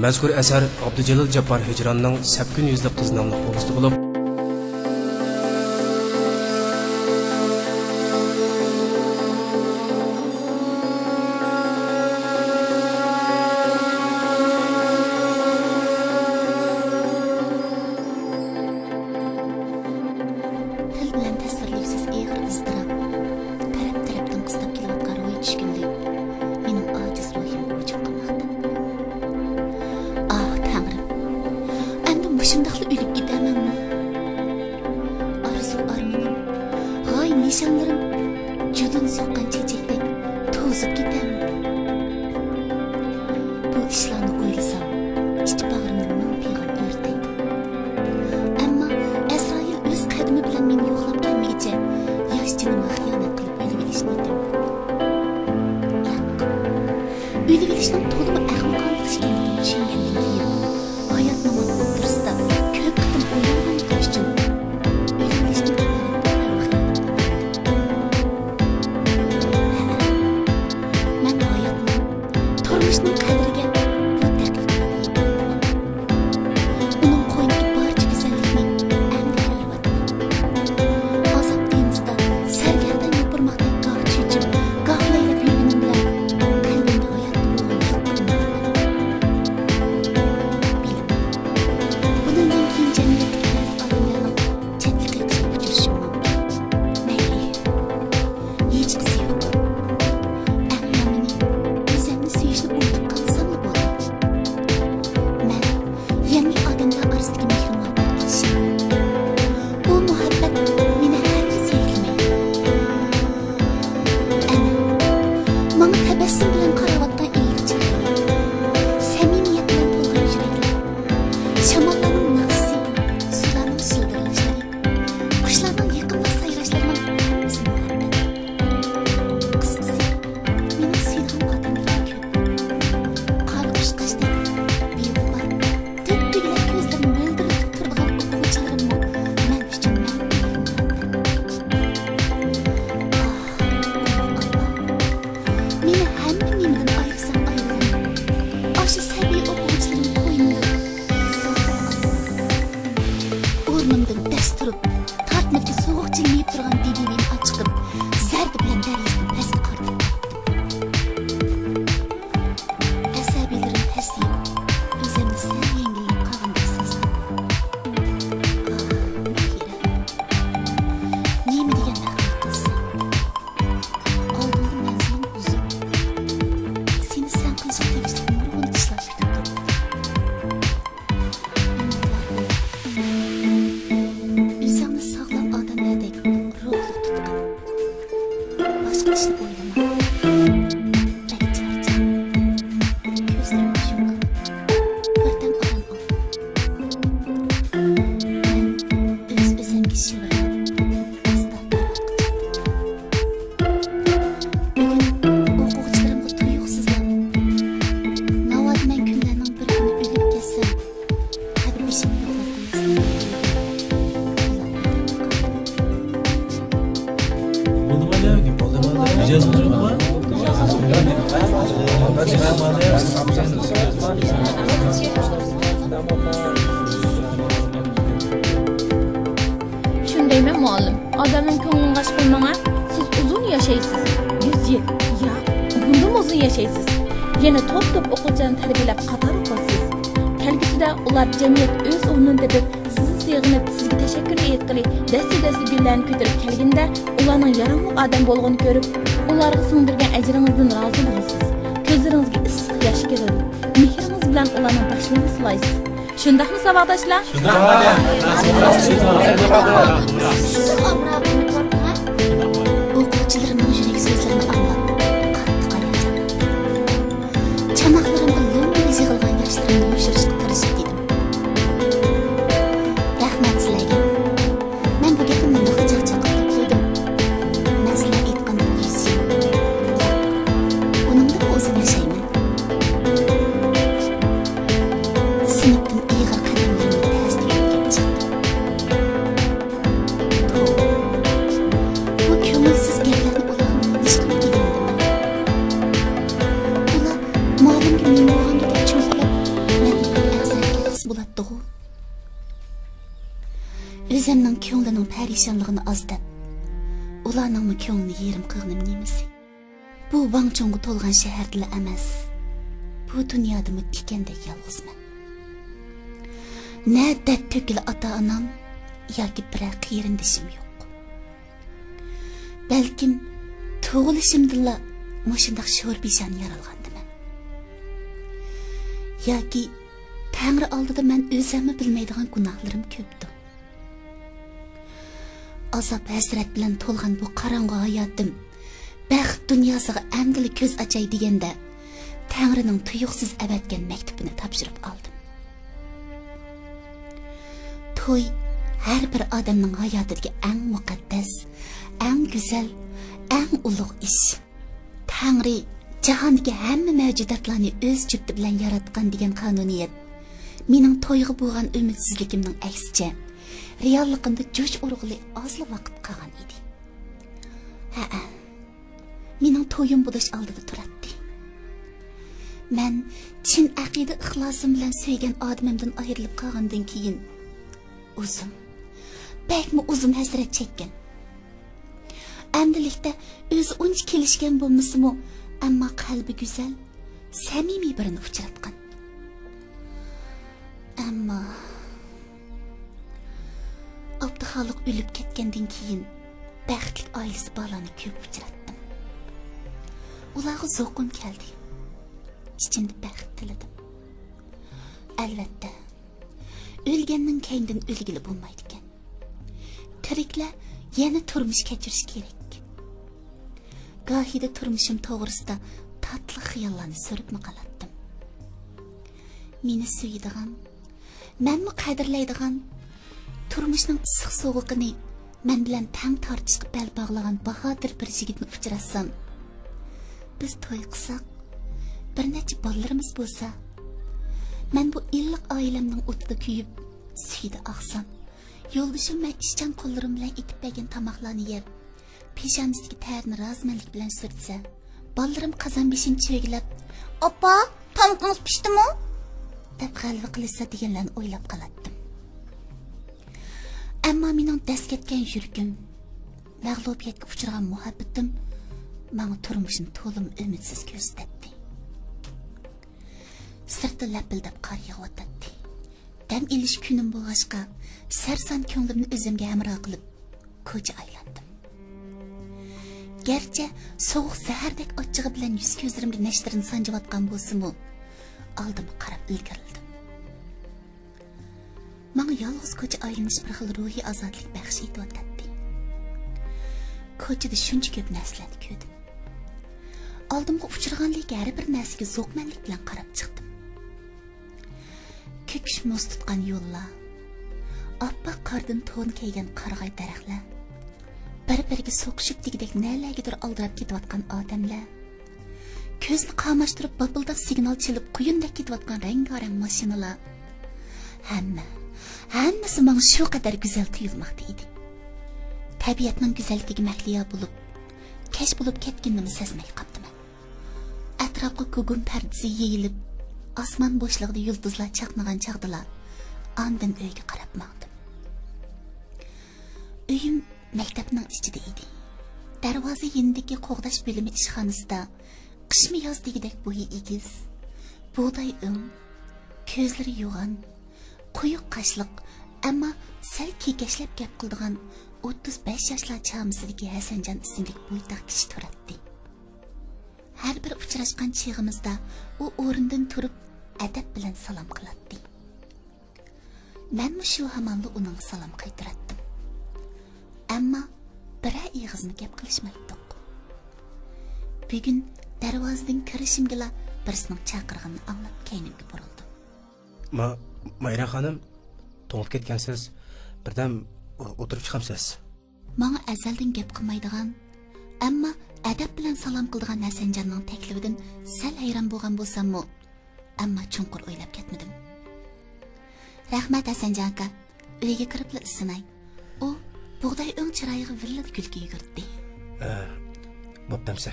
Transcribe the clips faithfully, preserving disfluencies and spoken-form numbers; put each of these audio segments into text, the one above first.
مەزكۇر ئەسەر ئابدۇجېلىل جاپپار ھىجراننىڭ سەپكۈن يۈزلۈك قىز ناملىق پوۋېستى بولۇپ، تىل بىلەن تەسۋىرلىگۈسىز ئېغىر ئىزتىراپ، تەرەپ-تەرەپتىن قىستاپ كېلىۋاتقان روھىي چۈشكۈنلۈك مېنىڭ ئاجىز روھىمغا ھۇجۇم قىلماقتا. ئاھ، تەڭرىم، ئەمدى مۇشۇنداقلا ئۆلۈپ كېتەرمەنمۇ؟ ئارزۇ-ئارمىنىم، غايە-نىشانلىرىم جۇدۇن سوققان چېچەكتەك توزۇپ كېتەرمۇ؟ بۇ ئىشلارنى ئويلىسام، ئىچ باغرىمنى مىڭ پىغان ئۆرتەيدۇ. ئەمما ئەزرائىل ئۆز قەدىمى بىلەن مېنى يوقلاپ كەلمىگىچە ياش جېنىمغا خىيانەت قىلىپ ئۆلۈۋېلىش نىيىتىم يوق. ياق. ئۆلۈۋېلىشنىڭ تولىمۇ ئەخمىقانىلىق ئىكەنلىكىنى چۈشەنگەندىن كېيىن، ھايات-مامات ئوتتۇرىسىدا كۆپ قېتىم ئويلانغانلىقى ئۈچۈن ئۆلۈۋېلىشتىن ئىبارەت بىر خىيال. مەن ھاياتنىڭ، تۇرمۇشنىڭ قەدرىگە بۇ دەقىقىدە يېتەلمىدىم. ئۇنىڭ قوينىدىكى بارچە گۈزەللىكنى ئەمدى كۆرۈۋاتىمەن. ئازاب دېڭىزىدا سەرگەردان يوپۇرماقتەك گاھ چۆچۈپ، گاھ لەيلەپ يۈرگىنىم بىلەن قەلبىمدە ھاياتنىڭ بولغىنى يوق قىلىنغان. بىلىمەن، بۇنىڭدىن كېيىن جەمئىيەتتىكى بەزى ئادەملەرنىڭ چەتكە قېقىشىغا ئۇچرىشىم مۇمكىن. مەيلى، ھېچقىسى يوق. ئەڭ يامىنى، ئۆزۈمنى سۆيۈشنى ئۇنتۇپ قالساملا بولدى. مەن يەنىلا ئادەملەر ئارىسىدىكى مېھرىمغا ئەركىشىم. بۇ مۇھەببەت مېنى ھەرگىز يەكلىمەيدۇ. ئەنە، ماڭا تەبەسسۇم بىلەن قاراۋاتقان ئىللىق چېھرىلەر، سەمىمىيەت بىلەن تولغان يۈرەكلەر، شاماللارنىڭ ناخشىسى، سۇلارنىڭ شىلدىرلىشلىرى، قۇشلارنىڭ يېقىملىق سايراشلىرىنىڭ ھەممىسى مۇھەببەت. قىسقىسى، مېنىڭ سۆيىدىغان ئادەملىرىم كۆپ. قارا قۇشقاچتەك بىغۇبار، دۆپپىگىلەر كۆزلىرىنى مۆلدۈرلىتىپ تۇرىدىغان ئوقۇغۇچىلىرىممۇ مەن ئۈچۈن مەڭگۈ مۇھەببەت. ئاھ، ئۇلۇغ ئاللا، مېنى ھەممە نېمىدىن ئايرىساڭ ئايرىغىن، ئاشۇ سەبىي ئوقۇغۇچىلىرىم قوينۇمدا ساقلاپ ئالغىن. ئورنۇمدىن دەس تۇرۇپ، تارتمىدىكى سوغۇق جىلمىيىپ تۇرغان دىدىمنى ئاچىقىپ، زەردە بىلەن دەرياسىدىن پەسكە قارىتىپ كەتتىم. ئەسەبىيلىرىم پەسىيىپ، ئۆزۈمنى سەل يەڭگىللەپ قالغاندەك سەزدىم. ئاھ، مەھىرە، نېمە دېگەن ئەخمەق قىلسام. ئالدىمدا مەنزىلىم ئۇزۇن. سېنى سەن قىلىشقا تېگىشلىك نۇرغۇن ئىشلار كۈتۈپ تۇرۇپتۇ. ئۈمىدۋار بول. ئۆزۈڭنى ساغلام ئادەملەردەك روھلۇق تۇتقىن. باشقا ئىشنى ئويلىما. بەك چارچاڭ. كۆزلىرىڭنى يۇمغىن. بىردەم ئارام ئال. مەن ئۆز-ئۆزۈمگە شىۋىرلاپ، ئاستا كارىۋاتقا چىقتىم. بۈگۈن ئوقۇغۇچىلىرىمغا تۇيۇقسىزلا، ناۋادا مەن كۈنلەرنىڭ بىر كۈنى ئۆلۈپ كەتسەم، قەبرە بېشىمغا يوغان ئاياغلىرىمنى قويۇپ، ئۇلارنى يادلاپ قالدىم. شۇندايمەن مۇئەللىم، ئادەمنىڭ كۆڭلىنى غەش قىلماڭ ھە. سىز ئۇزۇن ياشايسىز، يۈز يىل، ياق، بۇندىنمۇ ئۇزۇن ياشايسىز. يەنە توپ-توپ ئوقۇغۇچىلارنى تەربىيەلەپ قاتارغا قويىسىز. كەلگۈسىدە ئۇلار جەمئىيەت ئۆز ئورنىنى تېپىپ، سىزنى سېغىنىپ، سىزگە تەشەككۈر ئېيتقىلى دەستە-دەستە گۈللەرنى كۆتۈرۈپ كەلگىنىدە، ئۇلارنىڭ ياراملىق ئادەم بولغىنى كۆرۈپ، ئۇلارغا سىڭدۈرگەن ئەجرىڭىزدىن رازى بولىسىز. كۆزلىرىڭىزگە ئىسسىق ياش كېلىدۇ. مېھرىڭىز بىلەن ئۇلارنىڭ باشلىرىنى سىلايسىز. شۇنداقمۇ، ساۋاقداشلار؟ ئوقۇغۇچىلىرىمنىڭ يۈرەك سۆزلىرىنى ئاڭلاپ، قاتتىق ھاياجانلاندىم. چاناقلىرىمغا لۆممىدە يىغىلغان ياشلىرىمنى يوشۇرۇشقا تىرىشىپ دېدىم: رەھمەت سىلەرگە. مەن بۇ گېپىمنى ناخشا چاقچاق قىلىپ قويدۇم. مەن سىلەر ئېيتقاندەك يۈز يىل، ئۇنىڭدىنمۇ ئۇزۇن ياشايمەن. سىنىپتىن ئېغىر قەدەملىرىمنى تەستە يۆتكەپ چىقتىم. توۋا، ئاتتىغۇ. ئۆزۈمنىڭ كۆڭلىنىڭ پەرىشانلىقىنى ئاز دەپ، ئۇلارنىڭمۇ كۆڭلىنى يېرىم قىلغىنىم نېمىسى؟ بۇ ۋاڭچۇڭغا تولغان شەھەردىلا ئەمەس، بۇ دۇنيادىمۇ تىكەندەك يالغۇزمەن. نە دەرد تۆككىلى ئاتا-ئانام ياكى بىرەر قېرىندىشىم يوق. بەلكىم تۇغۇلۇشۇمدىنلا مۇشۇنداق شور-پېشانە يارالغاندىمەن. ياكى تەڭرى ئالدىدا مەن ئۆزۈممۇ بىلمەيدىغان گۇناھلىرىم كۆپتۇ. ئازاب-ھەسرەت بىلەن تولغان بۇ قاراڭغۇ ھاياتىم بەخت دۇنياسىغا ئەمدىلا كۆز ئاچاي دېگەندە، تەڭرىنىڭ تۇيۇقسىز ئەۋەتكەن مەكتۇپىنى تاپشۇرۇپ ئالدىم. توي ھەر بىر ئادەمنىڭ ھاياتىدىكى ئەڭ مۇقەددەس، ئەڭ گۈزەل، ئەڭ ئۇلۇغ ئىش. تەڭرى جاھاندىكى ھەممە مەۋجۇداتلارنى ئۆز جۈپتى بىلەن ياراتقان دېگەن قانۇنىيەت مېنىڭ تويغا بولغان ئۈمىدسىزلىكىمنىڭ ئەكسىچە، رېئاللىقىمدا جۇش ئۇرغىلى ئازلا ۋاقىت قالغان ئىدى. ھەئە، مېنىڭ تويۇم بولۇش ئالدىدا تۇراتتى. مەن چىن ئەقىدە-ئىخلاسىم بىلەن سۆيگەن ئادىمىمدىن ئايرىلىپ قالغاندىن كېيىن ئۇزۇن، بەكمۇ ئۇزۇن ھەسرەت چەككەن. ئەمدىلىكتە ئۆزى ئۇنچە كېلىشكەن بولمىسىمۇ، ئەمما قەلبى گۈزەل، سەمىمىي بىرىنى ئۇچراتقان. ئەمما ئابدۇخالىق ئۆلۈپ كەتكەندىن كېيىن بەختلىك ئائىلىسى بالىلارنى كۆپ ئۇچراتتىم. ئۇلارغا زوقۇم كەلدى. ئىچىمدە بەخت تىلىدىم. ئەلۋەتتە، ئۆلگەننىڭ كەينىدىن ئۆلگىلى بولمايدىكەن. تىرىكلەر يەنە تۇرمۇش كەچۈرۈشى كېرەك. گاھىدا تۇرمۇشۇم توغرىسىدا تاتلىق خىياللارنى سۈرۈپمۇ قالاتتىم. مېنى سۆيىدىغان، مەنمۇ قەدىرلەيدىغان، تۇرمۇشنىڭ ئىسسىق سوغۇقىنى مەن بىلەن تەڭ تارتىشقا بەل باغلىغان باھادىر بىر يىگىتنى ئۇچراتسام، بىز توي قىلساق، بىر نەچچە بالىلىرىمىز بولسا، مەن بۇ ئىللىق ئائىلەمنىڭ ئوتىدا كۆيۈپ، سۈيىدە ئاقسام، يولدىشىم مەن ئىشچان قوللىرىم بىلەن ئېتىپ بەرگەن تاماقلارنى يەپ، پېشانىسىدىكى تەرنى رازىمەنلىك بىلەن سۈرتسە، بالىلىرىم قازان بېشىنى چۆگىلەپ، «ئاپا، تامىقىڭىز پىشتىمۇ؟» دەپ غەلۋە قىلىشسا دېگەنلەرنى ئويلاپ قالاتتىم. ئەمما مېنىڭ دەس كەتكەن يۈرىكىم، مەغلۇبىيەتكە ئۇچرىغان مۇھەببىتىم ماڭا تۇرمۇشنى تولىمۇ ئۈمىدسىز كۆرسىتەتتى. سىرتتا لەپىلدەپ قار يېغىۋاتاتتى. دەم ئېلىش كۈنۈم بولغاچقا، سەرسان كۆڭلۈمنى ئۆزۈمگە ھەمراھ قىلىپ، كوچا ئايلاندىم. گەرچە سوغۇق زەھەردەك ئاچچىقى بىلەن يۈز-كۆزلىرىمگە نەشتىرىنى سانجىۋاتقان بولسىمۇ، ئالدىمغا قاراپ ئىلگىرىلىدىم. ماڭا يالغۇز كوچا ئايلىنىش بىر خىل روھىي ئازادىلىك بەخش ئېتىۋاتاتتى. كوچىدا شۇنچە كۆپ نەرسىلەرنى كۆردۈم. ئالدىمغا ئۇچرىغانلىكى ھەر بىر نەرسىگە زوقمەنلىك بىلەن قاراپ چىقتىم. كۆكۈش مۇز تۇتقان يوللار، ئاپئاق قاردىن تون كىيگەن قارىغاي دەرەخلەر، بىر-بىرىگە سوقۇشۇپ دېگۈدەك نەلەرگىدۇر ئالدىراپ كېتىۋاتقان ئادەملەر، كۆزنى قاماشتۇرۇپ باپىلداپ سىگنال چېلىپ قۇيۇندەك كېتىۋاتقان رەڭگارەڭ ماشىنىلار، ھەممە، ھەممىسى ماڭا شۇ قەدەر گۈزەل تۇيۇلماقتا ئىدى. تەبىئەتنىڭ گۈزەللىكىگە مەھلىيا بولۇپ، كەچ بولۇپ كەتكىنىنىمۇ سەزمەي قاپتىمەن. ئەتراپقا گۇگۇم پەردىسى يېيىلىپ، ئاسمان بوشلۇقىدا يۇلتۇزلار چاقنىغان چاغدىلا ئاندىن ئۆيگە قاراپ ماڭدىم. ئۆيۈم مەكتەپنىڭ ئىچىدە ئىدى. دەرۋازا يېنىدىكى قوغداش بۆلۈمى ئىشخانىسىدا قىشمۇ ياز دېگۈدەك بويى ئېگىز، بۇغداي ئۆڭ، كۆزلىرى يوغان، قويۇق قاشلىق، ئەمما سەل كېكەچلەپ گەپ قىلىدىغان ئوتتۇز بەش ياشلار چامىسىدىكى ھەسەنجان ئىسىملىك بويتاق كىشى تۇراتتى. ھەر بىر ئۇچراشقان چېغىمىزدا ئۇ ئورنىدىن تۇرۇپ، ئەدەپ بىلەن سالام قىلاتتى. مەنمۇ شۇ ھامانلا ئۇنىڭغا سالام قايتۇراتتىم. ئەمما بىرەر ئېغىزمۇ گەپ قىلىشمايتتۇق. بۈگۈن دەرۋازىدىن كىرىشىمگىلا بىرسىنىڭ چاقىرغىنىنى ئاڭلاپ كەينىمگە بۇرۇلدۇم. ما-، مايرا خانىم، توڭۇپ كەتكەنسىز. بىردەم ئو-، ئولتۇرۇپ چىقامسىز؟ ماڭا ئەزەلدىن گەپ قىلمايدىغان، ئەمما ئەدەپ بىلەن سالام قىلىدىغان ھەسەنجاننىڭ تەكلىپىدىن سەل ھەيران بولغان بولساممۇ، ئەمما چوڭقۇر ئويلاپ كەتمىدىم. رەھمەت، ھەسەنجان ئاكا، ئۆيگە كىرىپلا ئىسسىناي. ئۇ بۇغداي ئۆڭ چىرايىغا ۋىللىدە كۈلكە يۈگۈرتتى. ئە، بوپتۇ ئەمسە.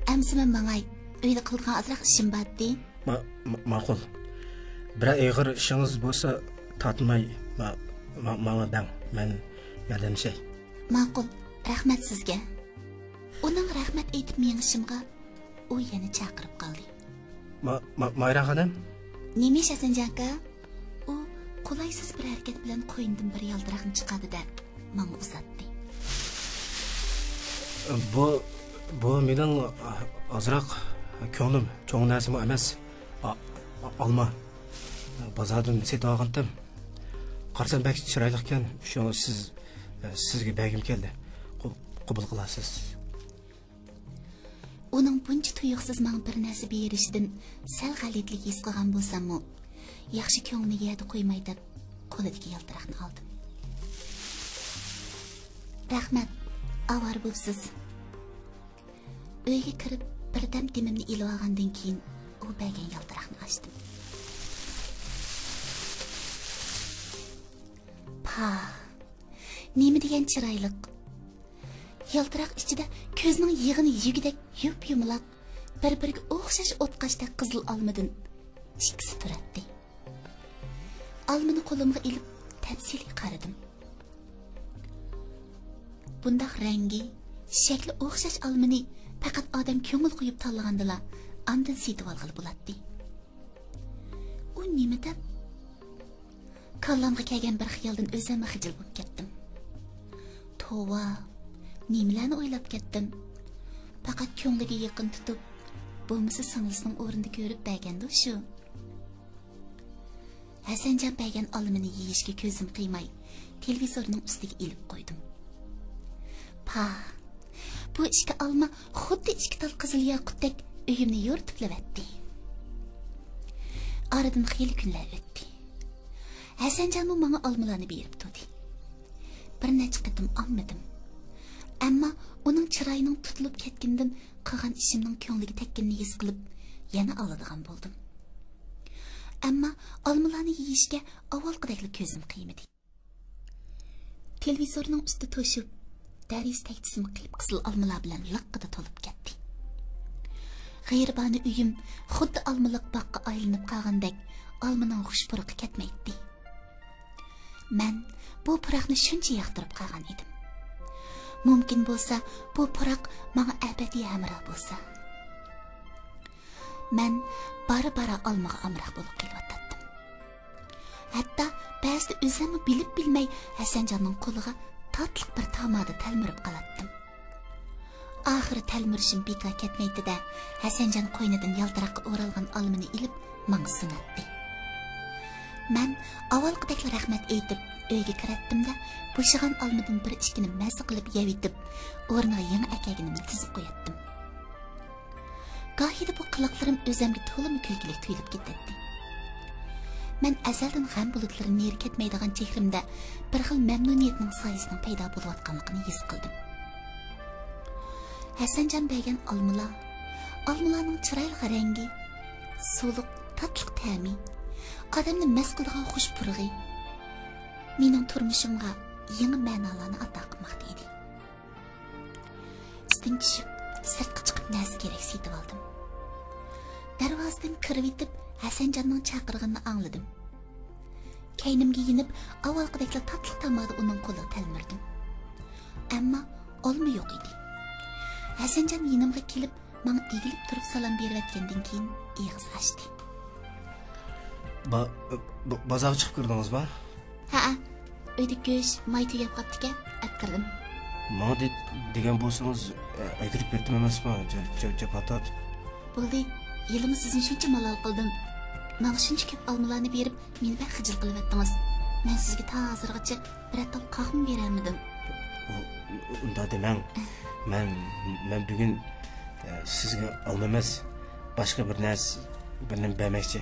ئەمسە مەن ماڭاي. ئۆيدە قىلىدىغان ئازراق ئىشىم بارتى. ما-، ما-، ماقۇل. بىرەر ئېغىر ئىشىڭىز بولسا، تارتماي ما-، ما-، ماڭا بەڭ، مەن ياردەملىشەي. ماقۇل، رەھمەت سىزگە. ئۇنىڭ رەھمەت ئېيتىپ مېڭىشىمغا ئۇ يەنە چاقىرىپ قالدى. ما-، ما-، مايرا خانىم؟ نېمە ئىش، ھەسەنجان ئاكا؟ ئۇ قولايسىز بىر ھەرىكەت بىلەن قوينىدىن بىر يالتىراقنى چىقاردى-دە، ماڭا ئۇزاتتى. بۇ، بۇ مېنىڭ ئازراق كۆڭلۈم، چوڭ نەرسىمۇ ئەمەس. ئا-، ئا-، ئالما. بازاردىن سېتىۋالغانتىم. قارىسام بەك چىرايلىقكەن، شۇڭا سىز، سىزگە بەرگۈم كەلدى. قو-، قوبۇل قىلارسىز. ئۇنىڭ بۇنچە تۇيۇقسىز ماڭا بىر نەرسە بېرىشىدىن سەل غەلىتىلىك ھېس قىلغان بولساممۇ، ياخشى كۆڭلىنى يەردە قويماي دەپ، قولىدىكى يالتىراقنى ئالدىم. رەھمەت، ئاۋارە بوپسىز. ئۆيگە كىرىپ، بىردەم دېمىمنى ئېلىۋالغاندىن كېيىن، ئۇ بەرگەن يالتىراقنى ئاچتىم. پاھ، نېمە دېگەن چىرايلىق! يالتىراق ئىچىدە كۆزنىڭ يېغىنى يېگۈدەك يۇپيۇمىلاق، بىر-بىرىگە ئوخشاش ئوتقاشتەك قىزىل ئالمىدىن ئىككىسى تۇراتتى. ئالمىنى قولۇمغا ئېلىپ، تەپسىلىي قارىدىم. بۇنداق رەڭگى، شەكلى ئوخشاش ئالمىنى پەقەت ئادەم كۆڭۈل قويۇپ تاللىغاندىلا، ئاندىن سېتىۋالغىلى بولاتتى. ئۇ نېمە دەپ؟ كاللامغا كەلگەن بىر خىيالدىن ئۆزۈممۇ خىجىل بولۇپ كەتتىم. توۋا، نېمىلەرنى ئويلاپ كەتتىم؟ پەقەت كۆڭلىگە يېقىن تۇتۇپ، بولمىسا سىڭلىسىنىڭ ئورنىدا كۆرۈپ بەرگەندۇ شۇ. ھەسەنجان بەرگەن ئالمىنى يېيىشكە كۆزۈم قىيماي، تېلېۋىزورنىڭ ئۈستىگە ئېلىپ قويدۇم. پاھ، بۇ ئىككى ئالما خۇددى ئىككى تال قىزىل ياقۇتتەك ئۆيۈمنى يورۇتۇپلىۋەتتى. ئارىدىن خېلى كۈنلەر ئۆتتى. ھەسەنجانمۇ ماڭا ئالمىلارنى بېرىپ تۇردى. بىر نەچچە قېتىم ئالمىدىم. ئەمما ئۇنىڭ چىرايىنىڭ تۇتۇلۇپ كەتكىنىدىن قىلغان ئىشىمنىڭ كۆڭلىگە تەگكىنىنى ھېس قىلىپ، يەنە ئالىدىغان بولدۇم. ئەمما ئالمىلارنى يېيىشكە ئاۋۋالقىدەكلا كۆزۈم قىيمىدى. تېلېۋىزورنىڭ ئۈستى توشۇپ، دەرىزە تەكچىسىمۇ قىپقىزىل ئالمىلار بىلەن لىققىدە تولۇپ كەتتى. غېرىبانە ئۆيۈم خۇددى ئالمىلىق باغقا ئايلىنىپ قالغاندەك، ئالمىنىڭ خۇش پۇرىقى كەتمەيتتى. مەن بۇ پۇراقنى شۇنچە ياقتۇرۇپ قالغان ئىدىم. مۇمكىن بولسا، بۇ پۇراق ماڭا ئەبەدىي ھەمراھ بولسا. مەن بارا-بارا ئالمىغا ئامراق بولۇپ قېلىۋاتاتتىم. ھەتتا بەزىدە ئۆزۈممۇ بىلىپ-بىلمەي ھەسەنجاننىڭ قولىغا تاتلىق بىر تامادا تەلمۈرۈپ قالاتتىم. ئاخىرى تەلمۈرۈشۈم بىكار كەتمەيتتى-دە، ھەسەنجان قوينىدىن يالتىراققا ئورالغان ئالمىنى ئېلىپ، ماڭا سۇناتتى. مەن ئاۋۋالقىدەكلا رەھمەت ئېيتىپ، ئۆيگە كىرەتتىم-دە، بوشىغان ئالمىدىن بىر ئىككىنى مەززە قىلىپ يەۋېتىپ، ئورنىغا يېڭى ئەكەلگىنىمنى تىزىپ قوياتتىم. گاھىدا بۇ قىلىقلىرىم ئۆزۈمگە تولىمۇ كۈلكىلىك تۇيۇلۇپ كېتەتتى. مەن ئەزەلدىن غەم بۇلۇتلىرى نېرى كەتمەيدىغان چېھرىمدە بىر خىل مەمنۇنىيەتنىڭ سايىسىنىڭ پەيدا بولۇۋاتقانلىقىنى ھېس قىلدىم. ھەسەنجان بەرگەن ئالمىلار، ئالمىلارنىڭ چىرايلىق رەڭگى، سۇلۇق، تاتلىق تەمى، ئادەمنى مەست قىلىدىغان خۇش پۇرىقى مېنىڭ تۇرمۇشۇمغا يېڭى مەنالارنى ئاتا قىلماقتا ئىدى. ئىستىن چۈشۈپ، سىرتقا چىقىپ نەرسە كېرەك سېتىۋالدىم. دەرۋازىدىن كىرىۋېتىپ، ھەسەنجاننىڭ چاقىرغىنىنى ئاڭلىدىم. كەينىمگە يېنىپ، ئاۋۋالقىدەكلا تاتلىق تامادا ئۇنىڭ قولىغا تەلمۈردۈم. ئەمما ئالما يوق ئىدى. ھەسەنجان يېنىمغا كېلىپ، ماڭا ئېگىلىپ تۇرۇپ سالام بېرىۋەتكەندىن كېيىن ئېغىز ئاچتى. با-، با-، بازارغا چىقىپ كىردىڭىزما؟ ھەئە، ئۆيدە گۆش، ماي تۈگەپ قاپتىكەن، ئەپ كىردىم. ماڭا دې-، دېگەن بولسىڭىز، ئە-، ئەكىرىپ بېرىتتىم ئەمەسمۇ، جا-، جا-، جاپاتات. بولدى، ھېلىمۇ سىزنى شۇنچە مالال قىلدىم. ماڭا شۇنچە كۆپ ئالمىلارنى بېرىپ، مېنى بەك خىجىل قىلىۋەتتىڭىز. مەن سىزگە تا ھازىرغىچە بىرەر تال قاقمۇ بېرەلمىدىم. ئۇ-، ئۇنداق دېمەڭ. مەن، مەن بۈگۈن، ئە، سىزگە ئالما ئەمەس، باشقا بىر نەرسە، بىر نېمە بەرمەكچى.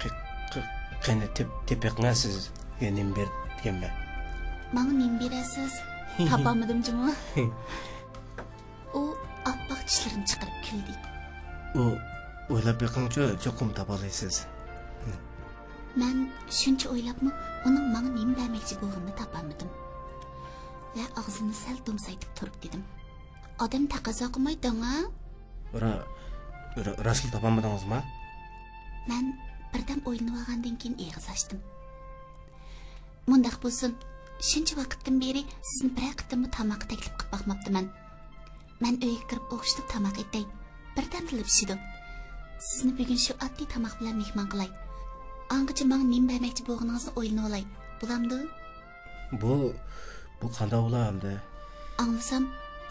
قې-، قې-، قېنى تېپ-، تېپىپ بېقىڭە سىزگە نېمە بېرىدىكەنمەن. ماڭا نېمە بېرەرسىز؟ تاپالمىدىم جۇمۇ. ئۇ ئاپئاق چىشلىرىنى چىقىرىپ كۈلدى. ئۇ، ئويلاپ بېقىڭچۇ، چوقۇم تاپالايسىز. مەن شۇنچە ئويلاپمۇ ئۇنىڭ ماڭا نېمە بەرمەكچى بولغىنىنى تاپالمىدىم ۋە ئاغزىمنى سەل دومسايتىپ تۇرۇپ دېدىم: ئادەم تەقەززا قىلمايدۇ دەڭا. را-، را-، راستلا تاپالمىدىڭىزما؟ مەن بىردەم ئويلىنىۋالغاندىن كېيىن ئېغىز ئاچتىم. مۇنداق بولسۇن، شۇنچە ۋاقىتتىن بېرى سىزنى بىرەر قېتىممۇ تاماققا تەكلىپ قىلىپ باقماپتىمەن. مەن ئۆيگە كىرىپ ئوخشىتىپ تاماق ئېتەي. بىردەمدىلا پىشىدۇ. سىزنى بۈگۈن شۇ ئاددىي تاماق بىلەن مېھمان قىلاي. ئاڭغىچە ماڭا نېمە بەرمەكچى بولغىنىڭىزنى ئويلىنىۋالاي. بولامدۇ؟ بۇ، بۇ قانداق بولا ئەمدى؟ ئاڭلىسام،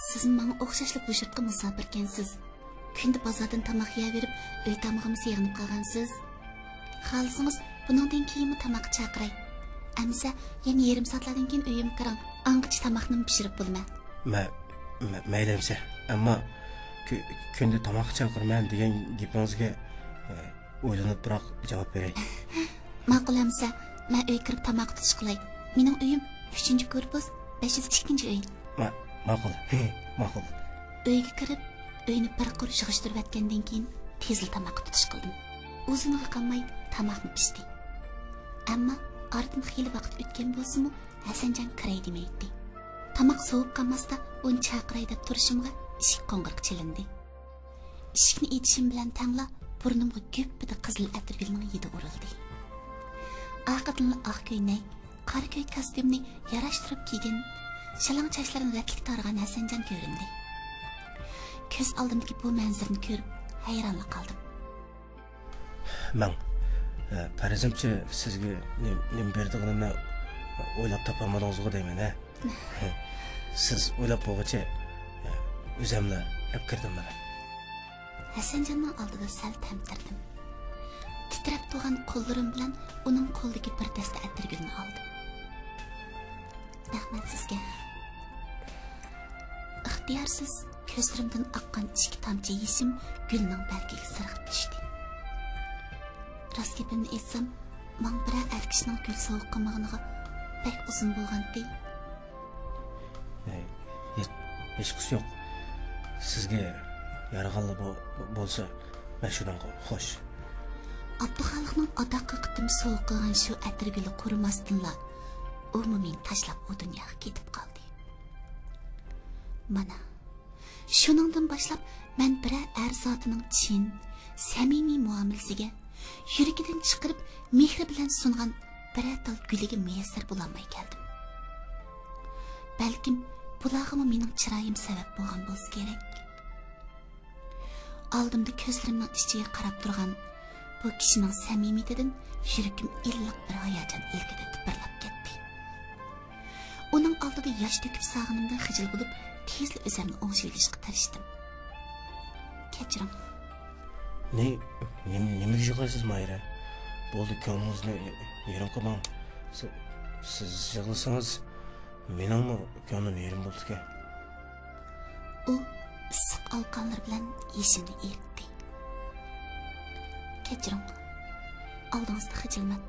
سىزمۇ ماڭا ئوخشاشلا بۇ يۇرتقا مۇساپىركەنسىز. كۈندە بازاردىن تاماق يەۋېرىپ، ئۆي تامىقىمۇ سېغىنىپ قالغانسىز. خالىسىڭىز، بۇنىڭدىن كېيىنمۇ تاماققا چاقىراي. ئەمىسە، يەنە يېرىم سائەتلەردىن كېيىن ئۆيۈمگە كىرىڭ. ئاڭغىچە تاماقنىمۇ پىشۇرۇپ بولىمەن. مە-، مە-، مەيلى ئەمىسە. ئەمما كۈ-، كۈندە تاماققا چاقىرىمەن دېگەن گېپىڭىزگە، ئە، ئويلىنىپراق جاۋاب بېرەي. ماقۇل ئەمىسە، مەن ئۆيگە كىرىپ تاماققا تۇتۇش قىلاي. مېنىڭ ئۆيۈم ئۈچىنچى كورپۇس، بەش يۈز ئىككىنچى ئۆي. ما-، ماقۇل، ماقۇل. ئۆيگە كىرىپ، ئۆينى بىر قۇر يىغىشتۇرۇۋەتكەندىن كېيىن، تېزلا تاماققا تۇتۇش قىلدىم. ئۇزۇنغا قالماي تاماقمۇ پىشتى. ئەمما ئارىدىن خېلى ۋاقىت ئۆتكەن بولسىمۇ، ھەسەنجان كىرەي دېمەيتتى. تاماق سوۋۇپ قالماستا، ئۇنى چاقىراي دەپ تۇرۇشۇمغا ئىشىك قوڭغۇرىقى چېلىندى. ئىشىكنى ئېچىشىم بىلەن تەڭلا بۇرنۇمغا گۈپپىدە قىزىل ئەتىرگۈلنىڭ ھىدى ئۇرۇلدى. ئارقىدىنلا ئاق كۆينەك، قارا كۆي كاستيۇمنى ياراشتۇرۇپ كىيگەن، شالاڭ چاچلىرىنى رەتلىك تارىغان ھەسەنجان كۆرۈندى. كۆز ئالدىمدىكى بۇ مەنزىرىنى كۆرۈپ ھەيرانلا قالدىم. مەن، ئە، پەرىزىمچە سىزگە نېمە، نېمە بېرىدىغىنىمنى ئويلاپ تاپالمىدىڭىزغۇ دەيمەن، ھە؟ سىز ئويلاپ بولغۇچە، ئە، ئۆزەملا ئەپ كىردىم مانا. ھەسەنجاننىڭ ئالدىدا سەل تەمتىرىدىم. تىترەپ تۇرغان قوللىرىم بىلەن ئۇنىڭ قولىدىكى بىر دەستە ئەتىرگۈلنى ئالدىم. رەھمەت سىزگە. ئىختىيارسىز كۆزلىرىمدىن ئاققان ئىككى تامچە يېشىم گۈلنىڭ بەرگىگە سىرغىپ چۈشتى. راست گېپىمنى ئېيتسام، ماڭا بىرەر ئەر كىشىنىڭ گۈل سوۋغا قىلمىغىنىغا بەك ئۇزۇن بولغانتى. ھېچ، ھېچقىسى يوق. سىزگە يارىغانلا بو-، بولسا، مەن شۇنىڭغا خوش. ئابدۇخالىقنىڭ ئاداققى قېتىم سوۋغا قىلغان شۇ ئەتىرگۈلى قۇرۇماستىنلا، ئۇمۇ مېنى تاشلاپ ئۇ دۇنياغا كېتىپ قالدى. مانا، شۇنىڭدىن باشلاپ مەن بىرەر ئەر زاتىنىڭ چىن، سەمىمىي مۇئامىلىسىگە، يۈرىكىدىن چىقىرىپ مېھرى بىلەن سۇنغان بىرەر تال گۈلىگە مۇيەسسەر بولالماي كەلدىم. بەلكىم بۇلارغىمۇ مېنىڭ چىرايىم سەۋەب بولغان بولسا كېرەك. ئالدىمدا كۆزلىرىمنىڭ ئىچىگە قاراپ تۇرغان بۇ كىشىنىڭ سەمىمىيىتىدىن يۈرىكىم ئىللىق بىر ھاياجان ئىلكىدە تىپىرلاپ كەتتى. ئۇنىڭ ئالدىدا ياش تۆكۈپ ساغىنىمدىن خىجىل بولۇپ، تېزلا ئۆزۈمنى ئوڭشىۋېلىشقا تىرىشتىم. كەچۈرۈڭ. نى-، نېمە، نېمىگە يىغلايسىز، ماھىرە؟ بولدى، كۆڭلىڭىزنى يېرىم قىلماڭ. سى-، سىز يىغلىسىڭىز، مېنىڭمۇ كۆڭلۈم يېرىم بولىدىكەن. ئۇ ئىسسىق ئالىقانلىرى بىلەن يېشىمنى ئېرىتتى. كەچۈرۈڭ، ئالدىڭىزدا خىجىلمەن.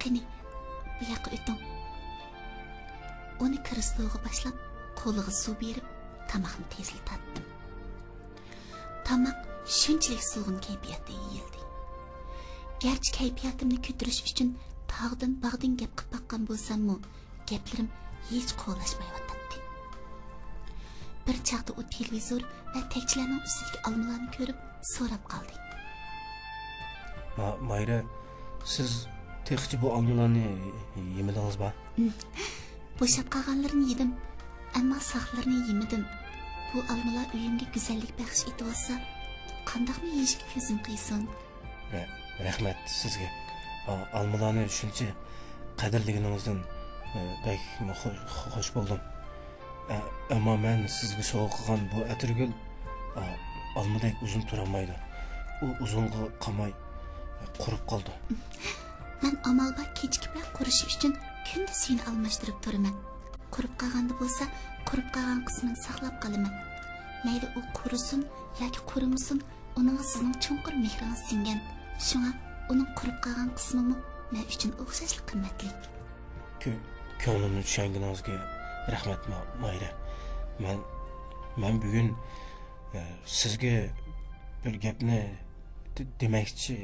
قېنى، بۇ ياققا ئۆتۈڭ. ئۇنى كرېسلوغا باشلاپ، قولىغا سۇ بېرىپ، تاماقنى تېزلا تارتتىم. تاماق شۇنچىلىك سولغۇن كەيپىياتتا يېيىلدى. گەرچە كەيپىياتىمنى كۆتۈرۈش ئۈچۈن تاغدىن، باغدىن گەپ قىلىپ باققان بولساممۇ، گەپلىرىم ھېچ قولاشمايۋاتاتتى. بىر چاغدا ئۇ تېلېۋىزور ۋە تەكچىلەرنىڭ ئۈستىدىكى ئالمىلارنى كۆرۈپ سوراپ قالدى. ما-، مايرا، سىز تېخىچە بۇ ئالمىلارنى يېمىدىڭىزما؟ بوشاپ قالغانلىرىنى يېدىم، ئەمما ساقلىرىنى يېمىدىم. بۇ ئالمىلار ئۆيۈمگە گۈزەللىك بەخش ئېتىۋاتسا، قانداقمۇ يېيىشكە كۆزۈم قىيسۇن؟ رە-، رەھمەت سىزگە. ئا-، ئالمىلارنى شۇنچە قەدىرلىگىنىڭىزدىن، ئە، بەك خۇ-، خۇش بولدۇم. ئە، ئەمما مەن سىزگە سوۋغا قىلغان بۇ ئەتىرگۈل، ئا، ئالمىدەك ئۇزۇن تۇرالمايدۇ. ئۇ ئۇزۇنغا قالماي، ئە، قۇرۇپ قالىدۇ. مەن ئامال بار كېچىكىپلا قۇرۇشى ئۈچۈن كۈندە سۈيىنى ئالماشتۇرۇپ تۇرىمەن. قۇرۇپ قالغاندا بولسا، قۇرۇپ قالغان قىسمىنى ساقلاپ قالىمەن. مەيلى ئۇ قۇرۇسۇن ياكى قۇرۇمىسۇن، ئۇنىڭغا سىزنىڭ چوڭقۇر مېھرىڭىز سىڭگەن. شۇڭا ئۇنىڭ قۇرۇپ قالغان قىسمىمۇ مەن ئۈچۈن ئوخشاشلا قىممەتلىك. كۆ-، كۆڭلۈمنى چۈشەنگىنىڭىزگە رەھمەت، ما-، مايرا. مەن، مەن بۈگۈن، ئە، سىزگە بىر گەپنى دې-، دېمەكچى.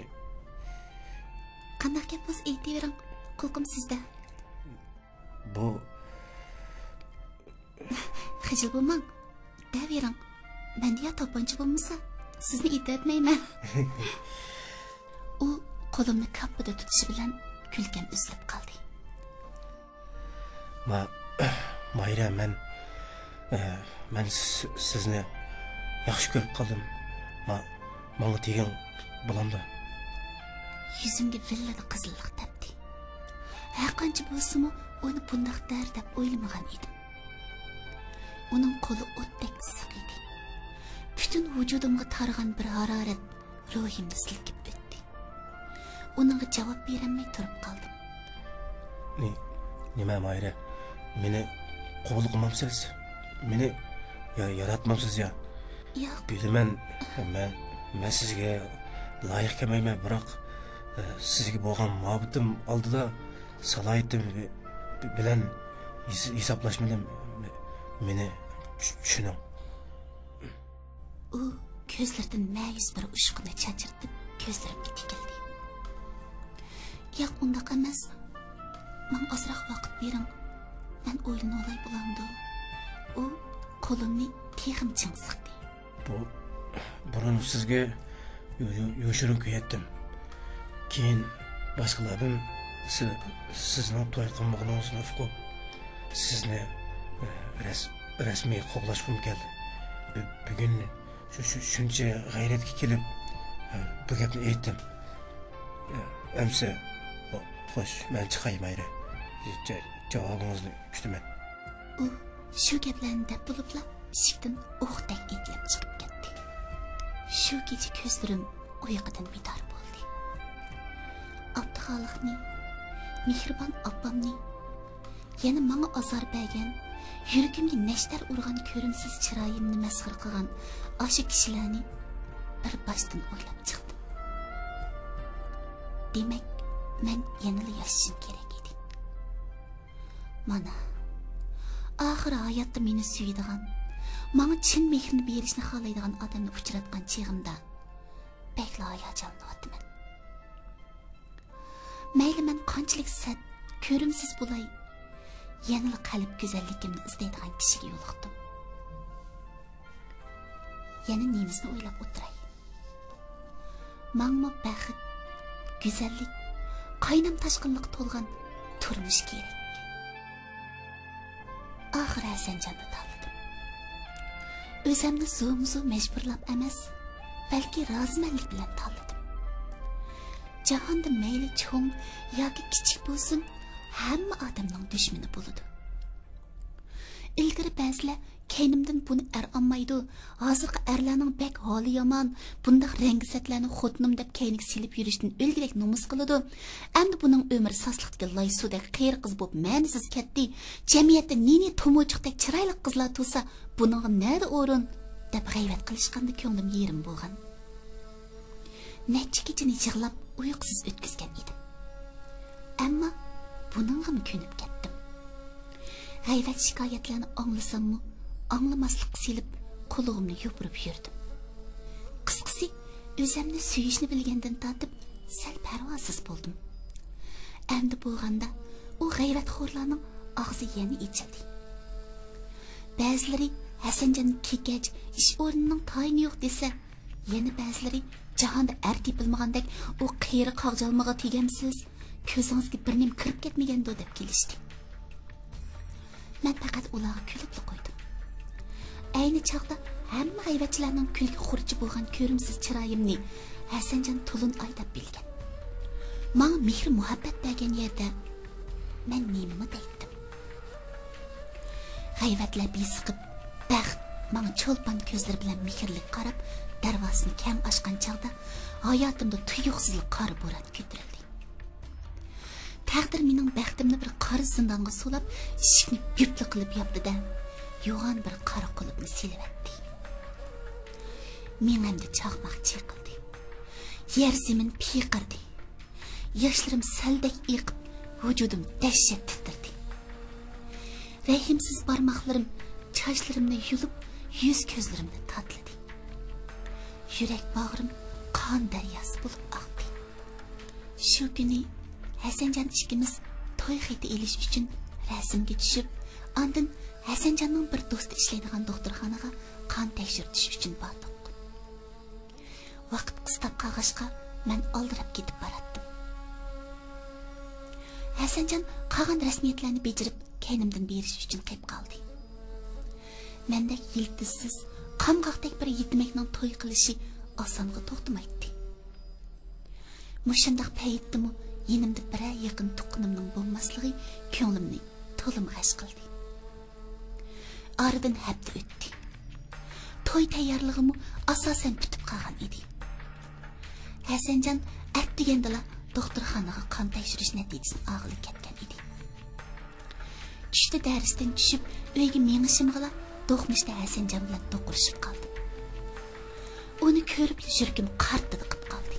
قانداق گەپ بولسا ئېيتىۋېرىڭ، قۇلىقىم سىزدە. بۇ. خىجىل بولماڭ، دەۋېرىڭ. مەندە يا تاپانچا بولمىسا، سىزنى ئېتىۋەتمەيمەن. ئۇ قولۇمنى كاپپىدە تۇتۇشى بىلەن كۈلكەم ئۈزۈلۈپ قالدى. ما-، ماھىرە، مەن، ئە، مەن سىز-، سىزنى ياخشى كۆرۈپ قالدىم. ما-، ماڭا تېگىڭ بولامدۇ؟ يۈزۈمگە ۋىللىدە قىزىللىق تەپتى. ھەرقانچە بولسىمۇ، ئۇنى بۇنداق دەر دەپ ئويلىمىغان ئىدىم. ئۇنىڭ قولى ئوتتەك ئىسسىق ئىدى. پۈتۈن ۋۇجۇدۇمغا تارىغان بىر ھارارەت روھىمنى سىلكىپ ئۆتتى. ئۇنىڭغا جاۋاب بېرەلمەي تۇرۇپ قالدىم. نى-، نېمە، ماھىرە؟ مېنى قوبۇل قىلمامسىز؟ مېنى يا-، ياراتمامسىز يا؟ ياق. بىلىمەن، مەن، مەن سىزگە لايىق كەلمەيمەن، بىراق، ئە، سىزگە بولغان مۇھەببىتىم ئالدىدا سالاھىيىتىم بى-، بى-، بىلەن ھېس-، ھېسابلاشمىدىم. مېنى چۈ-، چۈشىنىڭ. ئۇ كۆزلىرىدىن مەيۈس بىر ئۇچقۇننى چاچرىتىپ، كۆزلىرىمگە تىكىلدى. ياق، ئۇنداق ئەمەس. ماڭا ئازراق ۋاقىت بېرىڭ. مەن ئويلىنىۋالاي بولامدۇ؟ ئۇ قولۇمنى تېخىمۇ چىڭ سىقتى. بۇ، بۇرۇن سىزگە يو-، يو-، يوشۇرۇن كۆيەتتىم. كېيىن باشقىلاردىن سى-، سىزنىڭ توي قىلمىغىنىڭىزنى ئۇقۇپ، سىزنى، ئە، رەس-، رەسمىي قوغلاشقۇم كەلدى. بۈ-، بۈگۈن شۇ، شۇ، شۇنچە غەيرەتكە كېلىپ، ئە، بۇ گەپنى ئېيتتىم. ئە، ئەمسە، خو-، خوش، مەن چىقاي، ماھىرە. جا-، جاۋابىڭىزنى كۈتىمەن. ئۇ شۇ گەپلەرنى دەپ بولۇپلا، ئىشىكتىن ئوقتەك ئېتىلىپ چىقىپ كەتتى. شۇ كېچە كۆزلىرىم ئۇيقۇدىن بىدار بولدى. ئابدۇخالىقنى، مېھرىبان ئاپامنى، يەنە ماڭا ئازار بەرگەن، يۈرىكىمگە نەشتەر ئۇرغان كۆرۈمسىز چىرايىمنى مەسخىرە قىلغان ئاشۇ كىشىلەرنى بىر باشتىن ئويلاپ چىقتىم. دېمەك، مەن يەنىلا ياشىشىم كېرەك ئىدى. مانا، ئاخىرى ھاياتتا مېنى سۆيىدىغان، ماڭا چىن مېھرىنى بېرىشنى خالايدىغان ئادەمنى ئۇچراتقان چېغىمدا بەكلا ھاياجانلىنىۋاتىمەن. مەيلى مەن قانچىلىك سەت، كۆرۈمسىز بولاي، يەنىلا قەلب گۈزەللىكىمنى ئىزدەيدىغان كىشىگە يولۇقتۇم. يەنە نېمىسىنى ئويلاپ ئولتۇراي؟ ماڭىمۇ بەخت، گۈزەللىك، قاينام تاشقىنلىققا تولغان تۇرمۇش كېرەك. ئاخىر ھەسەنجاننى تاللىدىم. ئۆزەمنى زورمۇزور مەجبۇرلاپ ئەمەس، بەلكى رازىمەنلىك بىلەن تاللىدىم. جاھاندا مەيلى چوڭ ياكى كىچىك بولسۇن، ھەممە ئادەمنىڭ دۈشمىنى بولىدۇ. ئىلگىرى بەزىلەر كەينىمدىن بۇنى ئەر ئالمايدۇ، ھازىرقى ئەرلەرنىڭ بەك ھالى يامان، بۇنداق رەڭگى سەتلەرنى خوتۇنۇم دەپ كەينىگە سېلىپ يۈرۈشتىن ئۆلگۈدەك نومۇس قىلىدۇ. ئەمدى بۇنىڭ ئۆمرى ساسلىقتىكى لاي سۇدەك قېرى قىز بولۇپ مەنىسىز كەتتى. جەمئىيەتتە نىنى تومۇچۇقتەك چىرايلىق قىزلار تۇرسا، بۇنىڭغا نەدە ئورۇن؟ دەپ غەيۋەت قىلىشقاندا كۆڭلۈم يېرىم بولغان. نەچچە كېچىنى يىغلاپ ئۇيقۇسىز ئۆتكۈزگەن ئىدىم. ئەمما بۇنىڭغىمۇ كۆنۈپ كەتتىم. غەيۋەت شىكايەتلەرنى ئاڭلىساممۇ، ئاڭلىماسلىققا سېلىپ، قۇلىقىمنى يوپۇرۇپ يۈردۈم. قىسقىسى، ئۆزەمنى سۆيۈشنى بىلگەندىن تارتىپ سەل پەرۋاسىز بولدۇم. ئەمدى بولغاندا ئۇ غەيۋەتخورلارنىڭ ئاغزى يەنە ئېچىلدى. بەزىلىرى ھەسەنجان كېكەچ، ئىش ئورنىنىڭ تايىنى يوق دېسە، يەنە بەزىلىرى جاھاندا ئەر تېپىلمىغاندەك، ئۇ قېرى قاغجالمىغا تېگەمسىز، كۆزىڭىزگە بىر نېمە كىرىپ كەتمىگەندۇ دەپ كېلىشتى. مەن پەقەت ئۇلارغا كۈلۈپلا قويدۇم. ئەينى چاغدا ھەممە غەيۋەتچىلەرنىڭ كۈلكە خۇرۇچى بولغان كۆرۈمسىز چىرايىمنى ھەسەنجان تولۇن ئايداپ بىلگەن. ماڭا مېھرى مۇھەببەت بەرگەن يەردە مەن نېمىمۇ دەيتتىم؟ غەيۋەتلەر بېسىقىپ، بەخت ماڭا چولپان كۆزلىرى بىلەن مېھىرلىك قاراپ، دەرۋازىسىنى كەڭ ئاچقان چاغدا ھاياتىمدا تۇيۇقسىزلا قارا بوران كۆتۈرۈلدى. تەقدىر مېنىڭ بەختىمنى بىر قارا زىندانغا سولاپ، ئىشىكنى گۈپلا قىلىپ ياپتى-دە، يوغان بىر قارا قۇلۇپنى سېلىۋەتتى. مېڭەمدە چاقماق چېقىلدى. يەر زېمىن پىيقىردى. ياشلىرىم سەلدەك ئېقىپ، ۋۇجۇدۇم دەھشەت تىترىدى. رەھىمسىز بارماقلىرىم چاچلىرىمنى يۇلۇپ، يۈز كۆزلىرىمنى تاتلىدى. يۈرەك باغرىم قان دەرياسى بولۇپ ئاقتى. شۇ كۈنى ھەسەنجان ئىككىمىز توي خېتى ئېلىش ئۈچۈن رەسىمگە چۈشۈپ، ئاندىن ھەسەنجاننىڭ بىر دوستى ئىشلەيدىغان دوختۇرخانىغا قان تەكشۈرتۈش ئۈچۈن باردۇق. ۋاقىت قىستاپ قالغاچقا، مەن ئالدىراپ كېتىپ باراتتىم. ھەسەنجان قالغان رەسمىيەتلەرنى بېجىرىپ، كەينىمدىن بېرىش ئۈچۈن قېپ قالدى. مەندەك يىلتىزسىز، قامغاقتەك بىر يېتىمەكنىڭ توي قىلىشى ئاسانغا توختىمايتتى. مۇشۇنداق پەيتتىمۇ يېنىمدا بىرەر يېقىن تۇغقىنىمنىڭ بولماسلىقى كۆڭلۈمنى تولىمۇ غەش قىلدى. ئارىدىن ھەپتە ئۆتتى. توي تەييارلىقىمۇ ئاساسەن پۈتۈپ قالغان ئىدى. ھەسەنجان ئەتىگەندىلا دوختۇرخانىغا قان تەكشۈرۈش نەتىجىسىنى ئالغىلى كەتكەن ئىدى. چۈشتە دەرستىن چۈشۈپ، ئۆيگە مېڭىشىمغىلا دوقمۇشتا ھەسەنجان بىلەن دوقۇرۇشۇپ قالدىم. ئۇنى كۆرۈپلا يۈرىكىم قارتىدىقىپ قالدى.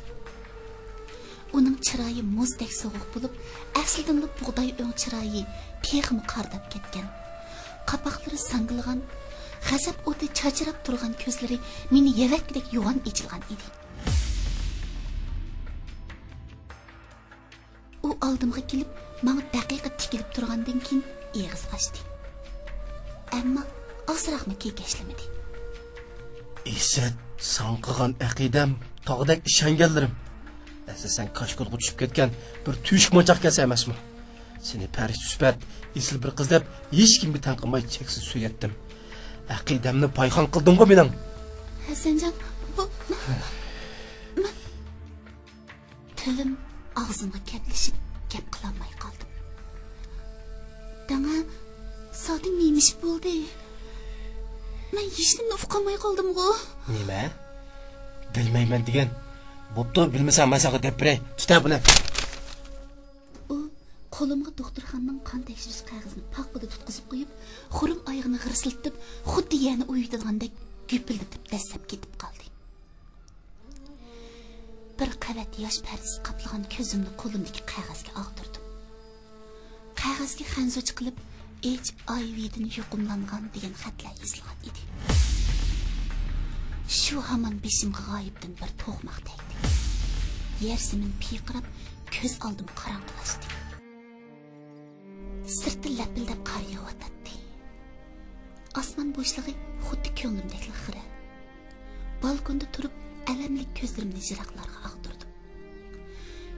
ئۇنىڭ چىرايى مۇزدەك سوغۇق بولۇپ، ئەسلىدىنلا بۇغداي ئۆڭ چىرايى تېخىمۇ قارىداپ كەتكەن. قاپاقلىرى زاڭگىلىغان، غەزەپ ئوتى چاچراپ تۇرغان كۆزلىرى مېنى يەۋەتكۈدەك يوغان ئېچىلغان ئىدى. ئۇ ئالدىمغا كېلىپ، ماڭا دەقىقە تىكىلىپ تۇرغاندىن كېيىن ئېغىز ئاچتى. ئەمما ئازراقمۇ كېكەچلىمىدى. ئىسەت، ساڭا قىلغان ئەقىدەم، تاغدەك ئىشەنگەنلىرىم. ئەسلى سەن كاشكولغا چۈشۈپ كەتكەن بىر تۆشۈك ماچاق كەلسە ئەمەسمۇ؟ سېنى پەرىشتە سۈپەت، ئېسىل بىر قىز دەپ ھېچكىمگە تەڭ قىلماي چەكسىز سۆيەتتىم. ئەقىدەمنى پايخان قىلدىڭغۇ مېنىڭ. ھەسەنجان، بۇ، تىلىم ئاغزىمغا كەپلىشىپ، گەپ قىلالماي قالدىم. داڭا، زادى نېمە ئىش بولدى؟ مەن ھېچنېمىنى ئۇقالماي قالدىمغۇ؟ نېمە؟ بىلمەيمەن دېگەن. بوپتۇ، بىلمىسەڭ مەن ساڭا دەپ بېرەي. تۇت ھە بۇنى. ئۇ قولۇمغا دوختۇرخانىنىڭ قان تەكشۈرۈش قەغىزىنى پاقپىدە تۇتقۇزۇپ قويۇپ، خۇرۇم ئايىغىنى غىرسىلىتىپ، خۇددى يەنە ئۇيۇتىدىغاندەك گۈپۈلدىتىپ دەسسەپ كېتىپ قالدى. بىر قەۋەت ياش پەردىسى قاپلىغان كۆزۈمنى قولۇمدىكى قەغەزگە ئاغدۇردۇم. قەغەزگە خەنزۇچە قىلىپ «ئېچ ئاي ۋىدىن يۇقۇملانغان» دېگەن خەتلەر يېزىلغان ئىدى. شۇ ھامان بېشىمغا غايىبتىن بىر توقماق تەگدى. يەر زېمىن پىرقىراپ، كۆز ئالدىم قاراڭغۇلاشتى. سىرتتا لەپىلدەپ قار يېغىۋاتاتتى. ئاسمان بوشلۇقى خۇددى كۆڭلۈمدەكلا خىرە. بالكوندا تۇرۇپ، ئەلەملىك كۆزلىرىمنى يىراقلارغا ئاغدۇردۇم.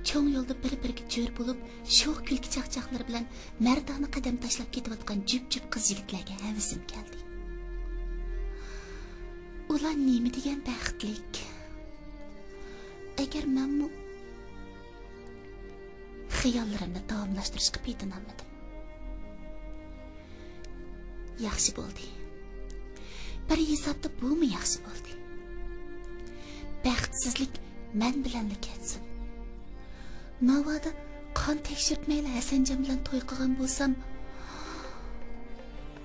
چوڭ يولدا بىر-بىرىگە جۆر بولۇپ، شوخ كۈلكە چاقچاقلىرى بىلەن مەردانە قەدەم تاشلاپ كېتىۋاتقان جۈپ-جۈپ قىز-يىگىتلەرگە ھەۋىسىم كەلدى. ئۇلار نېمە دېگەن بەختلىك! ئەگەر مەنمۇ خىياللىرىمنى داۋاملاشتۇرۇشقا پېتىنالمىدىم. ياخشى بولدى. بىر ھېسابتا بۇمۇ ياخشى بولدى. بەختسىزلىك مەن بىلەنلا كەتسۇن. ناۋادا قان تەكشۈرتمەيلا ھەسەنجان بىلەن توي قىلغان بولسام،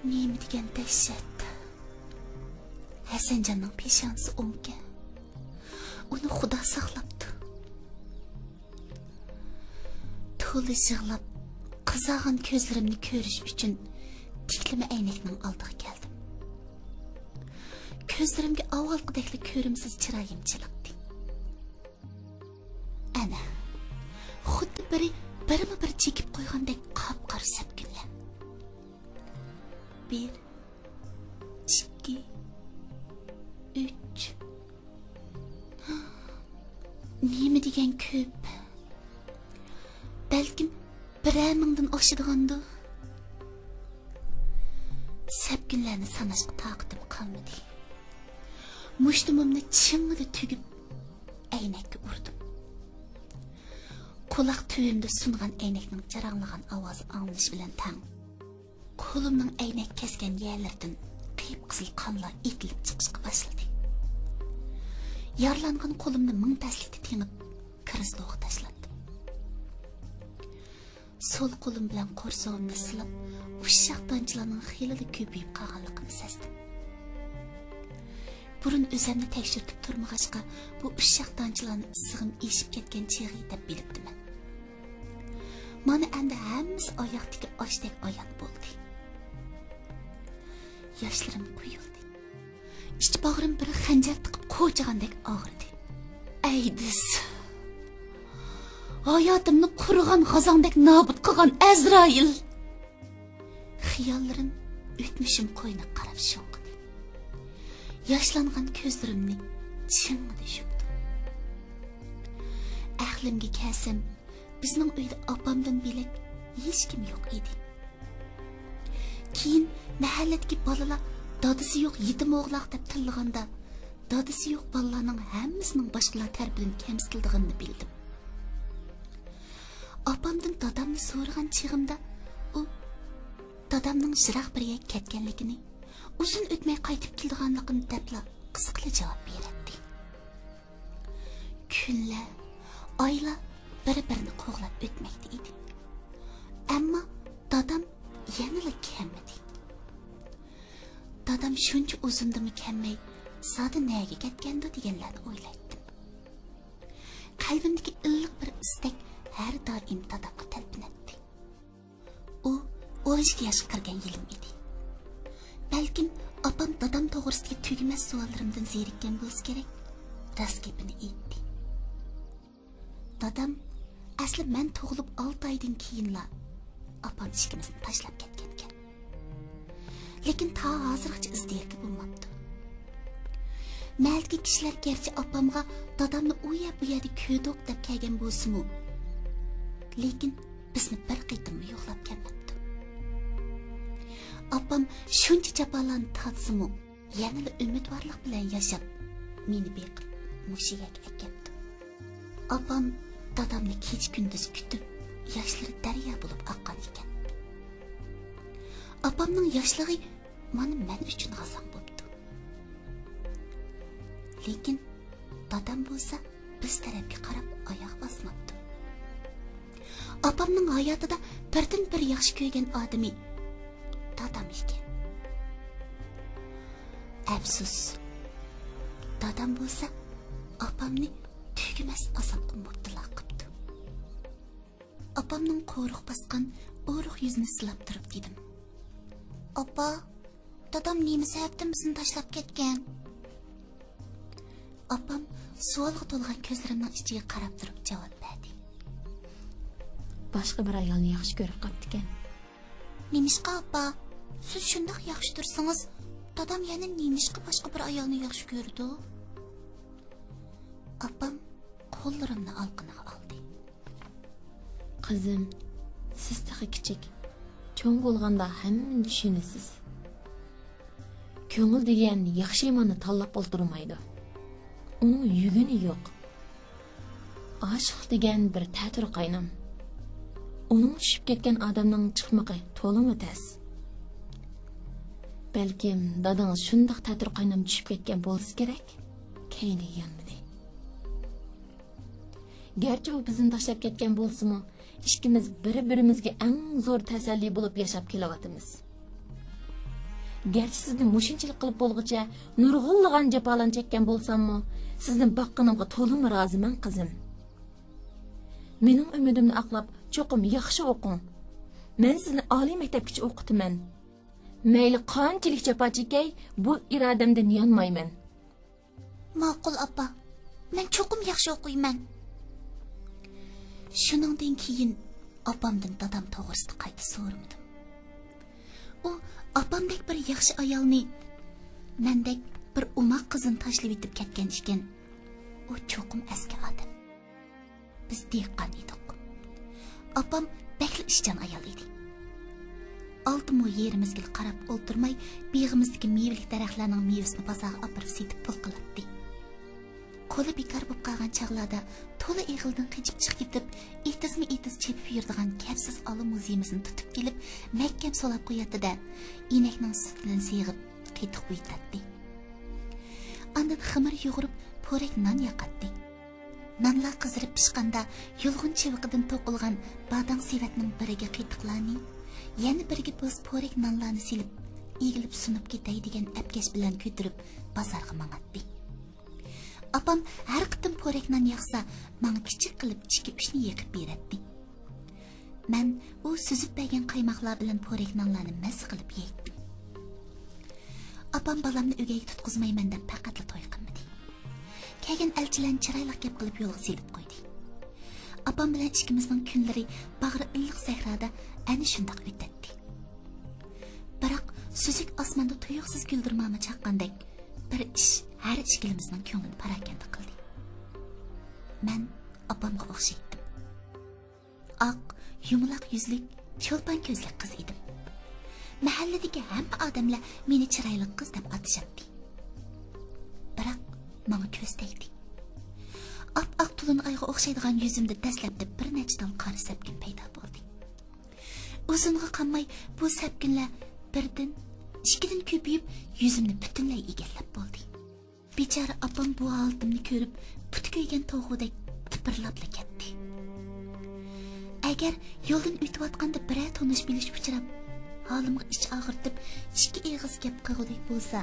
نېمە دېگەن دەھشەت! ھەسەنجاننىڭ پېشانىسى ئوڭكەن. ئۇنى خۇدا ساقلاپتۇ. تولا يىغلاپ، قىزارغان كۆزلىرىمنى كۆرۈش ئۈچۈن تىكلىمە ئەينەكنىڭ ئالدىغا كەلدىم. كۆزلىرىمگە ئاۋۋالقىدەكلا كۆرۈمسىز چىرايىم چېلىقتى. ئەنە، خۇددى بىرى بىرمۇ بىر چېكىپ قويغاندەك قاپقارا سەپكۈنلەر. بىر، ئىككى، ئۈچ. نېمە دېگەن كۆپ. بەلكىم بىرەر مىڭدىن ئاشىدىغاندۇ. سەپكۈنلەرنى ساناشقا تاقىتىم قالمىدى. مۇشتۇمۇمنى چىڭڭىدە تۈگۈپ، ئەينەككە ئۇردۇم. قۇلاق تۈۋىمدە سۇنغان ئەينەكنىڭ جاراڭلىغان ئاۋازى ئاڭلىنىشى بىلەن تەڭ، قولۇمنىڭ ئەينەك كەسكەن يەرلىرىدىن قىپقىزىل قانلار ئېتىلىپ چىقىشقا باشلىدى. يارىلانغان قولۇمنى مىڭ تەسلىكتە تېڭىپ، كرېسلوغا تاشلاندىم. سول قولۇم بىلەن قورسىقىمنى سىلاپ، ئۇششاق دانچىلارنىڭ خېلىلا كۆپىيىپ قالغانلىقىنى سەزدىم. بۇرۇن ئۆزەمنى تەكشۈرتۈپ تۇرمىغاچقا، بۇ ئۇششاق دانچىلارنى ئىسسىقىم ئېشىپ كەتكەن چېغى دەپ بىلىپتىمەن. مانا ئەمدى ھەممىسى ئاياقتىكى ئاشتەك ئايان بولدى. ياشلىرىم قۇيۇلدى. ئىچ باغرىم بىر خەنجەر تىقىپ قوچىغاندەك ئاغرىدى. ئەيدىز! ھاياتىمنى قۇرۇغان غازاڭدەك نابۇت قىلغان ئەزرائىل! خىياللىرىم ئۆتمۈشۈم قوينىغا قاراپ شۇڭغۇدى. ياشلانغان كۆزلىرىمنى چىڭڭىدە يۇمدۇم. ئەقلىمگە كەلسەم، بىزنىڭ ئۆيدە ئاپامدىن بۆلەك ھېچكىم يوق ئىدى. كېيىن مەھەللىدىكى بالىلار دادىسى يوق يېتىم ئوغلاق دەپ تىللىغاندا، دادىسى يوق بالىلارنىڭ ھەممىسىنىڭ باشقىلار تەرىپىدىن كەمسىتىلىدىغىنىنى بىلدىم. ئاپامدىن دادامنى سورىغان چېغىمدا، ئۇ دادامنىڭ يىراق بىر يەرگە كەتكەنلىكىنى، ئۇزۇن ئۆتمەي قايتىپ كېلىدىغانلىقىنى دەپلا قىسقىلا جاۋاب بېرەتتى. كۈنلەر، ئايلار بىر-بىرىنى قوغلاپ ئۆتمەكتە ئىدى. ئەمما دادام يەنىلا كەلمىدى. دادام شۇنچە ئۇزۇندىمۇ كەلمەي، زادى نەگە كەتكەندۇ دېگەنلەرنى ئويلايتتىم. قەلبىمدىكى ئىللىق بىر ئىستەك ھەر دائىم دادامغا تەلپۈنەتتى. ئۇ ئون ئىككى ياشقا كىرگەن يىلىم ئىدى. بەلكىم ئاپام دادام توغرىسىدىكى تۈگىمەس سوئاللىرىمدىن زېرىككەن بولسا كېرەك، راست گېپىنى ئېيتتى. دادام ئەسلى مەن تۇغۇلۇپ ئالتە ئايدىن كېيىنلا ئاپام ئىككىمىزنى تاشلاپ كەتكەنىكەن. لېكىن تا ھازىرغىچە ئىز دېرىكى بولماپتۇ. مەھەللىدىكى كىشىلەر گەرچە ئاپامغا دادامنى ئۇ يەر بۇ يەردە كۆردۇق دەپ كەلگەن بولسىمۇ، لېكىن بىزنى بىر قېتىممۇ يوقلاپ كەلمەپتۇ. ئاپام شۇنچە جاپالارنى تارتسىمۇ، يەنىلا ئۈمىدۋارلىق بىلەن ياشاپ، مېنى بېقىپ مۇشۇ يەرگە ئەكەپتۇ. ئاپام دادامنى كېچە-كۈندۈز كۈتۈپ، ياشلىرى دەريا بولۇپ ئاققان ئىكەن. ئاپامنىڭ ياشلىقى مانا مەن ئۈچۈن غازاڭ بوپتۇ. لېكىن دادام بولسا بىز تەرەپكە قاراپ ئاياغ باسماپتۇ. ئاپامنىڭ ھاياتىدا بىردىنبىر ياخشى كۆرگەن ئادىمى دادام ئىكەن. ئەپسۇس، دادام بولسا ئاپامنى تۈگىمەس ئازابقا مۇپتىلا قىپتۇ. ئاپامنىڭ قورۇق باسقان ئورۇق يۈزىنى سىلاپ تۇرۇپ دېدىم. ئاپا، دادام نېمە سەۋەبتىن بىزنى تاشلاپ كەتكەن؟ ئاپام سوئالغا تولغان كۆزلىرىمنىڭ ئىچىگە قاراپ تۇرۇپ جاۋاب بەردى. باشقا بىر ئايالنى ياخشى كۆرۈپ قاپتىكەن. نېمىشقا ئاپا؟ سىز شۇنداق ياخشى تۇرسىڭىز، دادام يەنە نېمىشقا باشقا بىر ئايالنى ياخشى كۆرىدۇ؟ ئاپام قوللىرىمنى ئالىقىنىغا ئالدى. قىزىم، سىز تېخى كىچىك. چوڭ بولغاندا ھەممىنى چۈشىنىسىز. كۆڭۈل دېگەن ياخشى-ياماننى تاللاپ ئولتۇرمايدۇ. ئۇنىڭ يۈگۈنى يوق. ئاشىق دېگەن بىر تەتۈر قاينام. ئۇنىڭغا چۈشۈپ كەتكەن ئادەمنىڭ چىقمىقى تولىمۇ تەس. بەلكىم دادىڭىز شۇنداق تەتۈر قاينام چۈشۈپ كەتكەن بولسا كېرەك، كەينىگە يانمىدى. گەرچە ئۇ بىزنى تاشلاپ كەتكەن بولسىمۇ، ئىككىمىز بىر-بىرىمىزگە ئەڭ زور تەسەللى بولۇپ ياشاپ كېلىۋاتىمىز. گەرچە سىزنى مۇشۇنچىلىك قىلىپ بولغۇچە نۇرغۇنلىغان جاپالارنى چەككەن بولساممۇ، سىزنى باققىنىمغا تولىمۇ رازىمەن، قىزىم. مېنىڭ ئۈمىدىمنى ئاقلاپ، چوقۇم ياخشى ئوقۇڭ. مەن سىزنى ئالىي مەكتەپكىچە ئوقۇتىمەن. مەيلى قانچىلىك جاپا چېكەي، بۇ ئىرادەمدىن يانمايمەن. ماقۇل، ئاپا. مەن چوقۇم ياخشى ئوقۇيمەن. شۇنىڭدىن كېيىن ئاپامدىن دادام توغرىسىدا قايتا سورىمىدىم. ئۇ ئاپامدەك بىر ياخشى ئايالنى مەندەك بىر ئوماق قىزنى تاشلىۋېتىپ كەتكەن ئىكەن. ئۇ چوقۇم ئەسكى ئادەم. بىز دېھقان ئىدۇق. ئاپام بەكلا ئىشچان ئايال ئىدى. ئالتە مو يېرىمىزگىلا قاراپ ئولتۇرماي، بېغىمىزدىكى مېۋىلىك دەرەخلەرنىڭ مېۋىسىنى بازارغا ئاپىرىپ سېتىپ پۇل قىلاتتى. قولى بىكار بولۇپ قالغان چاغلاردا تولا ئېغىلدىن قېچىپ چىقىپ كېتىپ، ئېتىزمۇ ئېتىز چېپىپ يۈرىدىغان كەپسىز ئالا مۇزىيىمىزنى تۇتۇپ كېلىپ، مەھكەم سولاپ قوياتتى-دە، ئىنەكنىڭ سۈتىدىن سېغىپ قېتىق ئۇيۇتاتتى. ئاندىن خېمىر يۇغۇرۇپ، پورەك نان ياقاتتى. نانلار قىزىرىپ پىشقاندا، يۇلغۇن چىۋىقىدىن توقۇلغان باداڭ سېۋەتنىڭ بىرىگە قېتىقلارنى، يەنە بىرىگە بوز پورەك نانلارنى سېلىپ، ئېگىلىپ سۇنۇپ كېتەي دېگەن ئەپكەش بىلەن كۆتۈرۈپ بازارغا ماڭاتتى. ئاپام ھەر قېتىم پورەك نان ياقسا، ماڭا كىچىك قىلىپ ئىككى-ئۈچنى يېقىپ بېرەتتى. مەن ئۇ سۈزۈپ بەرگەن قايماقلار بىلەن پورەك نانلارنى مەززە قىلىپ يەيتتىم. ئاپام بالامنى ئۆگەيگە تۇتقۇزمايمەن دەپ پەقەتلا توي قىلمىدى. كەلگەن ئەلچىلەرنى چىرايلىق گەپ قىلىپ يولغا سېلىپ قويدى. ئاپام بىلەن ئىككىمىزنىڭ كۈنلىرى باغرى ئىللىق سەھرادا ئەنە شۇنداق ئۆتەتتى. بىراق سۈزۈك ئاسماندا تۇيۇقسىز گۈلدۈرماما چاققاندەك بىر ئىش ھەر ئىككىلىمىزنىڭ كۆڭلىنى پاراكەندە قىلدى. مەن ئاپامغا ئوخشايتتىم. ئاق، يۇمىلاق يۈزلۈك، چولپان كۆزلۈك قىز ئىدىم. مەھەللىدىكى ھەممە ئادەملەر مېنى چىرايلىق قىز دەپ ئاتىشاتتى. بىراق ماڭا كۆز تەگدى. ئاپئاق تولۇن ئايغا ئوخشايدىغان يۈزۈمدە دەسلەپتە بىر نەچچە تال قارا سەپكۈن پەيدا بولدى. ئۇزۇنغا قالماي بۇ سەپكۈنلەر بىردىن، ئىككىدىن كۆپىيىپ، يۈزۈمنى پۈتۈنلەي ئىگىلەپ بولدى. بىچارە ئاپام بۇ ھالىتىمنى كۆرۈپ، پۇتى كۆيگەن توخۇدەك تىپىرلاپلا كەتتى. ئەگەر يولدىن ئۆتۈۋاتقاندا بىرەر تونۇش بىلىش ئۇچراپ، ھالىمغا ئىچ ئاغرىتىپ، ئىككى ئېغىز گەپ قىلغۇدەك بولسا،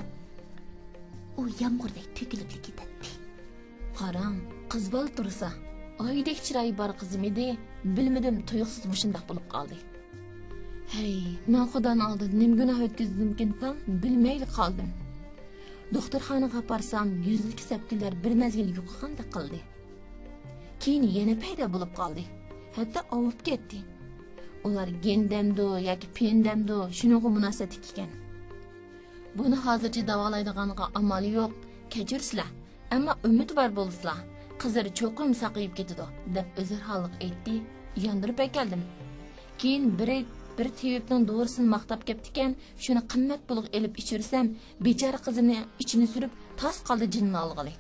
ئۇ يامغۇردەك تۆكۈلۈپلا كېتەتتى. قاراڭ، قىز بالا تۇرسا، ئايدەك چىرايى بار قىزىم ئىدى، بىلمىدىم، تۇيۇقسىز مۇشۇنداق بولۇپ قالدى. ھەي، مەن خۇدانىڭ ئالدىدا نېمە گۇناھ ئۆتكۈزدۈمكىن تاڭ، بىلمەيلا قالدىم. دوختۇرخانىغا ئاپارسام، يۈزىدىكى سەپكۈنلەر بىر مەزگىل يوقىغاندەك قىلدى. كېيىن يەنە پەيدا بولۇپ قالدى. ھەتتا ئاۋۇپ كەتتى. ئۇلار گېندەمدۇ ياكى پېندەمدۇ، شۇنىڭغا مۇناسىۋەتلىك ئىكەن. بۇنى ھازىرچە داۋالايدىغانغا ئامال يوق، كەچۈرسىلە. ئەمما ئۈمىدۋار بولسىلا، قىزلىرى چوقۇم ساقىيىپ كېتىدۇ، دەپ ئۆزرھاللىق ئېيتتى. ياندۇرۇپ ئەكەلدىم. كېيىن بىرى بىر تېۋىپنىڭ دورىسىنى ماختاپ كەپتىكەن، شۇنى قىممەت پۇلغا ئېلىپ ئىچۈرسەم، بىچارە قىزىمنى ئىچىنى سۈرۈپ تاس قالدى جېنىنى ئالغىلى.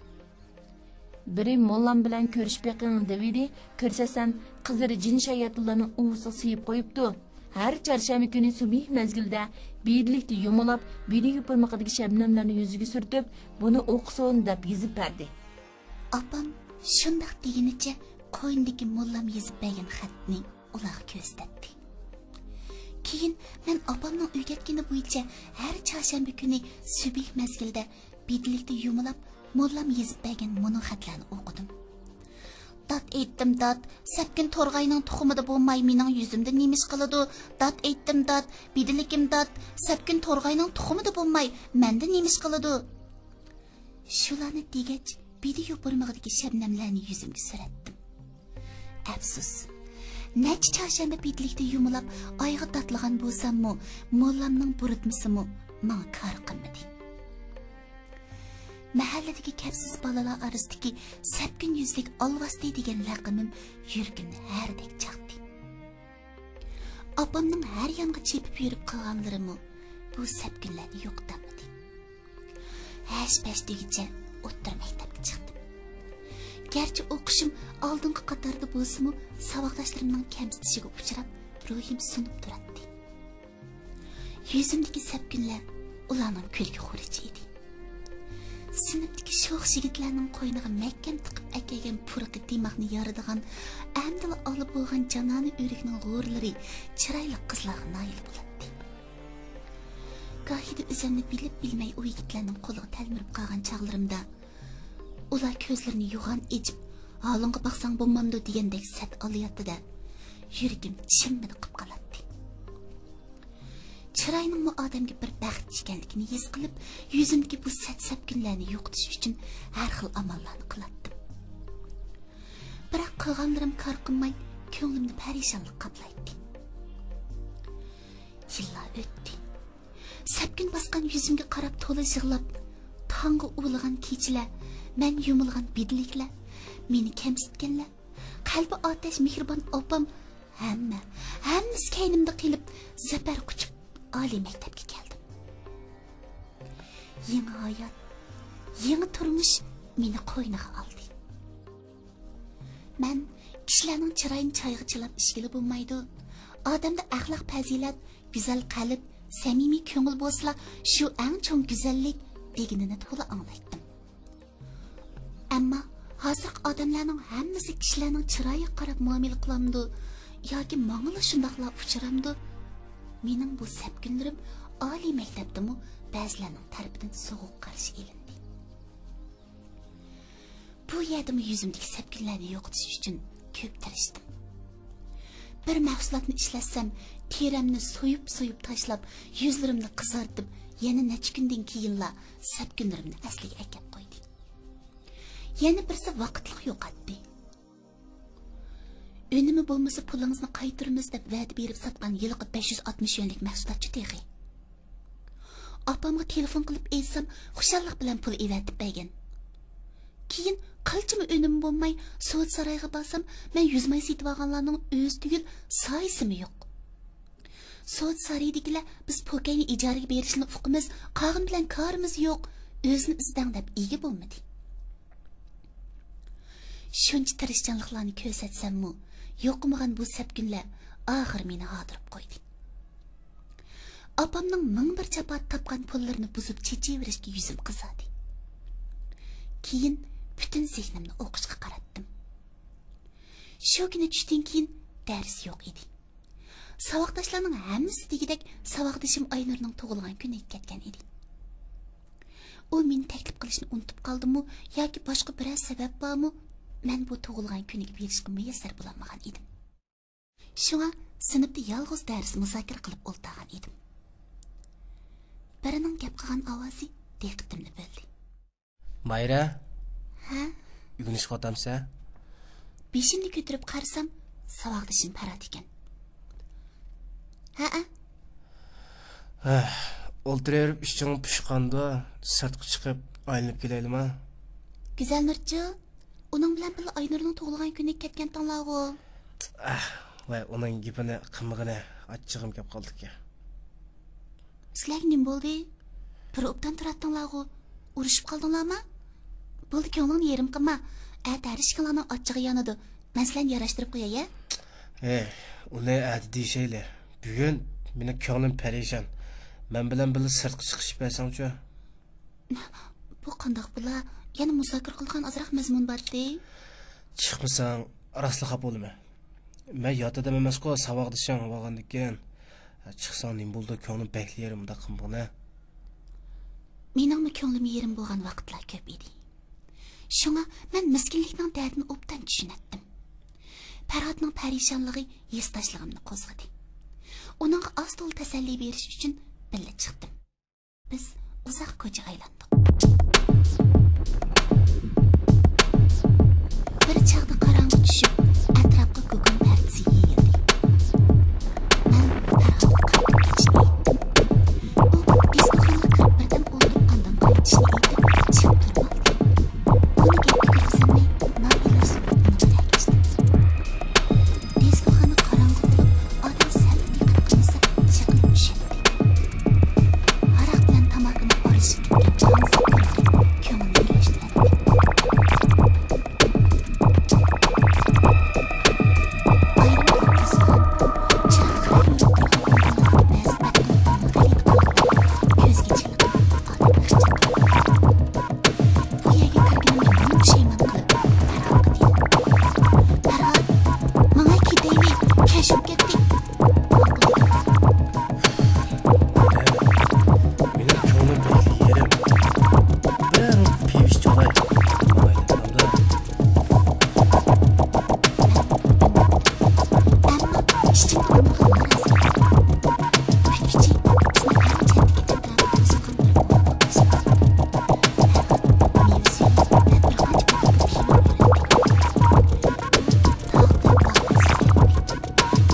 بىرى موللام بىلەن كۆرۈشۈپ بېقىڭ دېۋىدى، كۆرسەتسەم، قىزلىرى جىن شاياتۇنلارنىڭ ئۇۋىسىغا سىيىپ قويۇپتۇ. ھەر چارشەنبە كۈنى سۈبھى مەزگىلدە بىدىلىكتە يۇمىلاپ، بىدە يوپۇرمىقىدىكى شەبنەملەرنى يۈزىگە سۈرتۈپ، بۇنى ئوقۇسۇن دەپ يېزىپ بەردى. ئاپام شۇنداق دېگىنىچە قوينىدىكى موللام يېزىپ بەرگەن خەتنى ئۇلارغا كۆرسەتتى. كېيىن مەن ئاپامنىڭ ئۆگەتكىنى بويىچە ھەر چارشەنبە كۈنى سۈبھى مەزگىلدە بىدىلىكتە يۇمىلاپ، موللام يېزىپ بەرگەن مۇنۇ خەتلەرنى ئوقۇدۇم. داد ئېيتتىم، داد، سەپكۈن تورغاينىڭ تۇخۇمىدا بولماي مېنىڭ يۈزۈمدە نېمە ئىش قىلىدۇ؟ داد ئېيتتىم، داد، بىدىلىكىم داد، سەپكۈن تورغاينىڭ تۇخۇمىدا بولماي مەندە نېمە ئىش قىلىدۇ؟ شۇلارنى دېگەچ، بىدە يوپۇرمىقىدىكى شەبنەملەرنى يۈزۈمگە سۈرەتتىم. ئەپسۇس، نەچچە چارشەنبە بىدىلىكتە يۇمىلاپ ئايغا داتلىغان بولساممۇ، موللامنىڭ بۇيرۇتمىسىمۇ ماڭا كار قىلمىدى. مەھەللىدىكى كەپسىز بالىلار ئارىسىدىكى سەپكۈن يۈزلۈك ئالۋاستى دېگەن لەقىمىم يۈرىكىمنى ھەرىدەك چاقتى. ئاپامنىڭ ھەر يانغا چېپىپ يۈرۈپ قىلغانلىرىمۇ بۇ سەپكۈنلەرنى يوقىتالمىدى. ھەش-پەش دېگۈچە ئوتتۇرا مەكتەپكە چىقتىم. گەرچە ئوقۇشۇم ئالدىنقى قاتاردا بولسىمۇ، ساۋاقداشلىرىمنىڭ كەمسىتىشىگە ئۇچراپ، روھىم سۇنۇپ تۇراتتى. يۈزۈمدىكى سەپكۈنلەر ئۇلارنىڭ كۈلكە خورىكى ئىدى. سىنىپتىكى شوخ يىگىتلەرنىڭ قوينىغا مەھكەم تىقىپ ئەكەلگەن پۇرىقى دىماغنى يارىدىغان، ئەمدىلا ئالا بولغان جانانە ئۆرۈكنىڭ غورلىرى چىرايلىق قىزلارغا نايىل بولاتتى. گاھىدا ئۆزۈمنى بىلىپ بىلمەي ئۇ يىگىتلەرنىڭ قولىغا تەلمۈرۈپ قالغان چاغلىرىمدا، ئۇلار كۆزلىرىنى يوغان ئېچىپ، ھالىڭغا باقساڭ بولمامدۇ دېگەندەك سەت ئالىياتتى-دە، يۈرىكىم چىممىدە قىپ قالاتتى. چىراينىڭمۇ ئادەمگە بىر بەخت ئىكەنلىكىنى ھېس قىلىپ، يۈزۈمدىكى بۇ سەت سەپكۈنلەرنى يوقىتىش ئۈچۈن ھەر خىل ئاماللارنى قىلاتتىم. بىراق قىلغانلىرىم كار قىلماي، كۆڭلۈمنى پەرىشانلىق قاپلايتتى. يىللار ئۆتتى. سەپكۈن باسقان يۈزۈمگە قاراپ تولا يىغلاپ، تاڭغا ئۇۋىلىغان كېچىلەر، مەن يۇمۇلغان بىدىلىكلەر، مېنى كەمسىتكەنلەر، قەلبى ئاتەش مېھرىبان ئاپام، ھەممە، ھەممىسى كەينىمدە قېلىپ، زەپەر قۇچۇپ، ئالىي مەكتەپكە كەلدىم. يېڭى ھايات، يېڭى تۇرمۇش مېنى قوينىغا ئالدى. مەن كىشىلەرنىڭ چىرايىنى چايغا چىلاپ ئىچكىلى بولمايدۇ. ئادەمدە ئەخلاق پەزىلەت، گۈزەل قەلب، سەمىمىي كۆڭۈل بولسىلا، شۇ ئەڭ چوڭ گۈزەللىك دېگىنىنى تولا ئاڭلايتتىم. ئەمما ھازىرقى ئادەملەرنىڭ ھەممىسى كىشىلەرنىڭ چىرايىغا قاراپ مۇئامىلە قىلامدۇ ياكى ماڭىلا شۇنداقلا ئۇچرامدۇ؟ مېنىڭ بۇ سەپكۈنلىرىم ئالىي مەكتەپتىمۇ بەزىلەرنىڭ تەرىپىدىن سوغۇق قارشى ئېلىندى. بۇ يەردىمۇ يۈزۈمدىكى سەپكۈنلەرنى يوقىتىش ئۈچۈن كۆپ تىرىشتىم. بىر مەھسۇلاتنى ئىشلەتسەم، تېرەمنى سويۇپ-سويۇپ تاشلاپ، يۈزلىرىمنى قىزارتىپ، يەنە نەچچە كۈندىن كېيىنلا سەپكۈنلىرىمنى ئەسلىگە ئەكەپ قويدى. يەنە بىرسى ۋاقىتلىق يوقاتتى. ئۈنۈمى بولمىسا، پۇلىڭىزنى قايتۇرىمىز دەپ ۋەدە بېرىپ ساتقان ھېلىقى بەش يۈز ئاتمىش يۈەنلىك مەھسۇلاتچۇ تېخى. ئاپامغا تېلېفون قىلىپ ئېيتسام، خۇشاللىق بىلەن پۇل ئېۋەتىپ بەرگەن. كېيىن قىلچىمۇ ئۈنۈمى بولماي، سودا سارايغا بارسام، مەن يۈز ماي سېتىۋالغانلارنىڭ ئۆزى تۈگۈل، سايىسىمۇ يوق. سودا سارىيىدىكىلەر بىز پوكەينى ئىجارىگە بېرىشنى ئۇقىمىز، قالغىنى بىلەن كارىمىز يوق، ئۆزىنى ئىزدەڭ دەپ ئىگە بولمىدى. شۇنچە تىرىشچانلىقلارنى كۆرسەتسەممۇ، يوقىمىغان بۇ سەپكۈنلەر ئاخىرى مېنى ھاردۇرۇپ قويدى. ئاپامنىڭ مىڭ بىر جاپا تاپقان پۇللىرىنى بۇزۇپ چېچىۋېرىشكە يۈزۈم قىزاردى. كېيىن پۈتۈن زېھنىمنى ئوقۇشقا قاراتتىم. شۇ كۈنى چۈشتىن كېيىن دەرس يوق ئىدى. ساۋاقداشلارنىڭ ھەممىسى دېگۈدەك ساۋاقدىشىم ئاينۇرنىڭ تۇغۇلغان كۈنىگە كەتكەن ئىدى. ئۇ مېنى تەكلىپ قىلىشنى ئۇنتۇپ قالدىمۇ ياكى باشقا بىرەر سەۋەب بارمۇ، مەن بۇ تۇغۇلغان كۈنىگە بېرىشقا مۇيەسسەر بولالمىغان ئىدىم. شۇڭا سىنىپتا يالغۇز دەرس مۇزاكىرە قىلىپ ئولتۇرغان ئىدىم. بىرىنىڭ گەپ قىلغان ئاۋازى دىققىتىمنى بۆلدى. مايرا، ھە؟ ئۆگىنىشىۋاتامسەن؟ بېشىمنى كۆتۈرۈپ قارىسام، ساۋاقدىشىم پەرھات ئىكەن. ھەئە. ھە، ئولتۇرۇۋېرىپ ئىچىڭ پۇشقاندۇ، سىرتقا چىقىپ ئايلىنىپ كېلەيلىما؟ گۈزەلنۇرچۇ، ئۇنىڭ بىلەن بىللە ئاينۇرنىڭ تۇغۇلغان كۈنىگە كەتكەنتىڭلارغۇ؟ ئەھ، ۋاي، ئۇنىڭ گېپىنى قىلمىغىنە، ئاچچىقىم كەپ قالدىكەن. سىلەرگە نېمە بولدى؟ بىر ئوبدان تۇراتتىڭلارغۇ؟ ئۇرۇشۇپ قالدىڭلارمۇ؟ بولدى، كۆڭلۈڭنى يېرىم قىلما. ئەتە ھەر ئىككىڭلارنىڭ ئاچچىقى يانىدۇ. مەن سىلەرنى ياراشتۇرۇپ قوياي، ھە؟ ھەي، ئۇنى ئەتە دېيىشەيلى. بۈگۈن مېنىڭ كۆڭلۈم پەرىشان. مەن بىلەن بىللە سىرتقا چىقىشىپ بەرسەڭچۇ؟ بۇ قانداق بولا؟ يەنە مۇزاكىرە قىلىدىغان ئازراق مەزمۇن بارتى. چىقمىساڭ راستلا خاپا بولىمەن. مەن يات ئادەم ئەمەسقۇ، ساۋاقدىشىڭ بولغاندىكىن. چىقساڭ نېمە بولىدۇ، كۆڭلۈم بەكلا يېرىم، مۇنداق قىلمىغىنە. مېنىڭمۇ كۆڭلۈم يېرىم بولغان ۋاقىتلار كۆپ ئىدى. شۇڭا مەن مىسكىنلىكنىڭ دەردىنى ئوبدان چۈشىنەتتىم. پەرھاتنىڭ پەرىشانلىقى ھېسداشلىقىمنى قوزغىدى. ئۇنىڭغا ئاز-تولا تەسەللى بېرىش ئۈچۈن بىللە چىقتىم. بىز ئۇزاق كوچا ئايلاندۇق. بىر چاغدا قاراڭغۇ چۈشۈپ، ئەتراپقا گۇگۇم پەردىسى يېيىلدى. مەن پەرھاتقا قايتىپ كېتىشنى ئېيتتىم. ئۇ دىسكوخانىغا كىرىپ بىردەم ئولتۇرۇپ، ئاندىن قايتىشنى ئېيتىپ، چىقىپ تۇرۇۋالدى. بۇنى گەپكە كىرگۈزەلمەي، نائىلاج ئۇنىڭغا ئەگەشتىم. دىسكوخانا قاراڭغۇ بولۇپ، ئادەم سەل دىققەت قىلمىسا، چېقىلىپ چۈشەتتى. ھاراق بىلەن تاماكىنىڭ ئارىلىشىپ كەتكەن جانسىز پۇرىقى كۆڭۈلنى ئېلىشتۇراتتى. ئايرىم بىر كۆزخان، چىراغ خىرايىنچە تۇرغان ئورۇنلاردا بەزى بەتنۇرلارنىڭ غەلىتە قىلىقلىرى كۆزگە چېلىقىپ، ئادەمنى خىجىل قىلدۇراتتى. بۇ يەرگە كىرگىنىمگە مىڭ پۇشايمان قىلىپ، پەرھاتقا دېدىم. پەرھات، ماڭاي كېتەيلى، كەچ بولۇپ كەتتى. مېنىڭ كۆڭلۈم بەكلا يېرىم. بىرەر پىۋىشچە ئالاي. ماڭاي دېدىم. ئەمما ئىچىمدە ئۇنىڭغا نارازى ئىدىم. كۈتكۈچى بىزنى ھەر چەتتىكى ئەتراپقا توسۇغان بىر ئوماق باشقا. مېۋە سۈيى ۋە بىر قانچە ئوماق پىۋا ئۆرەتتى. تاغ بىلەن باغ ئەسلىدە.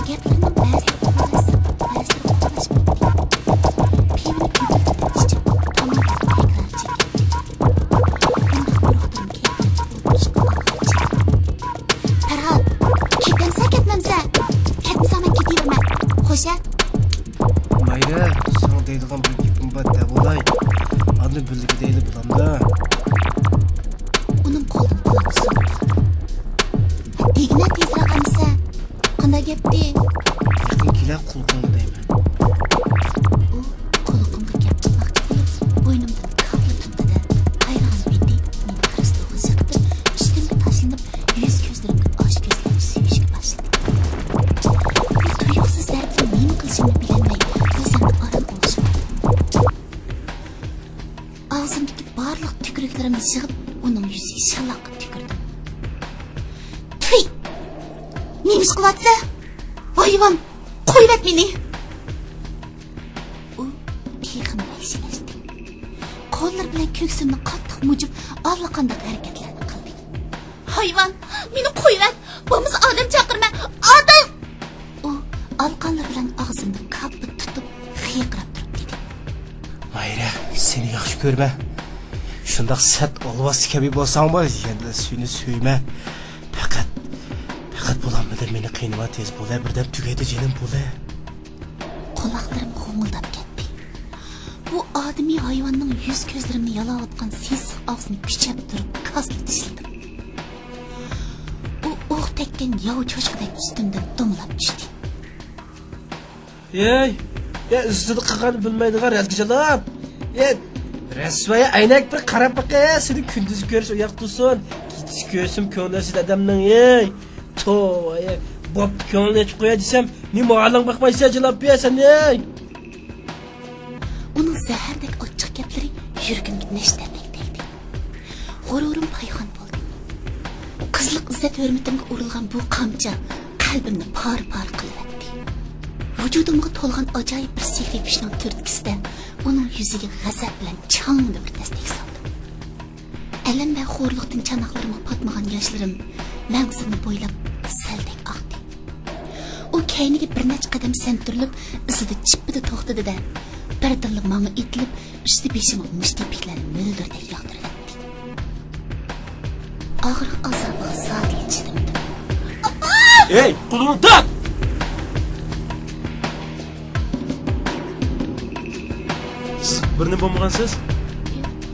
گەپلىرىنىڭ بەزىلىرى قۇلاق ئېسىق، بەزىلىرى قۇلاق ئاچمايتتى. پىۋىنى كۆپۈرتۈپ ئىچىپ، تاماكىنى تەكرار چېكەتتى. بۇنداق بىر ئۇقتۇرۇم كەيپىياتتا ئولتۇرۇشقا ئاغرىپ چىقتى. پەرھات، كېتەمسە، كەتمەمسە؟ كەتمىسەڭ مەن كېتىۋېرىمەن. خوش ھە؟ مايرا، ساڭا دەيدىغان بىر گېپىم بار، دەۋالاي. ئاندىن بىللە كېتەيلى، بولامدا؟ ئۇنىڭ قولىدىن قۇلاقنى سۇندۇرۇپ ئالدىم. دېگىنە تېزرەك ئەمىسە. قانداق گەپتى؟ يېقىن كېلە، قۇلىقىڭغا دەيمەن. ئۇ قۇلىقىمغا گەپ قىلماقچى بولۇپ، بوينۇمدىن كاپلا تۇتتى-دە، قايرىغان پېتى مېنى كرېسلوغا زىقىتىپ، ئۈستۈمگە تاشلىنىپ، يۈز-كۆزلىرىمگە ئاچ كۆزلەرچە سۆيۈشكە باشلىدى. بۇ تۇيۇقسىز زەربىدىن نېمە قىلىشىمنى بىلەلمەي، ئۆزۈمنى ئاران ئوڭشىۋالدىم. ئاغزىمدىكى بارلىق تۈكۈرۈكلىرىمنى يىغىپ، ئۇنىڭ يۈزىگە شالاققا تۈكۈردۈم. تۈي! نېمە ئىش قىلىۋاتىسەن؟ ھايۋان! قويۇۋەت مېنى! ئۇ تېخىمۇ ۋەھشىيلەشتى. قوللىرى بىلەن كۆكسۈمنى قاتتىق مۇجۇپ، ئاللىقانداق ھەرىكەتلەرنى قىلدى. ھايۋان! مېنى قويۇۋەت! بولمىسا ئادەم چاقىرىمەن! ئادەم! ئۇ ئالىقانلىرى بىلەن ئاغزىمنى كاپلا تۇتۇپ، خىيقىراپ تۇرۇپ دېدى. ماھىرە، سېنى ياخشى كۆرىمەن. شۇنداق سەت ئالۋاستى كەبى بولساڭمۇ، يەنىلا سېنى سۆيىمەن. پەقەت، پەقەت بولالمىدىم، مېنى قىينىما، تېز بولە، بىردەم تۈگەيدۇ جېنىم، بولە. قۇلاقلىرىم غۇڭۇلداپ كەتتى. بۇ ئادىمىي ھايۋاننىڭ يۈز-كۆزلىرىمنى يالاۋاتقان سېسىق ئاغزىنى كۈچەپ تۇرۇپ كاسىلا چىشلىدىم. ئۇ ئوق تەگكەن ياۋا چوشقىدەك ئۈستۈمدىن دومىلاپ چۈشتى. ئەي، يا ئىززىتى قىلغاننى بىلمەيدىغان رەزگىجالاپ. يا رەسۋايە ئەينەك بىر قاراپ باقە، سېنى كۈندۈز كۆرسە ئۇياق تۇرسۇن، كېچىسى كۆرسىمۇ كۆڭلى ئەسىدە ئادەمنىڭ، ئەي. توۋا، ئەي، بوپتۇ، كۆڭلىنى ئېچىپ قوياي دېسەم، نېمە ھالىڭ باقمايسەن، جالاپ يا سەن، ئەي. ئۇنىڭ زەھەردەك ئاچچىق گەپلىرى يۈرىكىمگە نەشتەردەك تەگدى. غۇرۇرۇم پايخان بولدى. قىزلىق ئىززەت-ھۆرمىتىمگە ئۇرۇلغان بۇ قامچا قەلبىمنى پارە-پارە قىلىۋەتتى. ۋۇجۇدۇمغا تولغان ئاجايىپ بىر سېھرىي كۈچنىڭ تۈرتكىسىدە ئۇنىڭ يۈزىگە غەزەپ بىلەن چاڭ بىر دەستەك سالدىم. ئەلەم ۋە خورلۇقتىن چاناقلىرىمغا پاتمىغان ياشلىرىم مەڭزىمنى بويلاپ سەلدەك ئاقتى. ئۇ كەينىگە بىر نەچچە قەدەم سەنتۈرۈلۈپ، ئىزىدا چىپپىدە توختىدى-دە، بىردىنلا ماڭا ئېتىلىپ، ئۈستى بېشىمغا مۇشت تېپىكلەرنى مۆلدۈردەك ياغدۇرۇۋەتتى. ئاغرىق-ئازابىغا زادىلا چىدىمىدىم. ئەي، قولۇڭنى تارت! سىز بىرنى بولمىغانسىز؟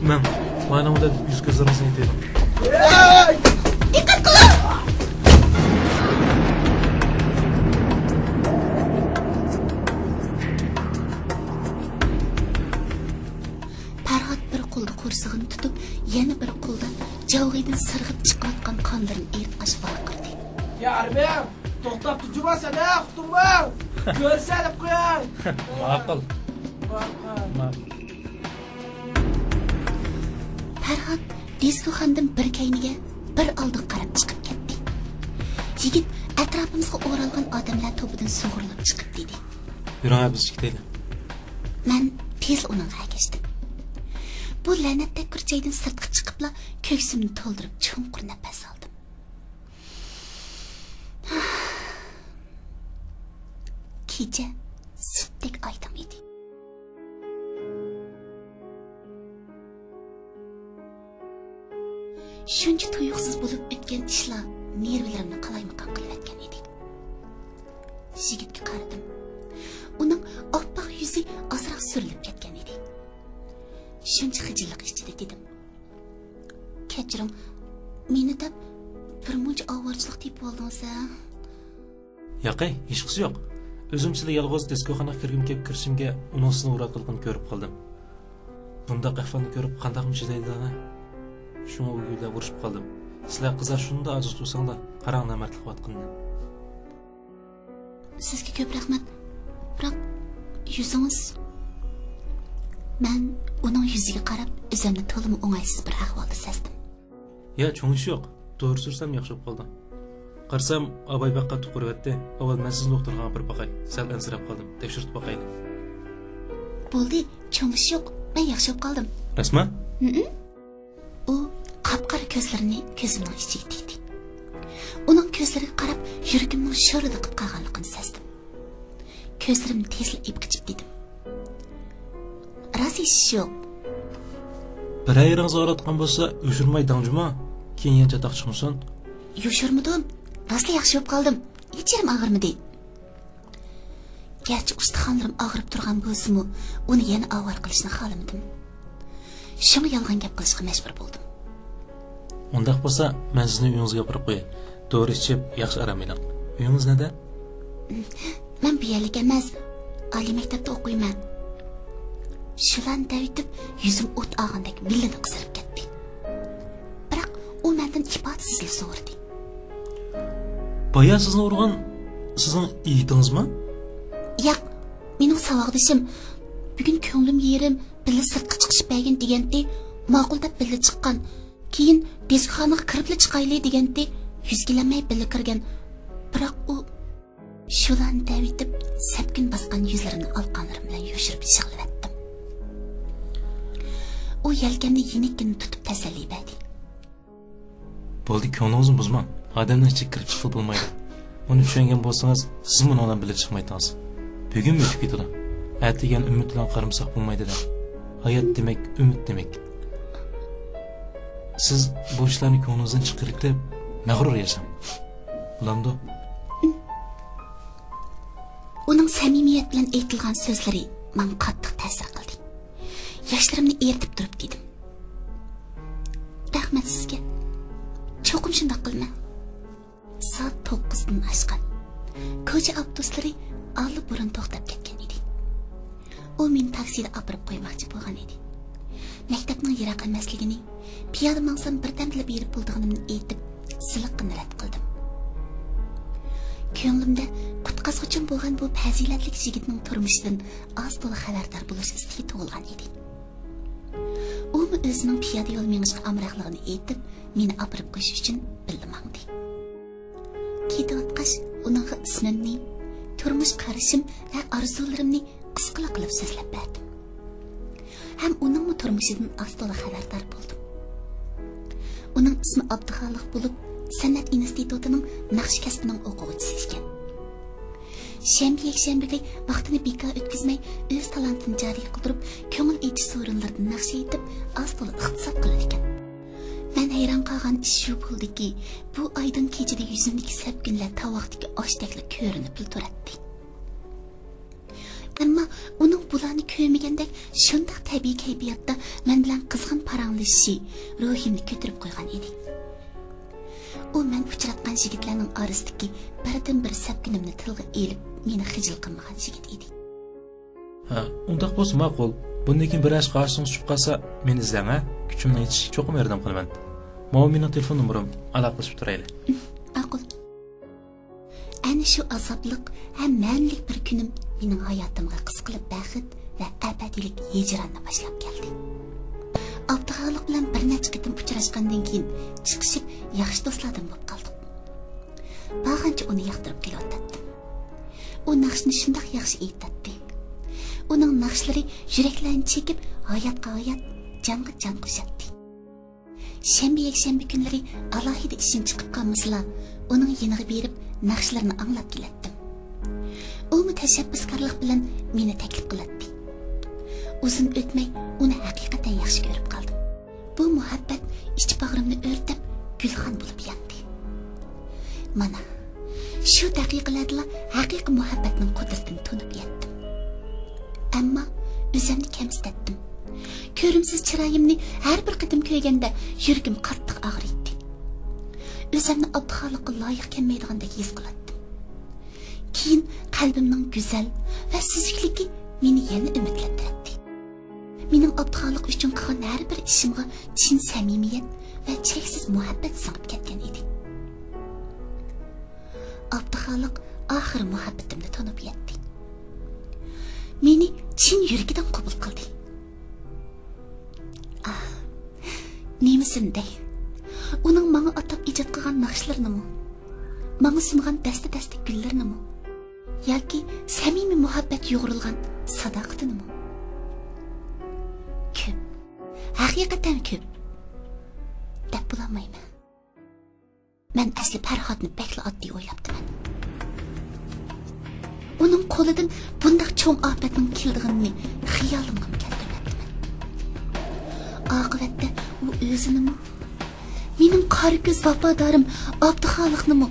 مەن مانا ئۇنداق يۈز-كۆزلىرىڭىزنى ئېتىۋېتىڭ. دىققەت قىلىڭ! پەرھات بىر قولدا قورسىقىنى تۇتۇپ، يەنە بىر قولدا جاۋغىدىن سىرغىپ چىقىۋاتقان قانلىرىنى ئېرىتقاچ ۋارقىرىدى. يا ئارمىيەم، توختاپ تۇر جۇما سەن، ھە، ئۇقتۇڭمۇ؟ كۆرسە دەپ قوياي. ماقۇل. ماقۇل. ماقۇل. پەرھات دىسكوخانىدىن بىر كەينىگە، بىر ئالدىغا قاراپ چىقىپ كەتتى. يىگىت ئەتراپىمىزغا ئورالغان ئادەملەر توپىدىن سۇغۇرۇلۇپ چىقىپ دېدى. يۈرۈڭ، بىز چىقىتايلى. مەن تېزلا ئۇنىڭغا ئەگەشتىم. بۇ لەنەتتەك كۈرچەيدىن سىرتقا چىقىپلا كۆكسۈمنى تولدۇرۇپ چوڭقۇر نەپەس ئالدىم. كېچە سۈتتەك ئايدىڭ ئىدى. شۇنچە تۇيۇقسىز بولۇپ ئۆتكەن ئىشلار نېرۋىلىرىمنى قالايمىقان قىلىۋەتكەن ئىدى. يىگىتكە قارىدىم. ئۇنىڭ ئاپئاق يۈزى ئازراق سۈرۈلۈپ كەتكەن ئىدى. شۇنچە خىجىللىق ئىچىدە دېدىم. كەچۈرۈڭ، مېنى دەپ بىر مۇنچە ئاۋارىچىلىق تېپىۋالدىڭىز ھە؟ ياقەي، ھېچقىسى يوق. ئۆزۈم سىلەر يالغۇز دىسكوخانىغا كىرگۈم كېلىپ كىرىشىمگە ئۇنىڭ سىزنى ئۇرۇۋاتقانلىقىنى كۆرۈپ قالدىم. بۇنداق ئەھۋالنى كۆرۈپ قانداقمۇ چىدايدۇ ئەنە؟ شۇڭا ئۇ گۈلدەپ ئۇرۇشۇپ قالدىم. سىلەر قىزلار شۇنداق ئاجىز تۇرساڭلار، قاراڭ نامەردلىك قىلىۋاتقىنىنى. سىزگە كۆپ رەھمەت. بىراق، يۈزىڭىز. مەن ئۇنىڭ يۈزىگە قاراپ، ئۆزۈمنى تولىمۇ ئوڭايسىز بىر ئەھۋالدا سەزدىم. يا، چوڭ ئىش يوق. دورا سۈرسەم ياخشى بولۇپ قالىدۇ. قارىسام، ئاباي بەك قاتتىق ئۇرۇۋەتتى. ئاۋۋال مەن سىزنى دوختۇرخانىغا ئاپىرىپ باقاي. سەل ئەنسىرەپ قالدىم. تەكشۈرتۈپ باقايلى. بولدى، چوڭ ئىش يوق. مەن ياخشى بولۇپ قالدىم. راستمۇ؟ ھىم. ئۇ قاپقارا كۆزلىرىنى كۆزۈمنىڭ ئىچىگە تىكتى. ئۇنىڭ كۆزلىرىگە قاراپ، يۈرىكىمنىڭ شورىدىقىپ قالغانلىقىنى سەزدىم. كۆزلىرىمنى تېزلا ئېپقىچىپ دېدىم. راست ھېچ ئىش يوق. بىرەر يېرىڭىز ئاغرىۋاتقان بولسا، يوشۇرماي دەڭ جۇما. كېيىن يەنە چاتاق چىقمىسۇن. يوشۇرمىدىم. راستلا ياخشى بولۇپ قالدىم. ھېچ يېرىم ئاغرىمىدى. گەرچە ئۇستىخانلىرىم ئاغرىپ تۇرغان بولسىمۇ، ئۇنى يەنە ئاۋارە قىلىشنى خالىمىدىم. شۇڭا يالغان گەپ قىلىشقا مەجبۇر بولدۇم. ئۇنداق بولسا، مەن سىزنى ئۆيىڭىزگە ئاپىرىپ قوياي. دورا ئىچىپ، ياخشى ئارام ئېلىڭ. ئۆيىڭىز نەدە؟ مەن بۇ يەرلىك ئەمەس. ئالىي مەكتەپتە ئوقۇيمەن. شۇلارنى دەۋېتىپ، يۈزۈم ئوت ئالغاندەك مىللىدە قىزىرىپ كەتتى. بىراق ئۇ مەندىن ئىپادىسىزلا سورىدى. بايا سىزنى ئۇرغان سىزنىڭ يىگىتىڭىزمۇ؟ ياق، مېنىڭ ساۋاقدىشىم. بۈگۈن كۆڭلۈم يېرىم، بىللە سىرتقا چىقىشىپ بەرگىن دېگەنتى، ماقۇل دەپ بىللە چىققان. كېيىن دىسكوخانىغا كىرىپلا چىقايلى دېگەنتى، يۈز كېلەلمەي بىللە كىرگەن. بىراق ئۇ شۇلارنى دەۋېتىپ، سەپكۈن باسقان يۈزلىرىمنى ئالىقانلىرىم بىلەن يوشۇرۇپ يىغلىۋەتتىم. ئۇ يەلكەمنى يېنىككىنە تۇتۇپ تەسەللى بەردى. بولدى، كۆڭلىڭىزنى بۇزماڭ. ئادەمنىڭ ئىچىگە كىرىپ چىققىلى بولمايدۇ. ئۇنى چۈشەنگەن بولسىڭىز، سىزمۇ ئۇنىڭ بىلەن بىللە چىقمايتتىڭىز. بۈگۈنمۇ ئۆتۈپ كېتىدۇ. ئەتىگەن ئۈمىد بىلەن قارىمىساق بولمايدۇ-دە. ھايات دېمەك، ئۈمىد دېمەك. سىز بۇ ئىشلارنى كۆڭلىڭىزدىن چىقىرىپ، مەغرۇر ياشاڭ. بولامدۇ؟ ئۇنىڭ سەمىمىيەت بىلەن ئېيتىلغان سۆزلىرى ماڭا قاتتىق تەسىر قىلدى. ياشلىرىمنى ئېرىتىپ تۇرۇپ دېدىم. رەھمەت سىزگە. چوقۇم شۇنداق قىلىمەن. سائەت توققۇزدىن ئاشقان. كوچا ئاپتوبۇسلىرى ئاللىبۇرۇن توختاپ كەتكەن ئىدى. ئۇ مېنى تاكسىدا ئاپىرىپ قويماقچى بولغان ئىدى. مەكتەپنىڭ يىراق ئەمەسلىكىنى، پىيادە ماڭسام بىردەمدىلا بېرىپ بولىدىغىنىمنى ئېيتىپ، سىلىققىنە رەت قىلدىم. كۆڭلۈمدە قۇتقازغۇچۇم بولغان بۇ پەزىلەتلىك يىگىتنىڭ تۇرمۇشىدىن ئاز تولا خەۋەردار بولۇش ئىستىكى تۇغۇلغان ئىدى. ئۇمۇ ئۆزىنىڭ پىيادە يول مېڭىشقا ئامراقلىقىنى ئېيتىپ، مېنى ئاپىرىپ قويۇش ئۈچۈن بىللە ماڭدى. كېتىۋاتقاچ، ئۇنىڭغا ئىسمىمنى، تۇرمۇش قارىشىم ۋە ئارزۇلىرىمنى قىسقىلا قىلىپ سۆزلەپ بەردىم. ھەم ئۇنىڭمۇ تۇرمۇشىدىن ئاز تولا خەۋەردار بولدۇم. ئۇنىڭ ئىسمى ئابدۇخالىق بولۇپ، سەنئەت ئىنستىتۇتىنىڭ ناخشا كەسپىنىڭ ئوقۇغۇچىسى ئىكەن. شەنبە، يەكشەنبىدە ۋاقتىنى بىكار ئۆتكۈزمەي، ئۆز تالانتىنى جارى قىلدۇرۇپ، كۆڭۈل ئېچىش سورۇنلىرىدا ناخشا ئېيتىپ، ئاز تولا ئىقتىساد قىلىدىكەن. مەن ھەيران قالغان ئىش شۇ بولدىكى، بۇ ئايدىڭ كېچىدە يۈزۈمدىكى سەپكۈنلەر تاۋاقتىكى ئاشتەكلا كۆرۈنۈپلا تۇراتتى. ئەمما ئۇنىڭ بۇلارنى كۆرمىگەندەك شۇنداق تەبىئىي كەيپىياتتا مەن بىلەن قىزغىن پاراڭلىشىشى روھىمنى كۆتۈرۈپ قويغان ئىدى. ئۇ مەن ئۇچراتقان يىگىتلەرنىڭ ئارىسىدىكى بىردىنبىر سەپكۈنۈمنى تىلغا ئېلىپ، مېنى خىجىل قىلمىغان يىگىت ئىدى. ھە، ئۇنداق بولسا ماقۇل. بۇندىن كېيىن بىر ئىشقا ئاشىقىڭىز چۈشۈپ قالسا، مېنى ئىزدەڭ، ھە؟ كۈچۈمنىڭ يېتىشىچە چوقۇم ياردەم قىلىمەن. ماۋۇ مېنىڭ تېلېفون نومۇرۇم، ئالاقىلىشىپ تۇرايلى. ماقۇل. ئەنە شۇ ئازابلىق ھەم مەنىلىك بىر كۈنۈم مېنىڭ ھاياتىمغا قىسقىلا بەخت ۋە ئەبەدىيلىك ھىجراننى باشلاپ كەلدى. ئابدۇخالىق بىلەن بىر نەچچە قېتىم ئۇچراشقاندىن كېيىن چىقىشىپ ياخشى دوستلاردىن بولۇپ قالدۇق. بارغانچە ئۇنى ياقتۇرۇپ كېلىۋاتاتتىم. ئۇ ناخشىنى شۇنداق ياخشى ئېيتاتتى. ئۇنىڭ ناخشىلىرى يۈرەكلەرنى چېكىپ، ھاياتقا ھايات، جانغا جان قوشاتتى. شەنبە، يەكشەنبە كۈنلىرى ئالاھىدە ئىشىم چىقىپ قالمىسىلا، ئۇنىڭ يېنىغا بېرىپ، ناخشىلىرىنى ئاڭلاپ كېلەتتىم. ئۇمۇ تەشەببۇسكارلىق بىلەن مېنى تەكلىپ قىلاتتى. ئۇزۇن ئۆتمەي، ئۇنى ھەقىقەتەن ياخشى كۆرۈپ قالدىم. بۇ مۇھەببەت ئىچ باغرىمنى ئۆرتەپ، گۈلخان بولۇپ ياندى. مانا، شۇ دەقىقىلەردىلا ھەقىقىي مۇھەببەتنىڭ قۇدرىتىنى تونۇپ يەتتىم. ئەمما ئۆزۈمنى كەمسىتەتتىم. كۆرۈمسىز چىرايىمنى ھەر بىر قېتىم كۆرگەندە يۈرىكىم قاتتىق ئاغرىيتتى. ئۆزۈمنى ئابدۇخالىققا لايىق كەلمەيدىغاندەك ھېس قىلاتتىم. كېيىن قەلبىمنىڭ گۈزەل ۋە سۈزۈكلۈكى مېنى يەنە ئۈمىدلەندۈرەتتى. مېنىڭ ئابدۇخالىق ئۈچۈن قىلغان ھەر بىر ئىشىمغا چىن سەمىمىيەت ۋە چەكسىز مۇھەببەت سىڭىپ كەتكەن ئىدى. ئابدۇخالىق ئاخىرى مۇھەببىتىمنى تونۇپ يەتتى. مېنى چىن يۈرىكىدىن قوبۇل قىلدى. ئاھ، نېمىسىنى دەي؟ ئۇنىڭ ماڭا ئاتاپ ئىجاد قىلغان ناخشىلىرىنىمۇ؟ ماڭا سۇنغان دەستە-دەستە گۈللىرىنىمۇ؟ ياكى سەمىمىي مۇھەببەت يۇغۇرۇلغان ساداقىتىنىمۇ؟ كۆپ. ھەقىقەتەن كۆپ. دەپ بولالمايمەن. مەن ئەسلى پەرھاتنى بەكلا ئاددىي ئويلاپتىمەن. ئۇنىڭ قولىدىن بۇنداق چوڭ ئاپەتنىڭ كېلىدىغىنىنى خىيالىمغىمۇ كەلتۈرمەپتىمەن. ئاقىۋەتتە ئۇ ئۆزىنىمۇ، مېنىڭ قارا كۆز ۋاپادارىم ئابدۇخالىقنىمۇ،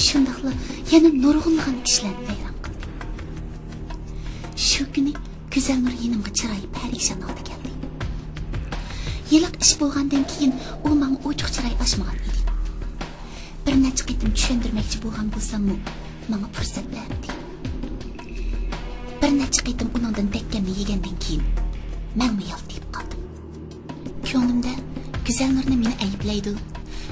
شۇنداقلا يەنە نۇرغۇنلىغان كىشىلەرنى ۋەيران قىلدى. شۇ كۈنى گۈزەلنۇر يېنىمغا چىرايى پەرىشان ھالدا كەلدى. ھېلىقى ئىش بولغاندىن كېيىن ئۇ ماڭا ئوچۇق چىراي ئاچمىغان ئىدى. بىر نەچچە قېتىم چۈشەندۈرمەكچى بولغان بولساممۇ، ماڭا پۇرسەت بەرمىدى. بىر نەچچە قېتىم ئۇنىڭدىن دەككەمنى يېگەندىن كېيىن، مەنمۇ يالتىيىپ قالدىم. كۆڭلۈمدە گۈزەلنۇرنى مېنى ئەيىبلەيدۇ،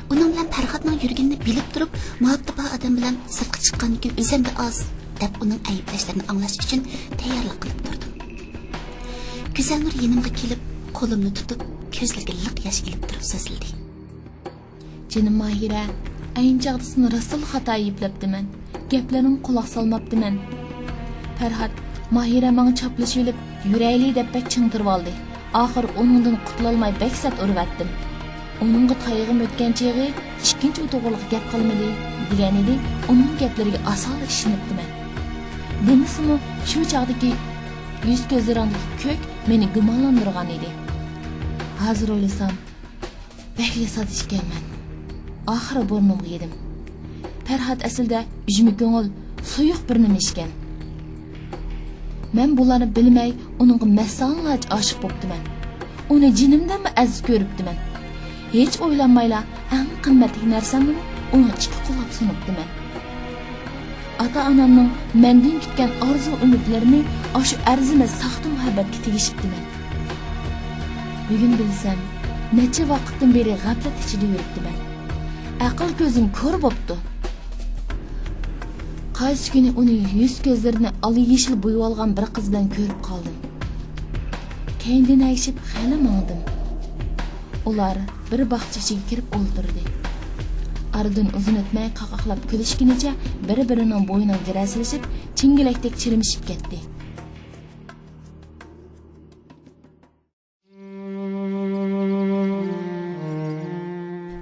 ئۇنىڭ بىلەن پەرھاتنىڭ يۈرگىنىنى بىلىپ تۇرۇپ، مۇھەببىتى بار ئادەم بىلەن سىرتقا چىققاندىكىن ئۆزەمگە ئاز، دەپ ئۇنىڭ ئەيىبلەشلىرىنى ئاڭلاش ئۈچۈن تەييارلىق قىلىپ تۇردۇم. گۈزەلنۇر يېنىمغا كېلىپ، قولۇمنى تۇتۇپ، كۆزلىرىگە لىق ياش ئېلىپ تۇرۇپ سۆزلىدى. جېنىم ماھىرە، ئەينى چاغدا سېنى راستلا خاتا ئەيىبلەپتىمەن. گەپلىرىڭگە قۇلاق سالماپتىمەن. پەرھات، ماھىرە ماڭا چاپلىشىۋېلىپ، يۈرەيلى دەپ بەك چىڭ تۇرۇۋالدى. ئاخىر ئۇنىڭدىن قۇتۇلالماي بەك سەت ئۇرۇۋەتتىم. ئۇنىڭغا تايىقىم ئۆتكەن چېغى ئىككىنچى ئۇ توغرىلىق گەپ قىلمىدى، دېگەنىدى، ئۇنىڭ گەپلىرىگە ئاسانلا ئىشىنىپتىمەن. دېمىسىمۇ، شۇ چاغدىكى يۈز-كۆزلىرىڭدىكى كۆك مېنى گۇمانلاندۇرغان ئىدى. ھازىر ئويلىسام، بەكلا سادا ئىكەنمەن. ئاخىرى بۇرنۇمغا يېدىم. پەرھات ئەسلىدە ئۈجمە كۆڭۈل، سۇيۇق بىر نېمە ئىكەن. مەن بۇلارنى بىلمەي ئۇنىڭغا مەستانىلەرچە ئاشىق بوپتىمەن. ئۇنى جېنىمدىنمۇ ئەزىز كۆرۈپتىمەن. ھېچ ئويلانمايلا ئەڭ قىممەتلىك نەرسەمنىمۇ ئۇنىڭ ئىككى قوللاپ سۇنۇپتىمەن. ئاتا-ئانامنىڭ مەندىن كۈتكەن ئارزۇ-ئۈمىدلىرىنى ئاشۇ ئەرزىمەس ساختا مۇھەببەتكە تېگىشىپتىمەن. بۈگۈن بىلسەم، نەچچە ۋاقىتتىن بېرى غەپلەت ئىچىدە يۈرۈپتىمەن. ئەقىل كۆزۈم كور بوپتۇ. قايسى كۈنى ئۇنى يۈز-كۆزلىرىنى ئالا-يېشىل بويىۋالغان بىر قىز بىلەن كۆرۈپ قالدىم. كەينىدىن ئەگىشىپ خېلى ماڭدىم. ئۇلار بىر باغچە ئىچىگە كىرىپ ئولتۇردى. ئارىدىن ئۇزۇن ئۆتمەي قاقاقلاپ كۈلۈشكىنىچە بىر-بىرىنىڭ بوينىغا گىرە سېلىشىپ، چىڭگىلەكتەك چىرمىشىپ كەتتى.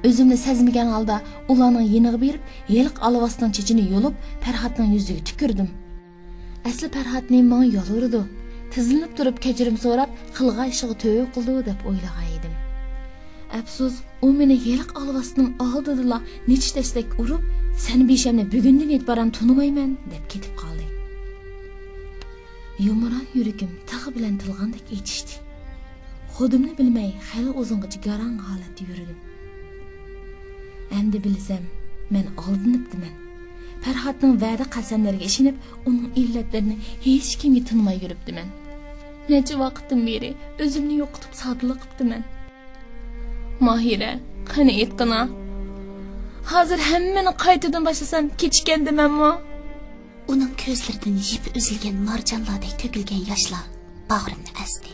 ئۆزۈمنى سەزمىگەن ھالدا ئۇلارنىڭ يېنىغا بېرىپ، ھېلىقى ئالۋاستىنىڭ چېچىنى يۇلۇپ، پەرھاتنىڭ يۈزىگە تۈكۈردۈم. ئەسلى پەرھاتنى ماڭا يالۋۇرىدۇ، تىزلىنىپ تۇرۇپ كەچۈرۈم سوراپ، قىلغان ئىشىغا تۆۋە قىلىدۇ دەپ ئويلىغان ئىدىم. ئەپسۇس، ئۇ مېنى ھېلىقى ئالۋاستىنىڭ ئالدىدىلا نېچىتەستەك ئۇرۇپ، سەن بىشەمنى بۈگۈندىن ئېتىبارەن تونۇمايمەن دەپ كېتىپ قالدى. يۇمران يۈرىكىم تىغ بىلەن تىلغاندەك ئېچىشتى. خۇدۇمنى بىلمەي خېلى ئۇزۇنغىچە گاراڭ ھالەتتە يۈردۈم. ئەمدى بىلسەم، مەن ئالدىنىپتىمەن. پەرھاتنىڭ ۋەدە قەسەملىرىگە ئىشىنىپ، ئۇنىڭ ئىللەتلىرىنى ھېچكىمگە تونۇماي يۈرۈپتىمەن. نەچچە ۋاقىتتىن بېرى ئۆزۈمنى يوقىتىپ سادىلىقىپتىمەن. ماھىرە، قېنى ئېيتقىنا، ھازىر ھەممىنى قايتىدىن باشلىسام كېچىككەن دېمەممۇ؟ ئۇنىڭ كۆزلىرىدىن يىپى ئۈزۈلگەن مارجانلاردەك تۆكۈلگەن ياشلار باغرىمنى ئەزدى.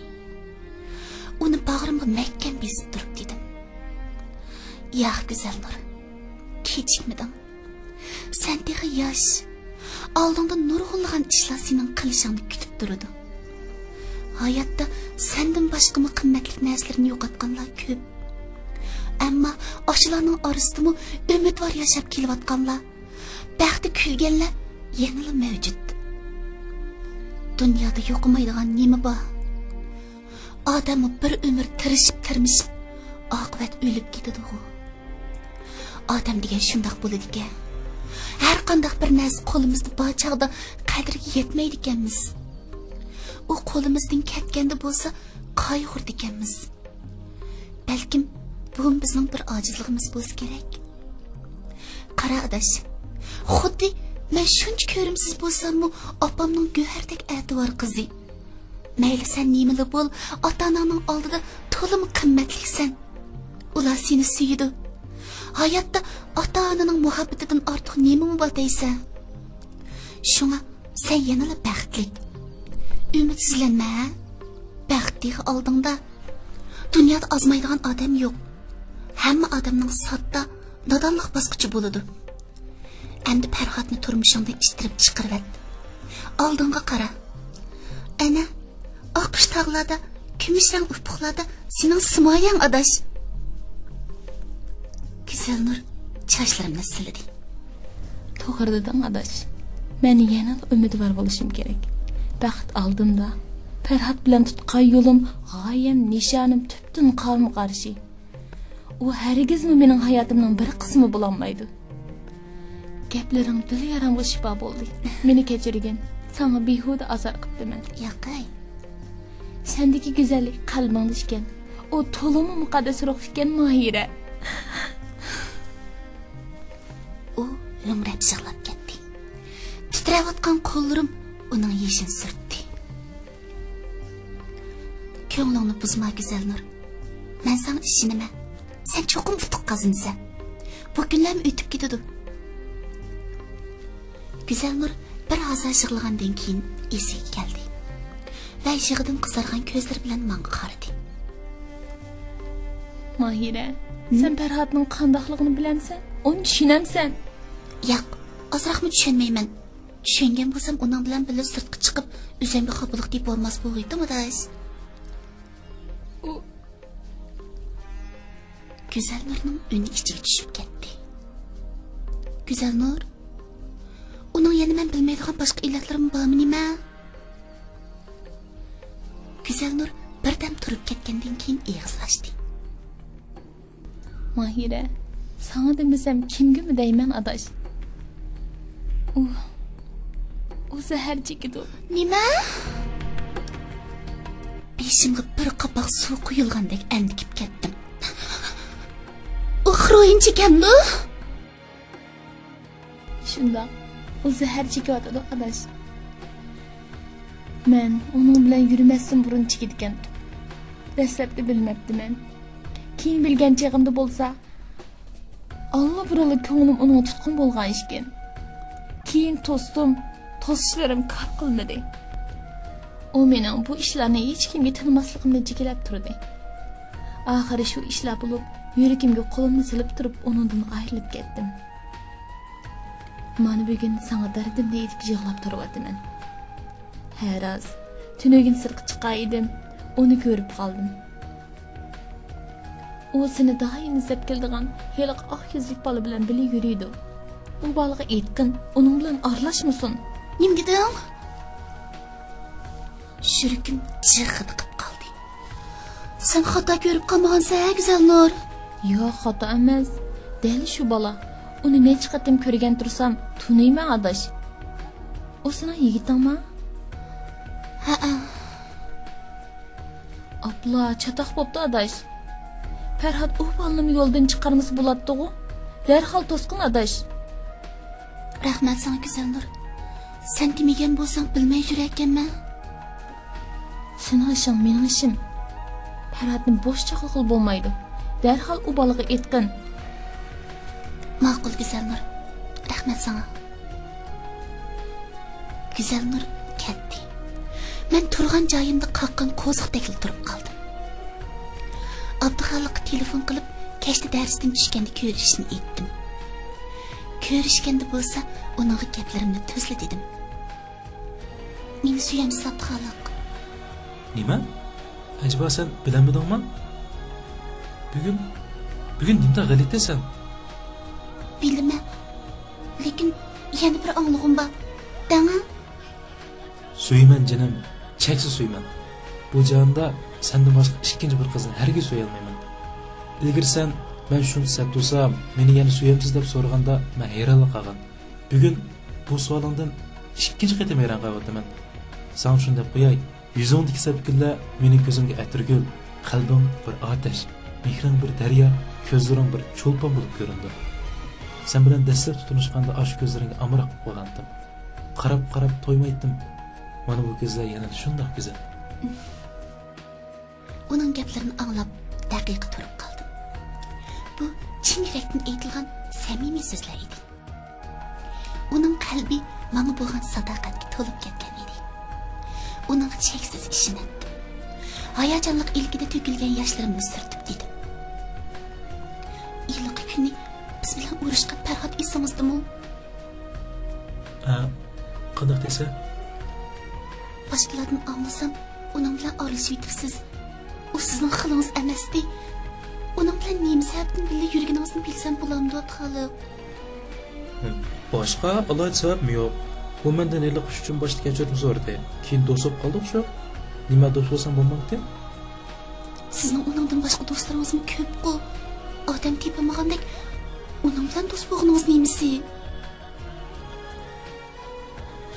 ئۇنى باغرىمغا مەھكەم بېسىپ تۇرۇپ دېدىم: ياق، گۈزەلنۇر، كېچىكمىدىڭ. سەن تېخى ياش. ئالدىڭدا نۇرغۇنلىغان ئىشلار سېنىڭ قىلىشىڭنى كۈتۈپ تۇرىدۇ. ھاياتتا سەندىن باشقىمۇ قىممەتلىك نەرسىلىرىنى يوقاتقانلار كۆپ. ئەمما ئاشۇلارنىڭ ئارىسىدىمۇ ئۈمىدۋار ياشاپ كېلىۋاتقانلار، بەختتە كۈلگەنلەر يەنىلا مەۋجۇت. دۇنيادا يوقىمايدىغان نېمە بار؟ ئادەممۇ بىر ئۆمۈر تىرىشىپ، تىرمىشىپ، ئاقىۋەت ئۆلۈپ كېتىدىغۇ. ئادەم دېگەن شۇنداق بولىدىكەن. ھەر قانداق بىر نەرسە قولىمىزدا بار چاغدا قەدرىگە يەتمەيدىكەنمىز. ئۇ قولىمىزدىن كەتكەندە بولسا قايغۇرىدىكەنمىز. بەلكىم بۇمۇ بىزنىڭ بىر ئاجىزلىقىمىز بولسا كېرەك. قارا ئاداش، خۇددى مەن شۇنچە كۆرۈمسىز بولساممۇ، ئاپامنىڭ گۆھەردەك ئەتىۋار قىزى. مەيلى سەن نېمىلا بول، ئاتا-ئاناڭنىڭ ئالدىدا تولىمۇ قىممەتلىكسەن. ئۇلار سېنى سۆيىدۇ. ھاياتتا ئاتا-ئانىنىڭ مۇھەببىتىدىن ئارتۇق نېمىمۇ بار دەيسەن؟ شۇڭا سەن يەنىلا بەختلىك. ئۈمىدسىزلەنمە، ھە؟ بەخت تېخى ئالدىڭدا. دۇنيادا ئازمايدىغان ئادەم يوق. ھەممە ئادەمنىڭ ساددا، نادانلىق باسقۇچى بولىدۇ. ئەمدى پەرھاتنى تۇرمۇشۇڭدىن ئىتتىرىپ چىقىرىۋەت. ئالدىڭغا قارا. ئەنە، ئاققۇچ تاغلاردا، كۈمۈش رەڭ ئۇپۇقلاردا سېنىڭ سىمايەڭ، ئاداش. گۈزەلنۇر چاچلىرىمنى سىلىدى. توغرا دېدىڭ، ئاداش. مەن يەنىلا ئۈمىدۋار بولۇشۇم كېرەك. بەخت ئالدىمدا. پەرھات بىلەن تۇتقان يولۇم، غايەم، نىشانىم تۈپتىن قارمۇ قارشى. ئۇ ھەرگىزمۇ مېنىڭ ھاياتىمنىڭ بىر قىسمى بولالمايدۇ. گەپلىرىڭ دىل يارامغا شىپا بولدى. مېنى كەچۈرگىن. ساڭا بىھۇدە ئازار قىپتىمەن. ياقەي. سەندىكى گۈزەللىك قەلبىڭدە ئىكەن. ئۇ تولىمۇ مۇقەددەس روھ ئىكەن، ماھىرە. ئۇ ھۆڭرەپ يىغلاپ كەتتى. تىترەۋاتقان قوللىرىم ئۇنىڭ يېشىنى سۈرتتى. كۆڭلۈڭنى بۇزما، گۈزەلنۇر. مەن ساڭا ئىشىنىمەن. سەن چوقۇم ئۇتۇق قازىنىسەن. بۇ كۈنلەرمۇ ئۆتۈپ كېتىدۇ. گۈزەلنۇر بىر ھازا يىغلىغاندىن كېيىن ئېسىگە كەلدى ۋە يىغىدىن قىزارغان كۆزلىرى بىلەن ماڭا قارىدى. ماھىرە، ھە؟ سەن پەرھاتنىڭ قانداقلىقىنى بىلەمسەن؟ ئۇنى چۈشىنەمسەن؟ ياق، ئازراقمۇ چۈشەنمەيمەن. چۈشەنگەن بولسام، ئۇنىڭ بىلەن بىللە سىرتقا چىقىپ، ئۆزۈمگە خاپىلىق دېيىپ بولماس بولغىيتتىم، ئاداش. ئۇ گۈزەلنۇرنىڭ ئۈنى ئىچىگە چۈشۈپ كەتتى. گۈزەلنۇر؟ ئۇنىڭ يەنە مەن بىلمەيدىغان باشقا ئىللەتلىرىمۇ بارمۇ نېمە؟ گۈزەلنۇر بىردەم تۇرۇپ كەتكەندىن كېيىن ئېغىز ئاچتى. ماھىرە، ساڭا دېمىسەم كىمگىمۇ دەيمەن، ئاداش؟ ئۇ، ئۇ زەھەر چېكىدۇ. نېمە؟ بېشىمغا بىر قاپاق سۇ قۇيۇلغاندەك ئەندىكىپ كەتتىم. ئۇ خروئىن چېكەمدۇ؟ شۇنداق. ئۇ زەھەر چېكىۋاتىدۇ، ئاداش. مەن ئۇنىڭ بىلەن يۈرمەستىن بۇرۇن چېكىدىكەنتۇق. دەسلەپتە بىلمەپتىمەن. كېيىن بىلگەن چېغىمدا بولسا، ئاللىبۇرۇنلا كۆڭلۈم ئۇنىڭغا تۇتقۇن بولغان ئىكەن. كېيىن توستۇم، توسۇشلىرىم كار قىلمىدى. ئۇ مېنىڭ بۇ ئىشلارنى ھېچكىمگە تىنماسلىقىمنى جىكىلەپ تۇردى. ئاخىرى شۇ ئىشلار بولۇپ، يۈرىكىمگە قولۇمنى سېلىپ تۇرۇپ، ئۇنىڭدىن ئايرىلىپ كەتتىم. مانا بۈگۈن ساڭا دەردىمنى ئېيتىپ يىغلاپ تۇرۇۋاتىمەن. ھە راست، تۈنۈگۈن سىرتقا چىققان ئىدىم، ئۇنى كۆرۈپ قالدىم. ئۇ سېنى دائىم ئىزدەپ كېلىدىغان ھېلىقى ئاق يۈزلۈك بالا بىلەن بىللە يۈرىدۇ. ئۇ بالىغا ئېيتقىن، ئۇنىڭ بىلەن ئارىلاشمىسۇن. نېمە دېدىڭ؟ يۈرىكىم جىغغىدە قىپ قالدى. سەن خاتا كۆرۈپ قالمىغانسەن ھە، گۈزەلنۇر؟ ياق، خاتا ئەمەس. دەل شۇ بالا. ئۇنى نەچچە قېتىم كۆرگەن تۇرسام، تونۇيمەن ئاداش. ئۇ سېنىڭ يىگىتىڭما؟ ھەئە. ئاپلا، چاتاق بوپتۇ ئاداش. پەرھات ئۇ بالىنىمۇ يولدىن چىقارمىسا بولاتتىغۇ. دەرھال توسقىن ئاداش. رەھمەت ساڭا، گۈزەلنۇر. سەن دېمىگەن بولساڭ، بىلمەي يۈرەركەنمەن. سېنىڭ ئىشىڭ مېنىڭ ئىشىم. پەرھاتنى بوش چاغلىغىلى بولمايدۇ. دەرھال ئۇ بالىغا ئېيتقىن. ماقۇل، گۈزەلنۇر. رەھمەت ساڭا. گۈزەلنۇر كەتتى. مەن تۇرغان جايىمدا قاققان قوزۇقتەكلا تۇرۇپ قالدىم. ئابدۇخالىققا تېلېفون قىلىپ، كەچتە دەرستىن چۈشكەندە كۆرۈشۈشنى ئېيتتىم. كۆرۈشكەندە بولسا ئۇنىڭغا گەپلىرىمنى تۈزلا دېدىم. مېنى سۆيەمسىز، ئابدۇخالىق؟ نېمە؟ ئەجەبا سەن بىلەلمىدىڭما؟ بۈگۈن، بۈگۈن نېمىدەپ غەلىتە سەن؟ بىلىمەن. لېكىن يەنە بىر ئاڭلىغۇم بار. دەڭە. سۆيىمەن جېنىم، چەكسىز سۆيىمەن. بۇ جاھاندا سەندىن باشقا ئىككىنچى بىر قىزنى ھەرگىز سۆيەلمەيمەن. ئىلگىرى سەن مەن شۇنچە سەت تۇرسام، مېنى يەنە سۆيەمسىز دەپ سورىغاندا مەن ھەيرانلا قالغان. بۈگۈن بۇ سوئالىڭدىن ئىككىنچى قېتىم ھەيران قېلىۋاتىمەن. ساڭا شۇنى دەپ قوياي، يۈزۈڭدىكى سەپكۈنلەر مېنىڭ كۆزۈمگە ئەتىرگۈل، قەلبىڭ بىر ئاتەش، مېھرىڭ بىر دەريا، كۆزلىرىڭ بىر چولپان بولۇپ كۆرۈندى. سەن بىلەن دەسلەپتە تونۇشقاندا ئاشۇ كۆزلىرىڭگە ئامراق بولۇپ قالغانتىم. قاراپ، قاراپ تويمايتتىم. مانا بۇ كۆزلەر يەنە شۇنداق گۈزەل. ئۇنىڭ گەپلىرىنى ئاڭلاپ، دەقىقە تۇرۇپ قالدىم. بۇ چىن يۈرەكتىن ئېيتىلغان سەمىمىي سۆزلەر ئىدى. ئۇنىڭ قەلبى ماڭا بولغان ساداقەتكە تولۇپ كەتكەن ئىدى. ئۇنىڭغا چەكسىز ئىشىنەتتىم. ھاياجانلىق ئىلكىدە تۆكۈلگەن ياشلىرىمنى سۈرتۈپ دېدىم. ھېلىقى كۈنى بىز بىلەن ئۇرۇشقان پەرھات ئېسىڭىزدىمۇ؟ ھە، قانداق دەيسەن؟ باشقىلاردىن ئاڭلىسام، ئۇنىڭ بىلەن ئارىلىشىۋېتىپسىز. ئۇ سىزنىڭ خىلىڭىز ئەمەستى. ئۇنىڭ بىلەن نېمە سەۋەبتىن بىللە يۈرگىنىڭىزنى بىلسەم بولامدۇ، خالىق؟ باشقا ئالاھىدە سەۋەبمۇ يوق. ئۇ مەندىن ھېلىقى ئۈچۈن باشتا كەچۈرۈم سورىدى. كېيىن دوست بولۇپ قالدۇق شۇ. نېمە دوست بولسام بولمامتى؟ سىزنىڭ ئۇنىڭدىن باشقا دوستلىرىڭىزمۇ كۆپقۇ. ئادەم تېپىلمىغاندەك ئۇنىڭ بىلەن دوست بولغىنىڭىز نېمىسى؟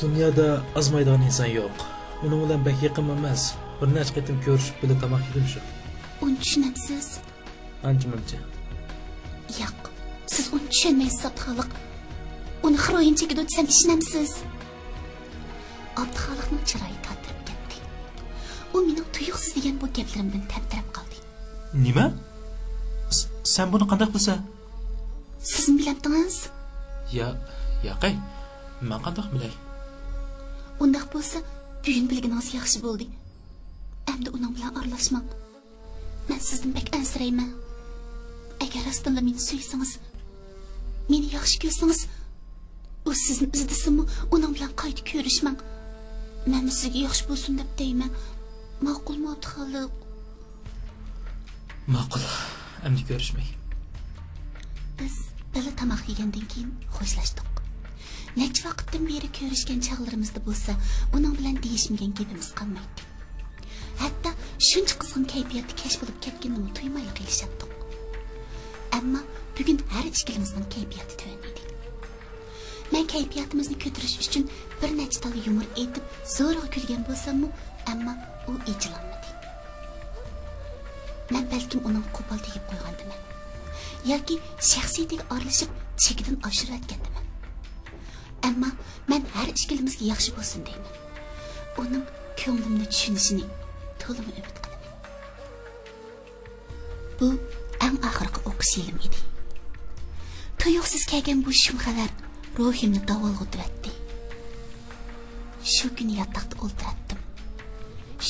دۇنيادا ئازمايدىغان ئىنسان يوق. ئۇنىڭ بىلەن بەك يېقىنمۇ ئەمەس. بىر نەچچە قېتىم كۆرۈشۈپ، بىللە تاماق يېدىم شۇ. ئۇنى چۈشىنەمسىز؟ ئانچە-مۇنچە. ياق، سىز ئۇنى چۈشەنمەيسىز، ئابدۇخالىق. ئۇنى خروئىن چېكىدۇ دېسەم، ئىشىنەمسىز؟ ئابدۇخالىقنىڭ چىرايى تاتىرىپ كەتتى. ئۇ مېنىڭ تۇيۇقسىز دېگەن بۇ گەپلىرىمدىن تەمتىرەپ قالدى. نېمە؟ س-، سەن بۇنى قانداق بىلىسەن؟ سىزمۇ بىلەمتىڭىز؟ يا، ياقەي، مەن قانداق بىلەي؟ ئۇنداق بولسا، بۈگۈن بىلگىنىڭىز ياخشى بولدى. ئەمدى ئۇنىڭ بىلەن ئارىلاشماڭ. مەن سىزدىن بەك ئەنسىرەيمەن. ئەگەر راستتىنلا مېنى سۆيسىڭىز، مېنى ياخشى كۆرسىڭىز، ئۇ سىزنى ئىزدىسىمۇ، ئۇنىڭ بىلەن قايتا كۆرۈشمەڭ. مەنمۇ سىزگە ياخشى بولسۇن دەپ دەيمەن. ماقۇلمۇ، ئابدۇخالىق؟ ماقۇل، ئەمدى كۆرۈشمەي. بىز بىللە تاماق يېگەندىن كېيىن خوشلاشتۇق. نەچچە ۋاقىتتىن بېرى كۆرۈشكەن چاغلىرىمىزدا بولسا، ئۇنىڭ بىلەن دېيىشمىگەن گېپىمىز قالمايتتى. ھەتتا شۇنچە قىزغىن كەيپىياتتا كەچ بولۇپ كەتكىنىنىمۇ تۇيمايلا قېلىشاتتۇق. ئەمما بۈگۈن ھەر ئىككىلىمىزنىڭ كەيپىياتى تۆۋەن ئىدى. مەن كەيپىياتىمىزنى كۆتۈرۈش ئۈچۈن بىر نەچچە تال يۇمۇر ئېيتىپ، زورىغا كۈلگەن بولساممۇ، ئەمما ئۇ ئېچىلالمىدى. مەن بەلكىم ئۇنىڭغا قوپال تېگىپ قويغاندىمەن ياكى شەخسىيىتىگە ئارىلىشىپ چېكىدىن ئاشۇرۇۋەتكەندىمەن. ئەمما مەن ھەر ئىككىلىمىزگە ياخشى بولسۇن دەيمەن. ئۇنىڭ كۆڭلۈمنى چۈشىنىشىنى تولىمۇ ئۈمىد قىلىمەن. بۇ ئەڭ ئاخىرقى ئوقۇش يىلىم ئىدى. تۇيۇقسىز كەلگەن بۇ شۇم خەۋەر روھىمنى داۋالغۇتۇۋەتتى. شۇ كۈنى ياتاقتا ئولتۇراتتىم.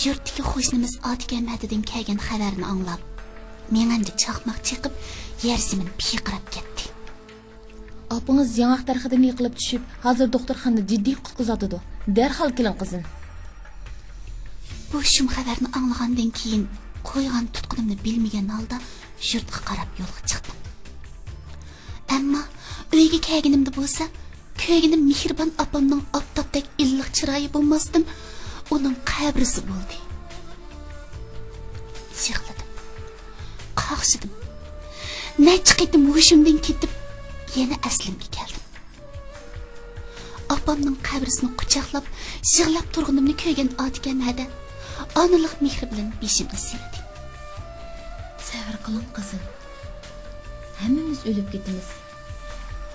يۇرتتىكى قوشنىمىز ئاتىكە مەدىدىن كەلگەن خەۋەرنى ئاڭلاپ، مېڭەمدە چاقماق چېقىپ، يەر زېمىن پىرقىراپ كەتتى. ئاپىڭىز ياڭاق دەرىخىدىن يىقىلىپ چۈشۈپ، ھازىر دوختۇرخانىدا جىددىي قۇتقۇزۇۋاتىدۇ. دەرھال كېلىڭ، قىزىم. بۇ شۇم خەۋەرنى ئاڭلىغاندىن كېيىن، قويغان تۇتقىنىمنى بىلمىگەن ھالدا يۇرتقا قاراپ يولغا چىقتىم. ئەمما ئۆيگە كەلگىنىمدە بولسا، كۆرگىنىم مېھرىبان ئاپامنىڭ ئاپتاپتەك ئىللىق چىرايى بولماستىن، ئۇنىڭ قەبرىسى بولدى. يىغلىدىم. قاقشىدىم. نەچچە قېتىم ھوشۇمدىن كېتىپ، يەنە ئەسلىمگە كەلدىم. ئاپامنىڭ قەبرىسىنى قۇچاقلاپ، يىغلاپ تۇرغىنىمنى كۆرگەن ئاتىكەم ھەدە ئانىلىق مېھرى بىلەن بېشىمنى سىلىدى. سەۋر قىلىڭ، قىزىم. ھەممىمىز ئۆلۈپ كېتىمىز.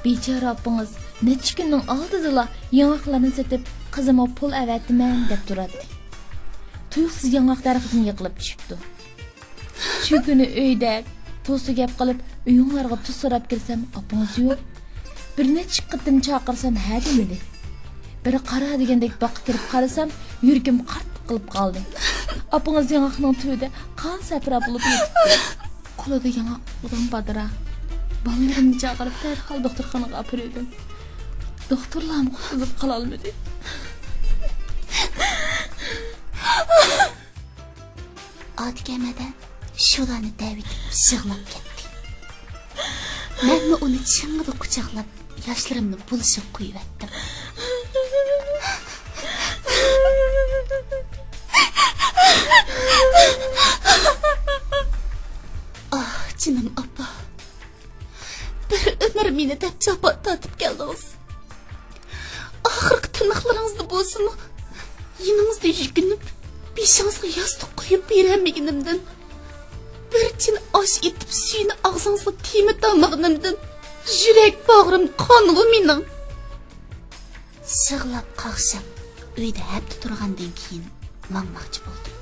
بىچارە ئاپىڭىز نەچچە كۈننىڭ ئالدىدىلا ياڭاقلارنى سېتىپ، قىزىمغا پۇل ئەۋەتىمەن دەپ تۇراتتى. تۇيۇقسىز ياڭاق دەرىخىدىن يىقىلىپ چۈشۈپتۇ. شۇ كۈنى ئۆيدە توسا گەپ قىلىپ، ئۆيۈڭلارغا تۇز سوراپ كىرسەم، ئاپىڭىز يوق. بىر نەچچە قېتىم چاقىرسام، ھە دېمىدى. بىر قارا دېگەندەك باغقا كىرىپ قارىسام، يۈرىكىم قارت قىلىپ قالدى. ئاپىڭىز ياڭاقنىڭ تۈۋىدە قان سەپرا بولۇپ يېتىپتۇ. قولىدا ياڭاق بولغان بادىرا. بالىلىرىمنى چاقىرىپ، دەرھال دوختۇرخانىغا ئاپىرىۋىدىم. دوختۇرلارمۇ قۇتقۇزۇپ قالالمىدى. ئاتىكەم ھەدە شۇلارنى دەۋېتىپ يىغلاپ كەتتى. مەنمۇ ئۇنى چىڭڭىدە قۇچاقلاپ، ياشلىرىمنى بۇلىشىغا قۇيۇۋەتتىم. ئاھ، جېنىم ئاپا. بىر ئۆمۈر مېنى دەپ جاپا تارتىپ كەلدىڭىز. ئاخىرقى تىنىقلىرىڭىزدا بولسىمۇ، يېنىڭىزدا يۈكۈنۈپ، بېشىڭىزغا ياستۇق قويۇپ بېرەلمىگىنىمدىن، بىر چىنە ئاش ئېتىپ، سۈيىنى ئاغزىڭىزغا تېمىتالمىغىنىمدىن، يۈرەك باغرىم قانغۇ مېنىڭ. يىغلاپ قاقشاپ، ئۆيدە ھەپتە تۇرغاندىن كېيىن ماڭماقچى بولدۇم.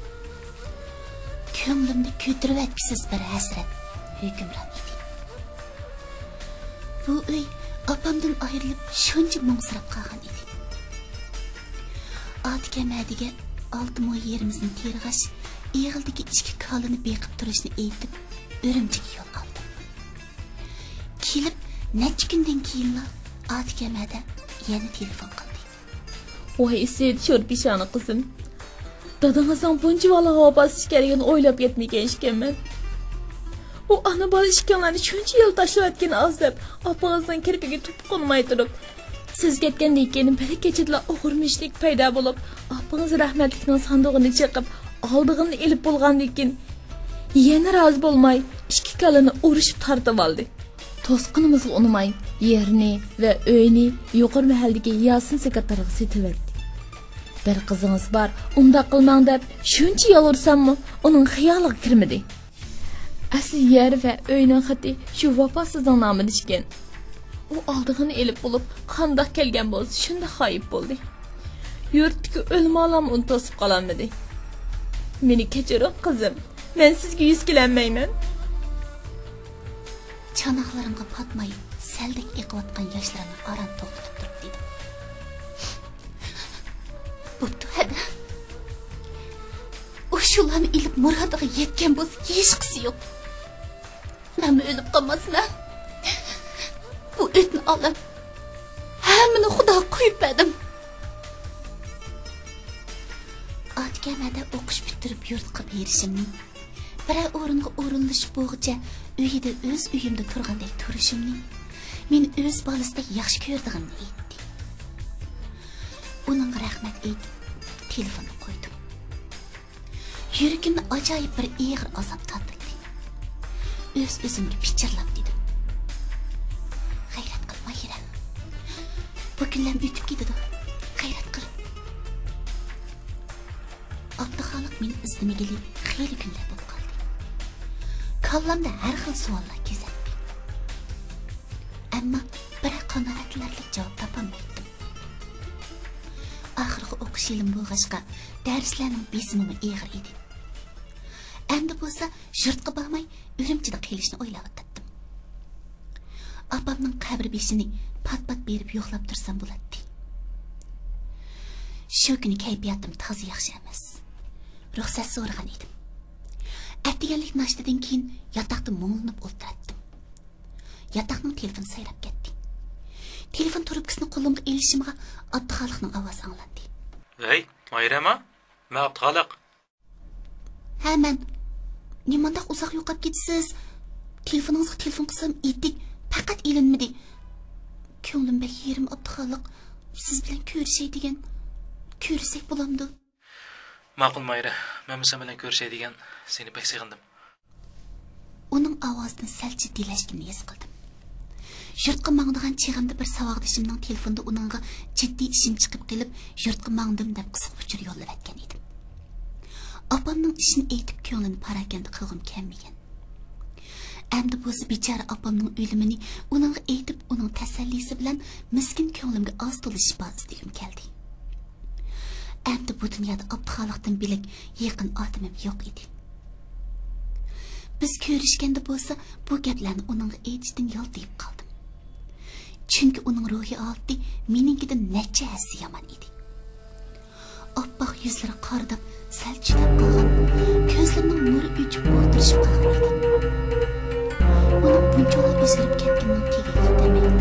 كۆڭلۈمدە كۆتۈرۈۋەتكۈسىز بىر ھەسرەت ھۆكۈمران ئىدى. بۇ ئۆي ئاپامدىن ئايرىلىپ شۇنچە مۇڭسىراپ قالغان ئىدى. ئاتىكەم ھەدىگە ئالتە مو يېرىمىزنى تېرىغاچ، ئېغىلدىكى ئىككى كالىنى بېقىپ تۇرۇشنى ئېيتىپ، ئۈرۈمچىگە يول ئالدىم. كېلىپ نەچچە كۈندىن كېيىنلا ئاتىكەم ھەدە يەنە تېلېفون قىلدى. ۋاي ئىسىت، شور پېشانە قىزىم. دادىڭىزنىڭ بۇنچە بالىغا ۋاپاسىز ئىكەنلىكىنى ئويلاپ يەتمىگەن ئىكەنمەن. ئۇ ئانا بالا ئىككىڭلارنى شۇنچە يىل تاشلىۋەتكىنى ئاز دەپ، ئاپىڭىزنىڭ كىرپىكىگە توپا قونماي تۇرۇپ، سىز كەتكەندىن كېيىن بىر كېچىدىلا ئوغرىمىچىلىك پەيدا بولۇپ، ئاپىڭىز رەھمەتلىكنىڭ ساندۇقىنى چېقىپ، ئالىدىغىنىنى ئېلىپ بولغاندىن كېيىن، يەنە رازى بولماي، ئىككى كالىنى ئۇرۇشۇپ تارتىۋالدى. توسقىنىمىزغا ئۇنىماي، يەرنى ۋە ئۆينى يۇقىرى مەھەللىدىكى ياسىن سېكرېتارغا سېتىۋەتتى. بىر قىزىڭىز بار، ئۇنداق قىلماڭ دەپ شۇنچە يالۋۇرساممۇ، ئۇنىڭ خىيالىغا كىرمىدى. ئەسلى يەر ۋە ئۆينىڭ خېتى شۇ ۋاپاسىزنىڭ نامىدا ئىكەن. ئۇ ئالىدىغىنىنى ئېلىپ بولۇپ، قانداق كەلگەن بولسا، شۇنداق غايىب بولدى. يۇرتتىكى ئۆلىمالارمۇ ئۇنى توسۇپ قالالمىدى. مېنى كەچۈرۈڭ، قىزىم. مەن سىزگە يۈز كېلەلمەيمەن. چاناقلىرىمغا پاتماي، سەلدەك ئېقىۋاتقان ياشلىرىمنى ئاران توختىتىپ تۇرۇپ دېدىم. بوپتۇ، ھەدە. ئۇ شۇلارنى ئېلىپ مۇرادىغا يەتكەن بولسا، ھېچقىسى يوق. مەنمۇ ئۆلۈپ قالماسمەن. بۇ ئۆتنە ئالەم. ھەممىنى خۇداغا قويۇپ بەردىم. ئاتىكەم ھەدە ئوقۇش پۈتتۈرۈپ يۇرتقا بېرىشىمنى، بىرەر ئورۇنغا ئورۇنلىشىپ بولغۇچە ئۆيىدە ئۆز ئۆيۈمدە تۇرغاندەك تۇرۇشۇمنى، مېنى ئۆز بالىسىدەك ياخشى كۆرىدىغىنىنى ئېيتتى. ئۇنىڭغا رەھمەت ئېيتىپ، تېلېفوننى قويدۇم. يۈرىكىمنى ئاجايىپ بىر ئېغىر ئازاب تارتتى. ئۆز-ئۆزۈمگە پىچىرلاپ دېدىم. غەيرەت قىل، ماھىرە. بۇ كۈنلەرمۇ ئۆتۈپ كېتىدۇ. غەيرەت قىل. ئابدۇخالىق مېنى ئىزدىمىگىلى خېلى كۈنلەر بولۇپ قالدى. كاللامدا ھەر خىل سوئاللار كېزەتتى. ئەمما بىرەر قانائەتلەرلىك جاۋاب تاپالمايتتىم. ئاخىرقى ئوقۇش يىلىم بولغاچقا، دەرسلەرنىڭ بېسىمىمۇ ئېغىر ئىدى. ئەمدى بولسا يۇرتقا بارماي، ئۈرۈمچىدە قېلىشنى ئويلاۋاتاتتىم. ئاپامنىڭ قەبرە بېشىنى پات-پات بېرىپ يوقلاپ تۇرسام بولاتتى. شۇ كۈنى كەيپىياتىم تازا ياخشى ئەمەس. رۇخسەت سورىغان ئىدىم. ئەتىگەنلىك ناشتىدىن كېيىن ياتاقتا مۇڭلىنىپ ئولتۇراتتىم. ياتاقنىڭ تېلېفونى سايراپ كەتتى. تېلېفون تۇرۇپكىسىنى قولۇمغا ئېلىشىمغا ئابدۇخالىقنىڭ ئاۋازى ئاڭلاندى. ھەي، ماھىرەما؟ مەن ئابدۇخالىق. ھە، مەن. نېمانداق ئۇزاق يوقاپ كېتىسىز؟ تېلېفونىڭىزغا تېلېفون قىلسام، ئېتىك پەقەت ئېلىنمىدى. كۆڭلۈم بەك يېرىم، ئابدۇخالىق. سىز بىلەن كۆرۈشەي دېگەن. كۆرۈشسەك بولامدۇ؟ ماقۇل، مايرا. مەنمۇ سەن بىلەن كۆرۈشەي دېگەن. سېنى بەك سېغىندىم. ئۇنىڭ ئاۋازىدىن سەل جىددىيلەشكىنىنى ھېس قىلدىم. يۇرتقا ماڭىدىغان چېغىمدا بىر ساۋاقدىشىمنىڭ تېلېفوندا ئۇنىڭغا جىددىي ئىشىم چىقىپ قېلىپ، يۇرتقا ماڭدىم دەپ قىسقا ئۇچۇر يوللىۋەتكەن ئىدىم. ئاپامنىڭ ئىشىنى ئېيتىپ، كۆڭلىنى پاراكەندە قىلغۇم كەلمىگەن. ئەمدى بولسا بىچارە ئاپامنىڭ ئۆلۈمىنى ئۇنىڭغا ئېيتىپ، ئۇنىڭ تەسەللىسى بىلەن مىسكىن كۆڭلۈمگە ئاز-تولا شىپا ئىزلىگۈم كەلدى. ئەمدى بۇ دۇنيادا ئابدۇخالىقتىن بۆلەك يېقىن ئادىمىم يوق ئىدى. بىز كۆرۈشكەندە بولسا بۇ گەپلەرنى ئۇنىڭغا ئېيتىشتىن يالتىيىپ قالدىم. چۈنكى ئۇنىڭ روھىي ھالىتى مېنىڭكىدىن نەچچە ھەسسە يامان ئىدى. ئاپئاق يۈزلىرى قارىداپ سەل چۈلەپ قالغان، كۆزلىرىنىڭ نۇرى ئۆچۈپ ئولتۇرۇشۇپ قالغان ئىدى. ئۇنىڭ بۇنچىۋالا ئۆزگىرىپ كەتكىنىنىڭ تېگىگە يېتەلمەيتتىم.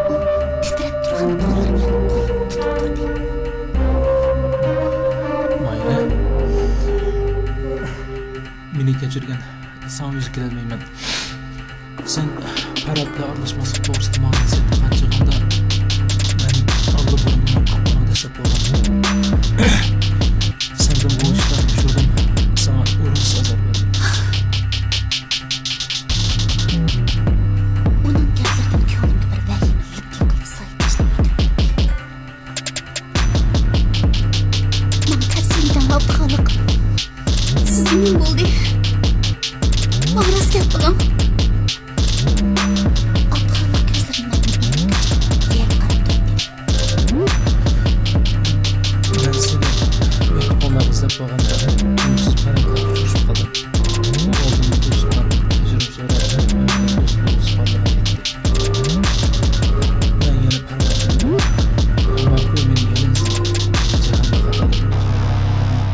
ئۇ تىترەپ تۇرغان قوللىرى بىلەن قولۇمنى تۇتۇپ تۇردى. مايرا، مېنى كەچۈرگىن، ساڭا يۈز كېلەلمەيمەن. سەن پەرھات بىلەن ئارىلاشماسلىق توغرىسىدا ماڭا نەسىھەت قىلغان چېغىڭدا، مەن ئاللىبۇرۇن ئۇنىڭ قاتنىغا دەسسەپ بولغان. سەندىن بۇ ئىشلارنى يوشۇردۇم، ساڭا ئورۇنسىز ئازار بەردىم. ئۇنىڭ گەپلىرىدىن كۆڭلۈمگە بىر ۋەھىمە لىپ يىقىلدى، سايە تاشلىنىپ ئۆتۈپ كەتتى. ماڭا تەرسىمدەڭ ئابدۇخالىق. سىزگە نېمە بولدى؟ ماڭا راست گەپ قىلىڭ. ئابدۇخالىق كۆزلىرىنى مەندىن ئېلىپ قېچىپ، يەرگە قاراپ تۇردى. مەن سېنى مېھرىبانلار ئىزدەپ بارغاندا، ئۈنسىز پەرھات بىلەن ئۇچرىشىپ قالدىم. ئۇ ئالدىمدا توسۇپ بارىدۇ. كەچۈرۈم سوراپ، مەن بىلەن دوست بولغۇسى بارلىقىنى ئېيتتى. مەن يەنە پەرۋا قىلمىدىم. ئەمما ئۇ مېنى يەنە ئىزدىدى. جاھاندا خاتالىقىم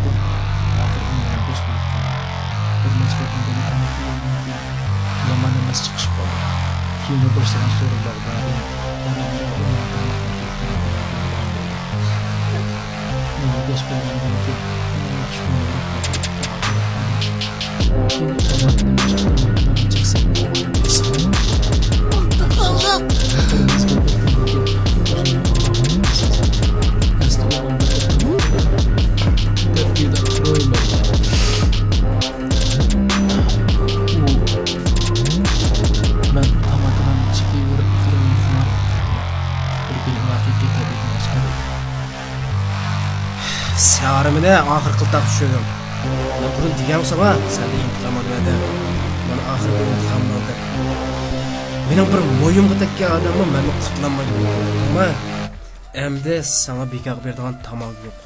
بولمىدى. ئاخىر ئۇ مېنىڭ دوست بولۇپ قالدى. بىر نەچچە قېتىم بىللە تاماق يېگەندىن كېيىن يامان ئەمەس چىقىشىپ قالدى. كېيىن ئۇ باشلىغان سورۇنلارغا باردى. بارا-بارا ئۇ ماڭا تاماقنى تۇتقىنى بىلەن بىر بولدى. مېنى دوست بىلگەندىن كېيىن ئۇنىڭ ياخشى كۆڭۈللۈك باقىدىغان بولدۇم. كېيىن ئۇ تاماكىدىن باشقا تاماكىلارنى چەكسەممۇ ئۇنىڭدىن بىر سىغىمۇ ئابدۇخالىق! بىر مەزگىل ئۆتكەندىن كېيىن ئۆزۈمنىڭ ئۇنىڭغا ئەسلى ئۇنىڭ بىر دەپ پەيدا قىلىۋەرمەيدۇ. ئۇ، مەن ئۇ تاماكىلارنى چېكىۋېرىپ ئۆتۈرمەن خۇمار. بىر كۈنى ئۇلار كەتكەن تەبىئىتىم ئاشكارا ئىدى. سەن ھارمىنى ئاخىرقى قېتىم چۈشۈردۈم. مەن بۇرۇن دېگەنمۇ ساڭا، سەندىن ئىنتىقام ئالىمەن دەپ. مانا ئاخىرقى ئىنتىقامىم ئالدىم. مېنىڭ بىر مويۇمغا تەگكەن ئادەممۇ مەندىن قۇتۇلالمايدۇ. ئەمدى ساڭا بىكارغا بېرىدىغان تاماكا يوق.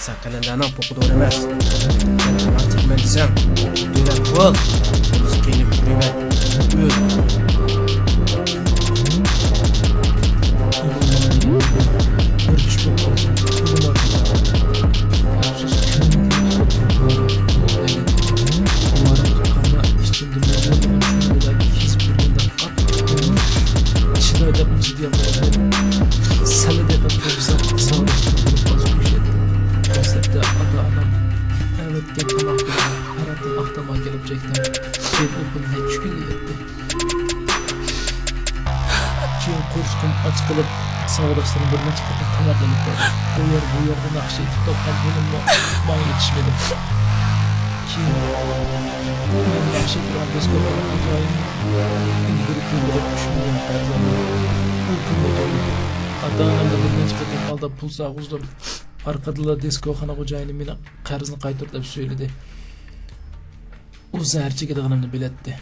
سەن قەلەندەرنىڭ پوقى دورا ئەمەس. سەن تاماكا چەكمەن دېسەڭ، دۆلەت بول. بولمىسا قىينىپ يۈرمە. ئۆل. بىر چۈش بولۇپ قالسا، ئەپسۇس، كۈندە ئىچىمدە مەن بىلەن كېسىپ بىر يىلدا چىداي دەپمۇ چىدىيالمايتتىم. سەللا دىققەت قىلسا، ساۋاقداشلىرىم بىلەن ئاز كۆرۈشەتتىم. دەسلەپتە ئاتا-ئانام ئەۋەتكەن تاماق بىلەن ئاران ئاق تاماق كېلىپ چەكتىم. كېيىن ئۇ پۇل نەچچە كۈن يەتتى. كېيىن قورسىقىم ئاچ قېلىپ، ساۋاقداشلىرىم بىر نەچچە قېتىم تاماق ئېلىپ بەردى. ئۇ يەر، بۇ يەردە ناخشا ئېيتىپ تاپقان پۇلۇممۇ ماڭا يېتىشمىدى. كېيىن مەن ناخشا ئېيتىدىغان دىسكوخانا خوجايىنى ئىلگىرى كۈنلىرى ئۈچ مىليون قەرز ئالدىم. ئۇ كۈنمۇ تولدى. ئاتا-ئانامدىن بىر نەچچە قېتىم ئالداپ پۇل سالغۇزدۇم. ئارقىدىنلا دىسكوخانا خوجايىنى مېنىڭ قەرزنى قايتۇر دەپ سۆيلىدى. ئۇ زەھەر چېكىدىغىنىمنى بىلەتتى.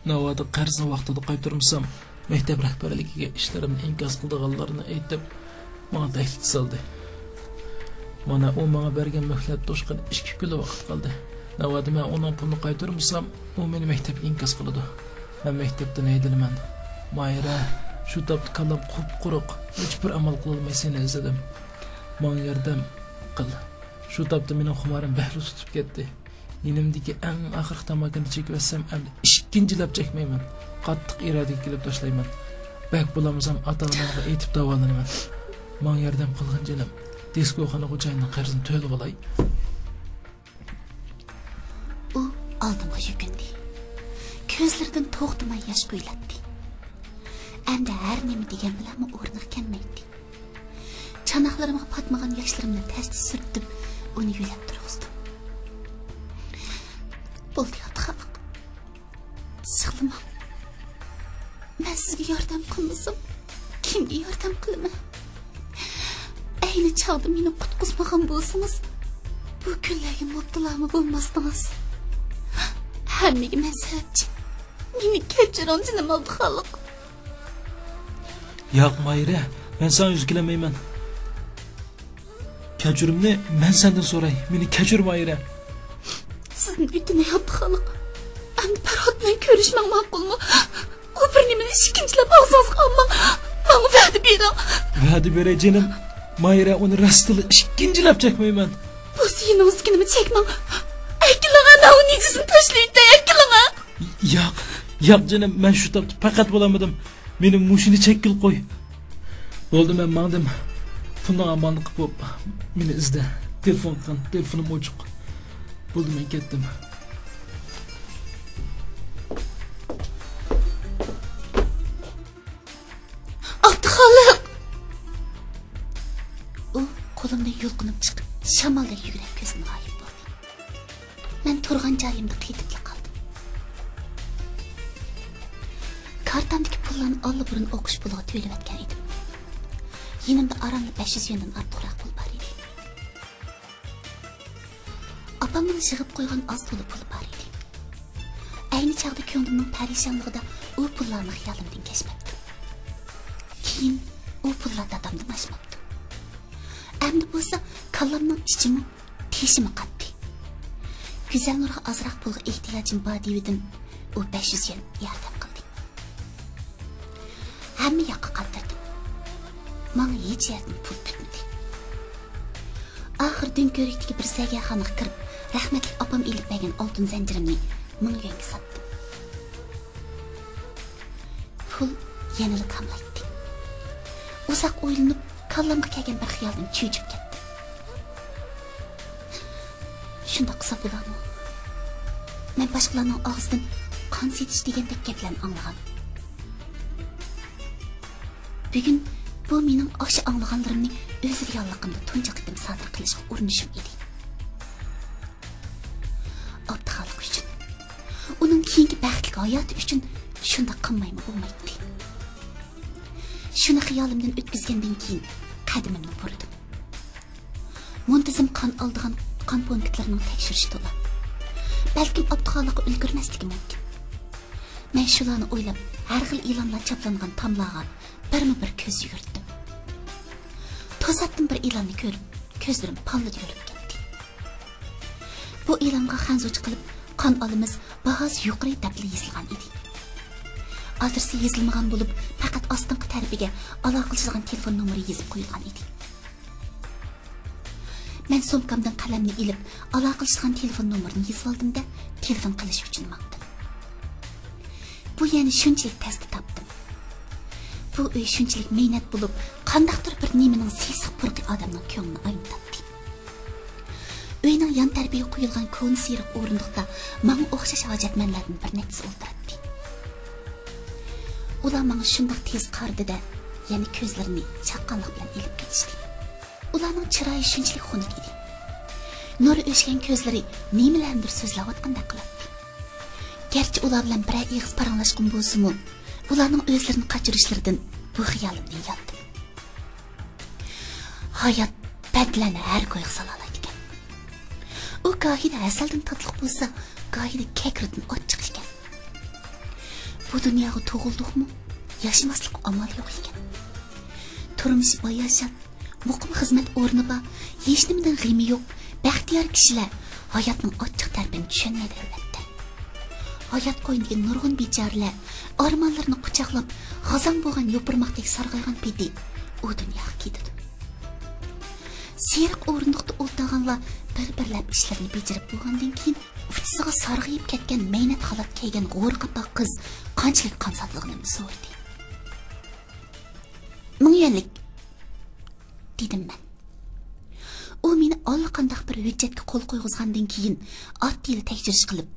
ناۋادا قەرزنى ۋاقتىدا قايتۇرمىسام، مەكتەپ رەھبەرلىكىگە ئىشلىرىمنى ئىنكاس قىلىدىغانلىرىنى ئېيتىپ، ماڭا تەھدىت سالدى. مانا، ئۇ ماڭا بەرگەن مۆھلەت توشقىلى ئىككى كۈنلا ۋاقىت قالدى. ناۋادا مەن ئۇنىڭ پۇلىنى قايتۇرمىسام، ئۇ مېنى مەكتەپتىن ئىنكاس قىلىدۇ. مەن مەكتەپتىن ھەيدىلىمەن. ماھىرە، شۇ تاپتا كاللام قۇپقۇرۇق، ھېچبىر ئامال قىلالماي سېنى ئىزلىدىم. ماڭا ياردەم قىل. شۇ تاپتا مېنىڭ خۇمارىم بەھرە تۇتۇپ كەتتى. يېنىمدىكى ئەڭ ئاخىرقى تاماكىنى چېكىۋەتسەم، ئەمدى ئىككىنچىلەپ چەكمەيمەن. قاتتىق ئىرادىگە كېلىپ تاشلايمەن. بەك بولالمىسام، ئاتا-ئانامغا ئېيتىپ داۋالىنىمەن. ماڭا ياردەم قىلغىن، جېنىم. دىسكوخانا خوجايىنىنىڭ قەرزىنى تۆلىۋالاي. ئۇ ئالدىمغا يۈكۈندى. كۆزلىرىدىن توختىماي ياش قۇيۇلاتتى. ئەمدى ھەر نېمە دېگەن بىلەنمۇ ئورنىغا كەلمەيتتى. چاناقلىرىمغا پاتمىغان ياشلىرىمنى تەستە سۈرتۈپ، ئۇنى يۆلەپ تۇرغۇزدۇم. بولدى، ئابدۇخالىق. يىغلىماڭ. مەن سىزگە ياردەم قىلمىسام، كىمگە ياردەم قىلىمەن؟ ئەينى چاغدا مېنى قۇتقۇزمىغان بولسىڭىز، بۇ كۈنلەرگە مۇپتىلامۇ بولماستىڭىز. ھەممىگە مەن سەۋەبچى. مېنى كەچۈرۈڭ، جېنىم ئابدۇخالىق. ياق، ماھىرە، مەن ساڭا يۈز كېلەلمەيمەن. كەچۈرۈمنى مەن سەندىن سوراي. مېنى كەچۈر، ماھىرە. سىزدىن ئۆتۈنەي، ئابدۇخالىق. ئەمدى پەرھات بىلەن كۆرۈشمەڭ، ماقۇلمۇ؟ ئۇ بىر نېمىنى ئىككىنچىلەپ ئاغزىڭىزغا ئالماڭ. ماڭا ۋەدە بېرىڭ. ۋەدە بېرەي، جېنىم. ماھىرە ئۇنى راستتىنلا ئىككىنچىلەپ چەكمەيمەن. بولسا يېنىڭىزدىكىنىمۇ چەكمەڭ. ئەكېلىڭە، ئەنە ئۇ نىجىسىنى تاشلىۋېتەي، ئەكېلىڭە. ياق، ياق، جېنىم، مەن شۇ تاپتا پەقەت بولالمىدىم. مېنى مۇشۇنى چەككىلى قوي. بولدى، مەن ماڭدىم. پۇلنىڭ ئامالىنى قىپ بوپ، مېنى ئىزدە. تېلېفون قىلغىن، تېلېفونۇم ئوچۇق. بولدى، مەن كەتتىم. ئابدۇخالىق! ئۇ قولۇمدىن يۇلقۇنۇپ چىقىپ، شامالدەك يۈگۈرۈپ كۆزدىن غايىب بولدى. مەن تۇرغان جايىمدا قېتىپلا قالدىم. كارتامدىكى پۇللارنى ئاللىبۇرۇن ئوقۇش پۇلىغا تۆلىۋەتكەن ئىدىم. يېنىمدا ئارانلا بەش يۈز يۈەندىن ئارتۇقراق پۇل بار ئىدى. ئاپامنىڭ يىغىپ قويغان ئاز تولا پۇلى بار ئىدى. ئەينى چاغدا كۆڭلۈمنىڭ پەرىشانلىقىدا ئۇ پۇللارمۇ خىيالىمدىن كەچمەپتۇ. كېيىن ئۇ پۇللار دادامدىن ئاشماپتۇ. ئەمدى بولسا كاللامنىڭ ئىچىمۇ، تېشىمۇ قاتتى. گۈزەلنۇرغا ئازراق پۇلغا ئېھتىياجىم بار دېۋىدىم، ئۇ بەش يۈز يۈەن ياردەم قىلدى. ھەممە ياققا قاندىردىم. ماڭا ھېچ يەردىن پۇل پۈتمىدى. ئاخىر دۆڭكۆۋرۈكتىكى بىر زەرگەرخانىغا كىرىپ، رەھمەتلىك ئاپام ئېلىپ بەرگەن ئالتۇن زەنجىرىمنى مىڭ يۈەنگە ساتتىم. پۇل يەنىلا كاملايتتى. ئۇزاق ئويلىنىپ، كاللامغا كەلگەن بىر خىيالدىن چۆچۈپ كەتتىم. شۇنداق قىلسا بولارمۇ؟ مەن باشقىلارنىڭ ئاغزىدىن قان سېتىش دېگەندەك گەپلەرنى ئاڭلىغان. بۈگۈن بۇ مېنىڭ ئاشۇ ئاڭلىغانلىرىمنى ئۆز رېئاللىقىمدا تۇنجى قېتىم سادىر قىلىشقا ئۇرۇنۇشۇم ئىدى. ئابدۇخالىق ئۈچۈن، ئۇنىڭ كېيىنكى بەختلىك ھاياتى ئۈچۈن شۇنداق قىلمايمۇ بولمايتتى. شۇنى خىيالىمدىن ئۆتكۈزگەندىن كېيىن قەدىمىمنى بۇرىدىم. مۇنتىزىم قان ئالىدىغان قان پونكىتلىرىنىڭ تەكشۈرۈشى تولا. بەلكىم ئابدۇخالىققا ئۈلگۈرمەسلىكى مۇمكىن. مەن شۇلارنى ئويلاپ، ھەر خىل ئېلانلار چاپلانغان تاملارغا بىرمۇ بىر كۆز يۈگۈرتتۈم. توساتتىن بىر ئېلاننى كۆرۈپ، كۆزلىرىم پاللىدە يورۇپ كەتتى. بۇ ئېلانغا خەنزۇچە قىلىپ، قان ئالىمىز، باھاسى يۇقىرى دەپلا يېزىلغان ئىدى. ئادرېسى يېزىلمىغان بولۇپ، پەقەت ئاستىنقى تەرىپىگە ئالاقىلىشىدىغان تېلېفون نومۇرى يېزىپ قويۇلغان ئىدى. مەن سومكامدىن قەلەمنى ئېلىپ، ئالاقىلىشىدىغان تېلېفون نومۇرىنى يېزىۋالدىم-دە، تېلېفون قىلىش ئۈچۈن ماڭدىم. بۇ يەرنى شۇنچىلىك تەستە تاپتىم. بۇ ئۆي شۇنچىلىك مەينەت بولۇپ، قانداقتۇر بىر نېمىنىڭ سېسىق پۇرىقى ئادەمنىڭ كۆڭلىنى ئاينىتاتتى. ئۆينىڭ يان تەرىپىگە قويۇلغان كونا سېرىق ئورۇندۇقتا ماڭا ئوخشاش ھاجەتمەنلەردىن بىر نەچچىسى ئولتۇراتتى. ئۇلار ماڭا شۇنداق تېز قارىدى-دە، يەنە كۆزلىرىنى چاققانلىق بىلەن ئېلىپ كېتىشتى. ئۇلارنىڭ چىرايى شۇنچىلىك خۇنۈك ئىدى. نۇرى ئۆچكەن كۆزلىرى نېمىلەرنىدۇر سۆزلەۋاتقاندەك قىلاتتى. گەرچە ئۇلار بىلەن بىرەر ئېغىز پاراڭلاشقىنىم بولسىمۇ، ئۇلارنىڭ ئۆزلىرىنى قاچۇرۇشلىرىدىن بۇ خىيالىمنى ياندىم. ھايات بەندىلەرنى ھەر كويغا سالالايدىكەن. ئۇ گاھىدا ھەسەلدىن تاتلىق بولسا، غايىدە كەكرىتىن ئاچچىق ئىكەن. بۇ دۇنياغا تۇغۇلدۇقمۇ، ياشىماسلىققا ئامال يوق ئىكەن. تۇرمۇشى باياشات، مۇقىم خىزمەت ئورنى بار، ھېچنېمىدىن غېمى يوق، بەختىيار كىشىلەر ھاياتنىڭ ئاچچىق تەرىپىنى چۈشەنمەيدۇ، ئەلۋەتتە. ھايات قوينىدىكى نۇرغۇن بىچارىلەر ئارمانلىرىنى قۇچاقلاپ، خازان بولغان يوپۇرماقتەك سارغايغان پېتى ئۇ دۇنياغا كېتىدۇ. سېرىق ئورۇندۇقتا ئولتۇرغانلار بىر-بىرلەپ ئىشلىرىنى بېجىرىپ بولغاندىن كېيىن، ئۇچىسىغا سارغىيىپ كەتكەن مەينەت خالات كىيگەن غورى قاپاق قىز قانچىلىك قان ساتىدىغىنىمنى سورىدى. «مىڭ يۈەنلىك» دېدىم مەن. ئۇ مېنى ئاللىقانداق بىر ھۆججەتكە قول قويغۇزغاندىن كېيىن، ئاددىيلا تەكشۈرۈش قىلىپ،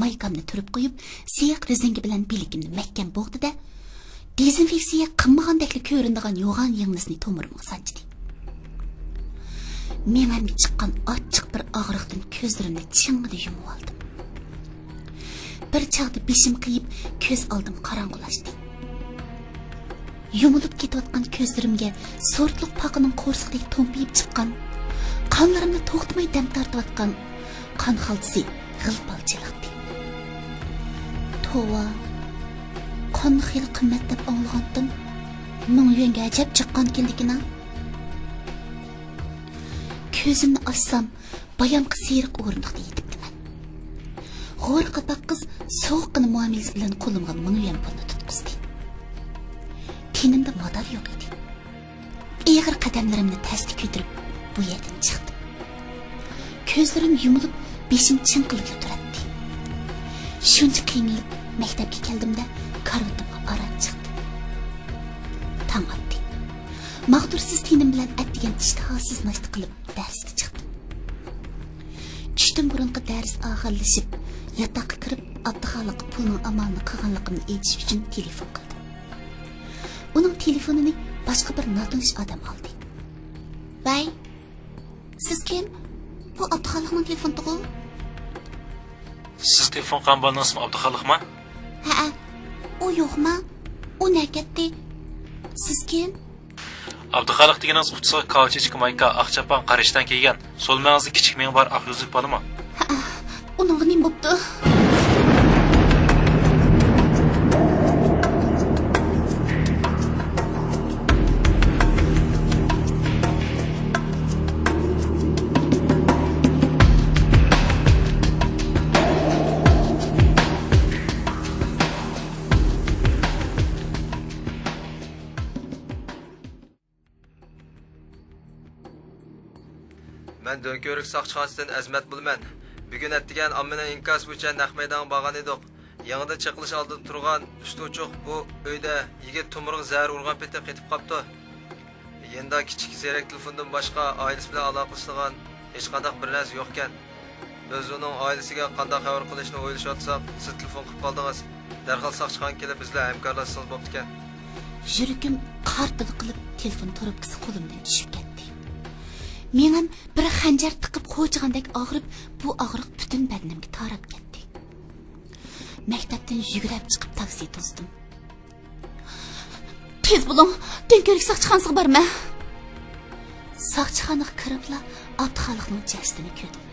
مايكامنى تۈرۈپ قويۇپ، سىياق رېزىنكا بىلەن بىلىكىمنى مەھكەم بوغدى-دە، دېزىنفېكسىيە قىلمىغاندەكلا كۆرۈنىدىغان يوغان يىڭنىسىنى تومۇرۇمغا سانجىدى. مېڭەمگە چىققان ئاچچىق بىر ئاغرىقتىن كۆزلىرىمنى چىڭڭىدە يۇمۇۋالدىم. بىر چاغدا بېشىم قېيىپ، كۆز ئالدىم قاراڭغۇلاشتى. يۇمۇلۇپ كېتىۋاتقان كۆزلىرىمگە سورتلۇق پاقىنىڭ قورسىقىدەك تومپىيىپ چىققان، قانلىرىمدا توختىماي دەم تارتىۋاتقان قان خالتىسى غىل-پال چېلىقتى. توۋا، قان خېلى قىممەت دەپ ئاڭلىغانتىم. مىڭ يۈەنگە ئەجەب جىق قان كېلىدىكىن-ھە. كۆزۈمنى ئاچسام، بايامقى سېرىق ئورۇندۇقتا يېتىپتىمەن. غورى قاپاق قىز سوغۇققىنا مۇئامىلىسى بىلەن قولۇمغا مىڭ يۈەن پۇلنى تۇتقۇزدى. تېنىمدە مادار يوق ئىدى. ئېغىر قەدەملىرىمنى تەستە كۆتۈرۈپ، بۇ يەردىن چىقتىم. كۆزلىرىم يۇمۇلۇپ، بېشىم چىڭقىلىپلا تۇراتتى. شۇنچە قىينىلىپ مەكتەپكە كەلدىم-دە، كارىۋىتىمغا ئاران چىقتىم. تاڭ ئاتتى. ماغدۇرسىز تېنىم بىلەن ئەتىگەن ئىشتىھاسىز ناشتا قىلىپ، دەرسكە چىقتىم. چۈشتىن بۇرۇنقى دەرس ئاخىرلىشىپ، ياتاققا كىرىپ، ئابدۇخالىققا پۇلنىڭ ئامالىنى قىلغانلىقىمنى ئېيتىش ئۈچۈن تېلېفون قىلدىم. ئۇنىڭ تېلېفونىنى باشقا بىر ناتونۇش ئادەم ئالدى. ۋەي، سىز كىم؟ بۇ ئابدۇخالىقنىڭ تېلېفونىدىغۇ؟ سىز تېلېفون قىلغان بالىنىڭ ئىسمى ئابدۇخالىقما؟ ھەئە. ئۇ يوقما؟ ئۇ نەگە كەتتى؟ سىز كىم؟ ئابدۇخالىق دېگىنىڭىز ئۇچىسىغا كاۋا چېچىكى مايكا، ئاق چاپان، قارا ئىشتان كىيگەن، سول مېڭىسىدە كىچىك مېڭە بار ئاق يۈزلۈك بالىمۇ؟ ھەئە. ئۇنىڭغا نېمە بوپتۇ؟ مەن دۆڭكۆۋرۈك ساقچىخانىسىدىن ئەزىمەت بولىمەن. بۈگۈن ئەتىگەن ئاممىنىڭ ئىنكاسى بويىچە نەق مەيدانغا بارغان ئىدۇق. يېڭىدىن چېقىلىش ئالدىدا تۇرغان ئۈستى ئوچۇق بۇ ئۆيدە يىگىت تومۇرىغا زەھەر ئۇرغان پېتى قېتىپ قاپتۇ. يېنىدا كىچىك زېرەك تېلېفوندىن باشقا ئائىلىسى بىلەن ئالاقىلىشىدىغان ھېچقانداق بىر نەرسە يوقكەن. بىز ئۇنىڭ ئائىلىسىگە قانداق خەۋەر قىلىشنى ئويلىشىۋاتساق، سىز تېلېفون قىلىپ قالدىڭىز. دەرھال ساقچىخانىغا كېلىپ، بىز بىلەن ھەمكارلاشسىڭىز بوپتىكەن. يۈرىكىم قارتىلقىلىپ، تېلېفون تۇرۇپكىسى قولۇمدىن چۈشۈپ كەتتى. مېڭەم بىر خەنجەر تىقىپ قوچىغاندەك ئاغرىپ، بۇ ئاغرىق پۈتۈن بەدىنىمگە تاراپ كەتتى. مەكتەپتىن يۈگۈرۈپ چىقىپ تاكسى توستۇم. تېز بولۇڭ، دۆڭكۆۋرۈك ساقچىخانىسىغا بارىمەن. ساقچىخانىغا كىرىپلا ئابدۇخالىقنىڭ جەسىتىنى كۆردۈم.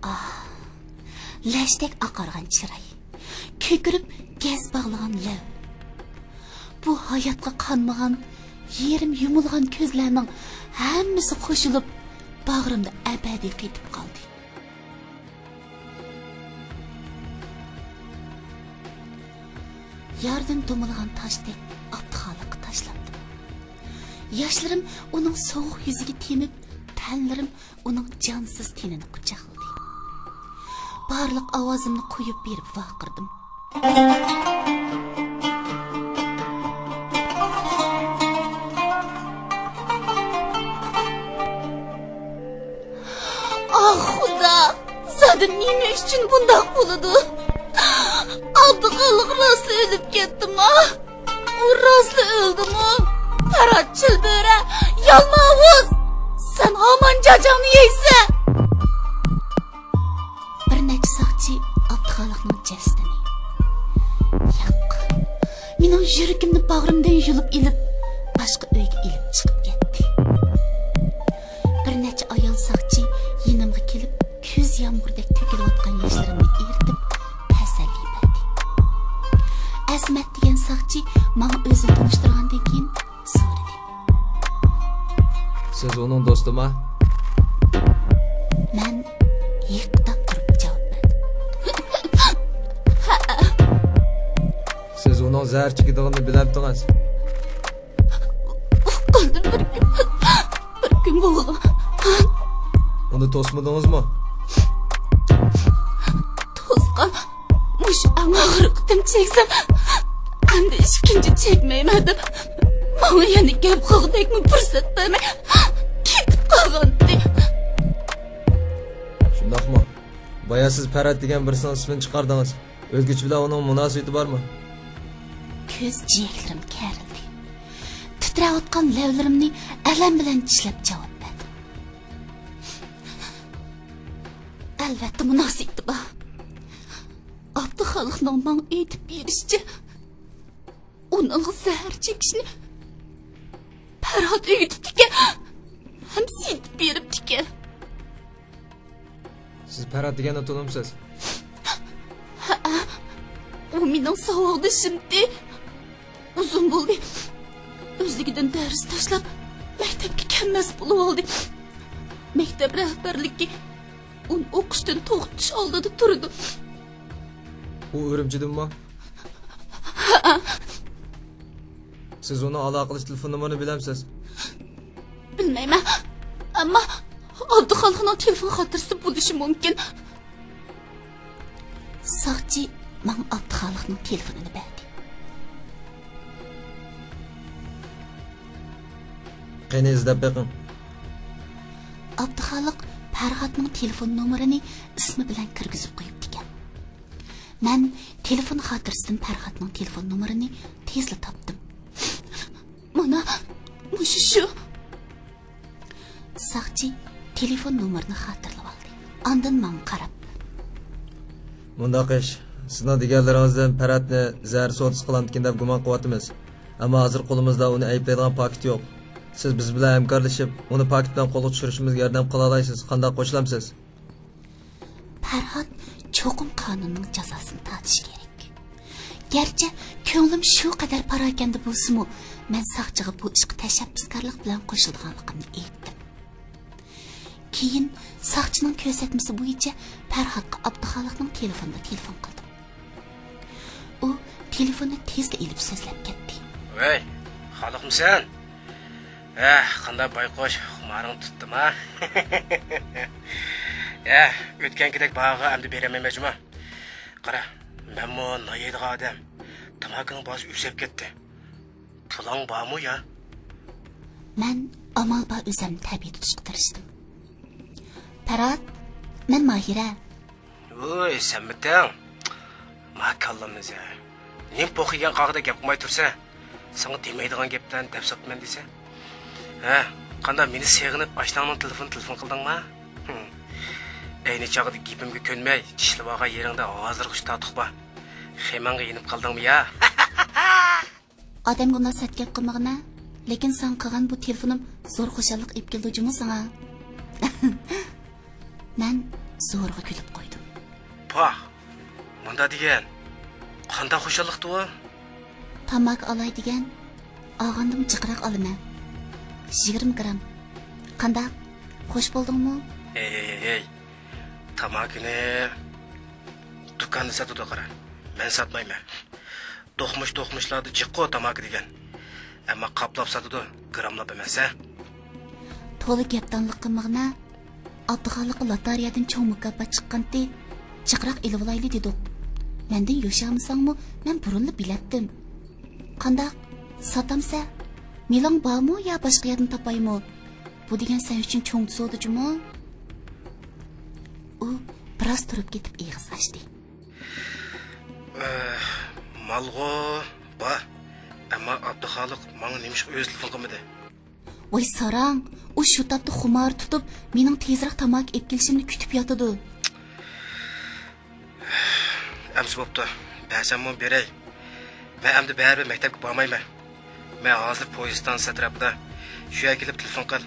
ئاھ، لەشتەك ئاقارغان چىراي، كۆكىرىپ گەز باغلىغان لەۋ. بۇ ھاياتقا قانمىغان، يېرىم يۇمۇلغان كۆزلەرنىڭ ھەممىسى قوشۇلۇپ، باغرىمدا ئەبەدىي قېتىپ قالدى. ياردىن دومىلىغان تاشتەك ئابدۇخالىققا تاشلاندىم. ياشلىرىم ئۇنىڭ سوغۇق يۈزىگە تېمىپ، تەنلىرىم ئۇنىڭ جانسىز تېنىنى قۇچاقلىدى. بارلىق ئاۋازىمنى قويۇپ بېرىپ ۋارقىرىدىم. ئاھ، خۇدا! زادى نېمە ئۈچۈن بۇنداق بولىدۇ؟ ئابدۇخالىق راستلا ئۆلۈپ كەتتىما؟ ئۇ راستلا ئۆلدىمۇ؟ پەرھات چىلبۆرە، يالماۋۇز! سەن ھامان جاجاڭنى يەيسەن! بىر نەچچە ساقچى ئابدۇخالىقنىڭ جەسىتىنى، ياق، يۈرىكىمنى باغرىمدىن يۇلۇپ ئېلىپ، باشقا ئۆيگە ئېلىپ چىقىپ كەتتى. بىر نەچچە ئايال ساقچى يېنىمغا كېلىپ، كۈز يامغۇرىدەك تۆكۈلۈۋاتقان ياشلىرىمنى ئېرىتىپ، تەسەللى بەردى. ئەزىمەت دېگەن ساقچى ماڭا ئۆزىنى تونۇشتۇرغاندىن كېيىن سورىدى. سىز ئۇنىڭ دوستىما؟ مەن ھىققىداپ تۇرۇپ جاۋاب بەردىم. سىز ئۇنىڭ زەھەر چېكىدىغىنىنى بىلەمتىڭىز؟ ئۇققاندىن بىر كۈن، بىر كۈن بولغان. ئۇنى توسمىدىڭىزمۇ؟ توسقان. مۇشۇ ئەڭ ئاخىرقى قېتىم چەكسەم، ئەمدى ئىككىنچى چەكمەيمەن دەپ، ماڭا يەنە گەپ قىلغۇدەكمۇ پۇرسەت بەرمەي، كېتىپ قالغانتى. شۇنداقمۇ؟ بايا سىز پەرھات دېگەن بىرسىنىڭ ئىسمىنى چىقاردىڭىز. ئۆزگىچە بىلەن ئۇنىڭ مۇناسىۋىتى بارمۇ؟ كۆز جىيەكلىرىم كەرىلدى. تىترەۋاتقان لەۋلىرىمنى ئەلەم بىلەن چىشلەپ جاۋاب بەردىم. ئەلۋەتتە مۇناسىۋىتى بار. ئابدۇخالىقنىڭ ماڭا ئېيتىپ بېرىشىچە، ئۇنىڭغا زەھەر چېكىشنى پەرھات ئۆگىتىپتىكەن ھەم سېتىپ بېرىپتىكەن. سىز پەرھات دېگەننى تونۇمسىز؟ ھەئە، ئۇ مېنىڭ ساۋاقدىشىمتى. ئۇزۇن بولدى، ئۆزلۈكىدىن دەرس تاشلاپ، مەكتەپكە كەلمەس بولۇۋالدى. مەكتەپ رەھبەرلىكى ئۇنى ئوقۇشتىن توختىتىش ئالدىدا تۇرىدۇ. ئۇ ئۈرۈمچىدىنمۇ؟ ھەئە. سىز ئۇنىڭ ئالاقىلىشىش تېلېفون نومۇرىنى بىلەمسىز؟ بىلمەيمەن. ئەمما ئابدۇخالىقنىڭ تېلېفون خاتىرىسىدە بولۇشى مۇمكىن. ساقچى ماڭا ئابدۇخالىقنىڭ تېلېفونىنى بەردى. قېنى، ئىزدەپ بېقىڭ. ئابدۇخالىق پەرھاتنىڭ تېلېفون نومۇرىنى ئىسمى بىلەن كىرگۈزۈپ قويۇپتىكەن. مەن تېلېفون خاتىرىسىدىن پەرھاتنىڭ تېلېفون نومۇرىنى تېزلا تاپتىم. مانا، مۇشۇ شۇ. ساقچى تېلېفون نومۇرىنى خاتىرىلىۋالدى. ئاندىن ماڭا قاراپ. مۇنداق ئىش، سىزنىڭ دېگەنلىرىڭىزدىن پەرھاتنى زەھەر سودىسى قىلامدىكىن دەپ گۇمان قىلىۋاتىمىز. ئەمما ھازىر قولىمىزدا ئۇنى ئەيىبلەيدىغان پاكىت يوق. سىز بىز بىلەن ھەمكارلىشىپ، ئۇنى پاكىت بىلەن قولغا چۈشۈرۈشىمىزگە ياردەم قىلالايسىز. قانداق، قوشۇلامسىز؟ پەرھات چوقۇم قانۇننىڭ جازاسىنى تارتىشى كېرەك. گەرچە كۆڭلۈم شۇ قەدەر پاراكەندە بولسىمۇ، مەن ساقچىغا بۇ ئىشقا تەشەببۇسكارلىق بىلەن قوشۇلىدىغانلىقىمنى ئېيتتىم. كېيىن ساقچىنىڭ كۆرسەتمىسى بويىچە پەرھاتقا ئابدۇخالىقنىڭ تېلېفونىدا تېلېفون قىلدىم. ئۇ تېلېفوننى تېزلا ئېلىپ سۆزلەپ كەتتى. ۋەي، خالىقمۇسەن؟ ھە، قانداق بايقۇش، خۇمارىڭ تۇتتىما؟ ھە، ئۆتكەنكىدەك باھاغا ئەمدى بېرەلمەيمەن جۇما. قارا، مەنمۇ نايايدىغان ئادەم. تاماكىنىڭ باھاسى ئۈزەپ كەتتى. پۇلۇڭ بارمۇ يا؟ مەن ئامال بار ئۆزۈمنى تەبىئىي تۇتۇشقا تىرىشتىم. پەرھات، مەن ماھىرە. ۋوي، سەنمىتىڭ؟ ما كاللامنى زەھەر. نېمە پوق يېگەن قاغىدەك گەپ قىلماي تۇرسەن. ساڭا دېمەيدىغان گەپلەرنى دەپ ساپتىمەن دېسە. ھە، قانداق، مېنى سېغىنىپ ئاشناڭنىڭ تېلېفونىنى تېلېفون قىلدىڭما؟ ھىم. ئەينى چاغدا گېپىمگە كۆنمەي، چىشلىۋالغان يېرىڭدە ھازىرغىچە تارتۇق بار. خېمىڭغا يېنىپ قالدىڭمۇ يا؟ ئادەمگە ئۇنداق سەت گەپ قىلمىغىنە. لېكىن ساڭا قىلغان بۇ تېلېفونۇم زور خۇشاللىق ئېلىپ كېلىدۇ جۇمۇ ساڭا. مەن زورىغا كۈلۈپ قويدۇم. پاھ، مۇنداق دېگەن، قانداق خۇشاللىقتى ئۇ؟ تاماكا ئالاي دېگەن، ئالغاندىمۇ جىقراق ئالىمەن. يىگىرمە گرام. قانداق؟ خوش بولدۇڭمۇ؟ ھەي، ھەي، ھەي، ھەي. تاماكىنى دۇكاندا ساتىدۇ، قارا. مەن ساتمايمەن. دوقمۇش-دوقمۇشلاردا جىققۇ تاماكا دېگەن. ئەمما قاپلاپ ساتىدۇ، گراملاپ ئەمەس، ھە. تولا گەپدانلىق قىلمىغىنە. ئابدۇخالىققا لاتارىيەدىن چوڭ مۇكاپات چىققانتى، جىقراق ئېلىۋالايلى دېدۇق. مەندىن يوشۇرمىساڭمۇ، مەن بۇرۇنلا بىلەتتىم. قانداق؟ ساتامسە؟ مېلىڭ بارمۇ يا باشقا يەردىن تاپايمۇ؟ بۇ دېگەن سەن ئۈچۈن چوڭ سودا جۇمۇ. ئۇ بىراز تۇرۇپ كېتىپ ئېغىز ئاچتى. ئە، مالغۇ بار، ئەمما ئابدۇخالىق ماڭا نېمىشقا ئۆزى تېلېفون قىلمىدى؟ ۋاي ساراڭ، ئۇ شۇ تاپتا خۇمار تۇتۇپ، مېنىڭ تېزراق تاماكا ئېلىپ كېلىشىمنى كۈتۈپ ياتىدۇ. ئەمسە بوپتۇ، بەرسەممۇ بېرەي. مەن ئەمدى بەرىبىر مەكتەپكە بارمايمەن. مەن ھازىر پويىز ئىستانسىسى ئەتراپىدا. شۇ يەرگە كېلىپ تېلېفون قىل.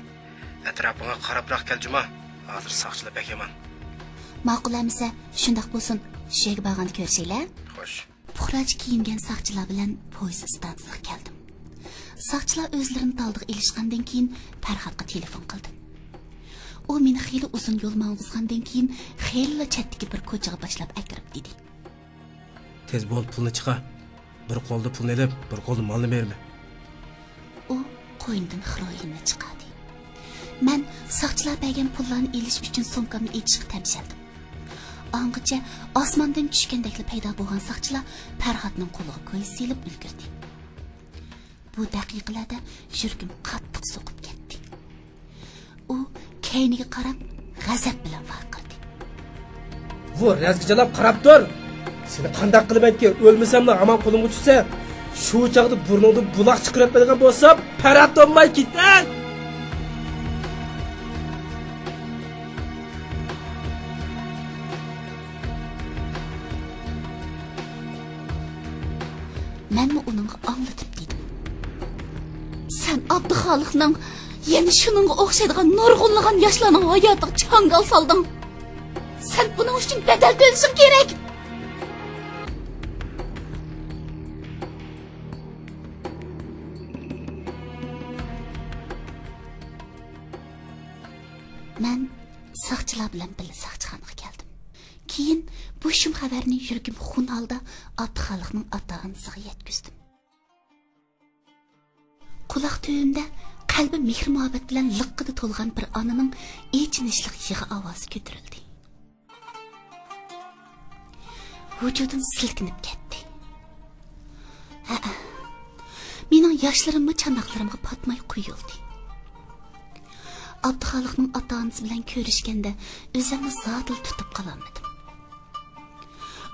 ئەتراپىڭغا قاراپراق كەل، جۇما. ھازىر ساقچىلار بەك يامان. ماقۇل ئەمىسە، شۇنداق بولسۇن. شۇ يەرگە بارغاندا كۆرۈشەيلى. خوش. پۇقراچە كىيىنگەن ساقچىلار بىلەن پويىز ئىستانسىسىغا كەلدىم. ساقچىلار ئۆزلىرىنى دالدىغا ئېلىشقاندىن كېيىن پەرھاتقا تېلېفون قىلدىم. ئۇ مېنى خېلى ئۇزۇن يول ماڭغۇزغاندىن كېيىن خېلىلا چەتتىكى بىر كوچىغا باشلاپ ئەكىرىپ دېدى. تېز بول، پۇلنى چىقار. بىر قولدا پۇلنى ئېلىپ، بىر قولدا مالنى بېرىمەن. ئۇ قوينىدىن خروئىننى چىقاردى. مەن ساقچىلار بەرگەن پۇللارنى ئېلىش ئۈچۈن سومكامنى ئېچىشقا تەمشەلدىم. ئاڭغىچە ئاسماندىن چۈشكەندەكلا پەيدا بولغان ساقچىلار پەرھاتنىڭ قولىغا كويزا سېلىپ ئۈلگۈردى. بۇ دەقىقىلەردە يۈرىكىم قاتتىق سوقۇپ كەتتى. ئۇ كەينىگە قاراپ غەزەپ بىلەن ۋارقىرىدى. ۋۇ، رەزگىجالاپ قاراپ تۇر! سېنى قانداق قىلىمەنكى، ئۆلمىسەملا ھامان قولۇمغا چۈشسە، شۇ چاغدا بۇرنۇڭدىن بۇلاق چىقىرىۋەتمەيدىغان بولسام، پەرھات تونماي كېتەي! مەنمۇ ئۇنىڭغا ئاڭلىتىپ دېدىم. سەن ئابدۇخالىقنىڭ، يەنە شۇنىڭغا ئوخشايدىغان نۇرغۇنلىغان ياشلارنىڭ ھاياتىغا چاڭگال سالدىڭ. سەن بۇنىڭ ئۈچۈن بەدەل تۆلىشىڭ كېرەك. مەن ساقچىلار بىلەن بىللە ساقچىخانىغا كەلدىم. كېيىن بۇ شۇم خەۋەرنى يۈرىكىم خۇن ھالدا ئابدۇخالىقنىڭ ئاتا-ئانىسىغا يەتكۈزدۈم. قۇلاق تۈۋىمدە قەلبى مېھىر-مۇھەببەت بىلەن لىققىدە تولغان بىر ئانىنىڭ ئېچىنىشلىق يىغا ئاۋازى كۆتۈرۈلدى. ۋۇجۇدۇم سىلكىنىپ كەتتى. ھەئە، مېنىڭ ياشلىرىممۇ چاناقلىرىمغا پاتماي قۇيۇلدى. ئابدۇخالىقنىڭ ئاتا-ئانىسى بىلەن كۆرۈشكەندە ئۆزۈمنى زادىلا تۇتۇپ قالالمىدىم.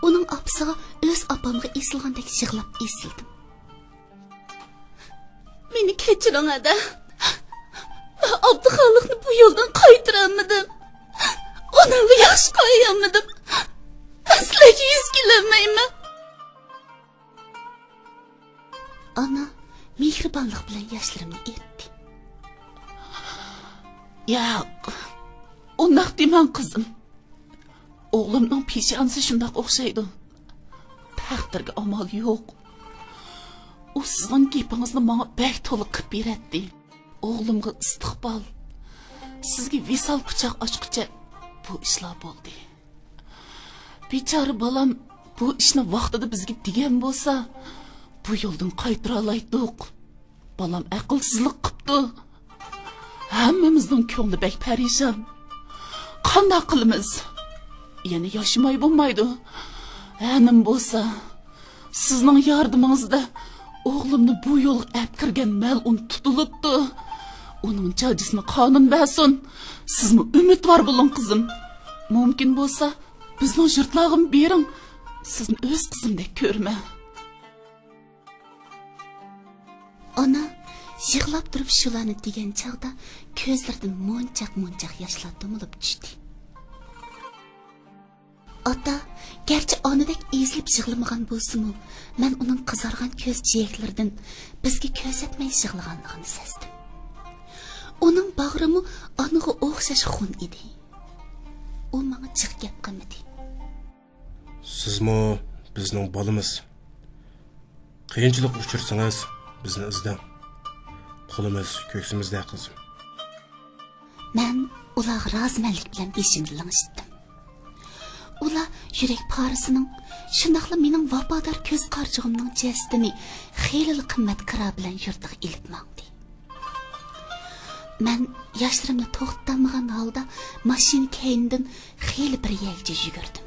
ئۇنىڭ ئاپىسىغا ئۆز ئاپامغا ئېسىلغاندەك يىغلاپ ئېسىلدىم. مېنى كەچۈرۈڭ، ھەدە. مەن ئابدۇخالىقنى بۇ يولدىن قايتۇرالمىدىم. ئۇنىڭغا ياخشى قارايالمىدىم. مەن سىلەرگە يۈز كېلەلمەيمەن. ئانا مېھرىبانلىق بىلەن ياشلىرىمنى ئېرىتتى. ياق، ئۇنداق دېمەڭ، قىزىم. ئوغلۇمنىڭ پېشانىسى شۇنداق ئوخشايدۇ. تەقدىرگە ئامال يوق. ئۇ سىزنىڭ گېپىڭىزنى ماڭا بەك تولا قىلىپ بېرەتتى. ئوغلۇمغا ئىستىقبال، سىزگە ۋىسال قۇچاق ئاچقۇچە بۇ ئىشلار بولدى. بىچارە بالام بۇ ئىشنى ۋاقتىدا بىزگە دېگەن بولسا، بۇ يولدىن قايتۇرالايتتۇق. بالام ئەقىلسىزلىق قىپتۇ. ھەممىمىزنىڭ كۆڭلى بەك پەرىشان. قانداق قىلىمىز؟ يەنە ياشىماي بولمايدۇ. ھە، نېمە بولسا، سىزنىڭ ياردىمىڭىزدە ئوغلۇمنى بۇ يولغا ئەپ كىرگەن مەلئۇن تۇتۇلۇپتۇ. ئۇنىڭ جاجىسىنى قانۇن بەرسۇن. سىزمۇ ئۈمىدۋار بولۇڭ، قىزىم. مۇمكىن بولسا، بىزنىڭ يۇرتلارغىمۇ بېرىڭ. سىزنى ئۆز قىزىمدەك كۆرىمەن. ئانا يىغلاپ تۇرۇپ شۇلارنى دېگەن چاغدا كۆزلىرىدىن مونچاق-مونچاق ياشلار دومۇلۇپ چۈشتى. ئاتا گەرچە ئانىدەك ئېزىلىپ يىغلىمىغان بولسىمۇ، مەن ئۇنىڭ قىزارغان كۆز جىيەكلىرىدىن بىزگە كۆرسەتمەي يىغلىغانلىقىنى سەزدىم. ئۇنىڭ باغرىمۇ ئانىغا ئوخشاش خۇن ئىدى. ئۇ ماڭا جىق گەپ قىلمىدى. سىزمۇ بىزنىڭ بالىمىز. قىيىنچىلىققا ئۇچرىسىڭىز، بىزنى ئىزدەڭ. قولىمىز كۆكسىمىزدە، قىزىم. مەن ئۇلارغا رازىمەنلىك بىلەن بېشىمنى لىڭشىتتىم. ئۇلار يۈرەك پارىسىنىڭ، شۇنداقلا مېنىڭ ۋاپادار كۆز قارىچۇغۇمنىڭ جەسىتىنى خېلىلا قىممەت كىرا بىلەن يۇرتىغا ئېلىپ ماڭدى. مەن ياشلىرىمنى توختىتالمىغان ھالدا ماشىنا كەينىدىن خېلى بىر يەرگىچە يۈگۈردۈم.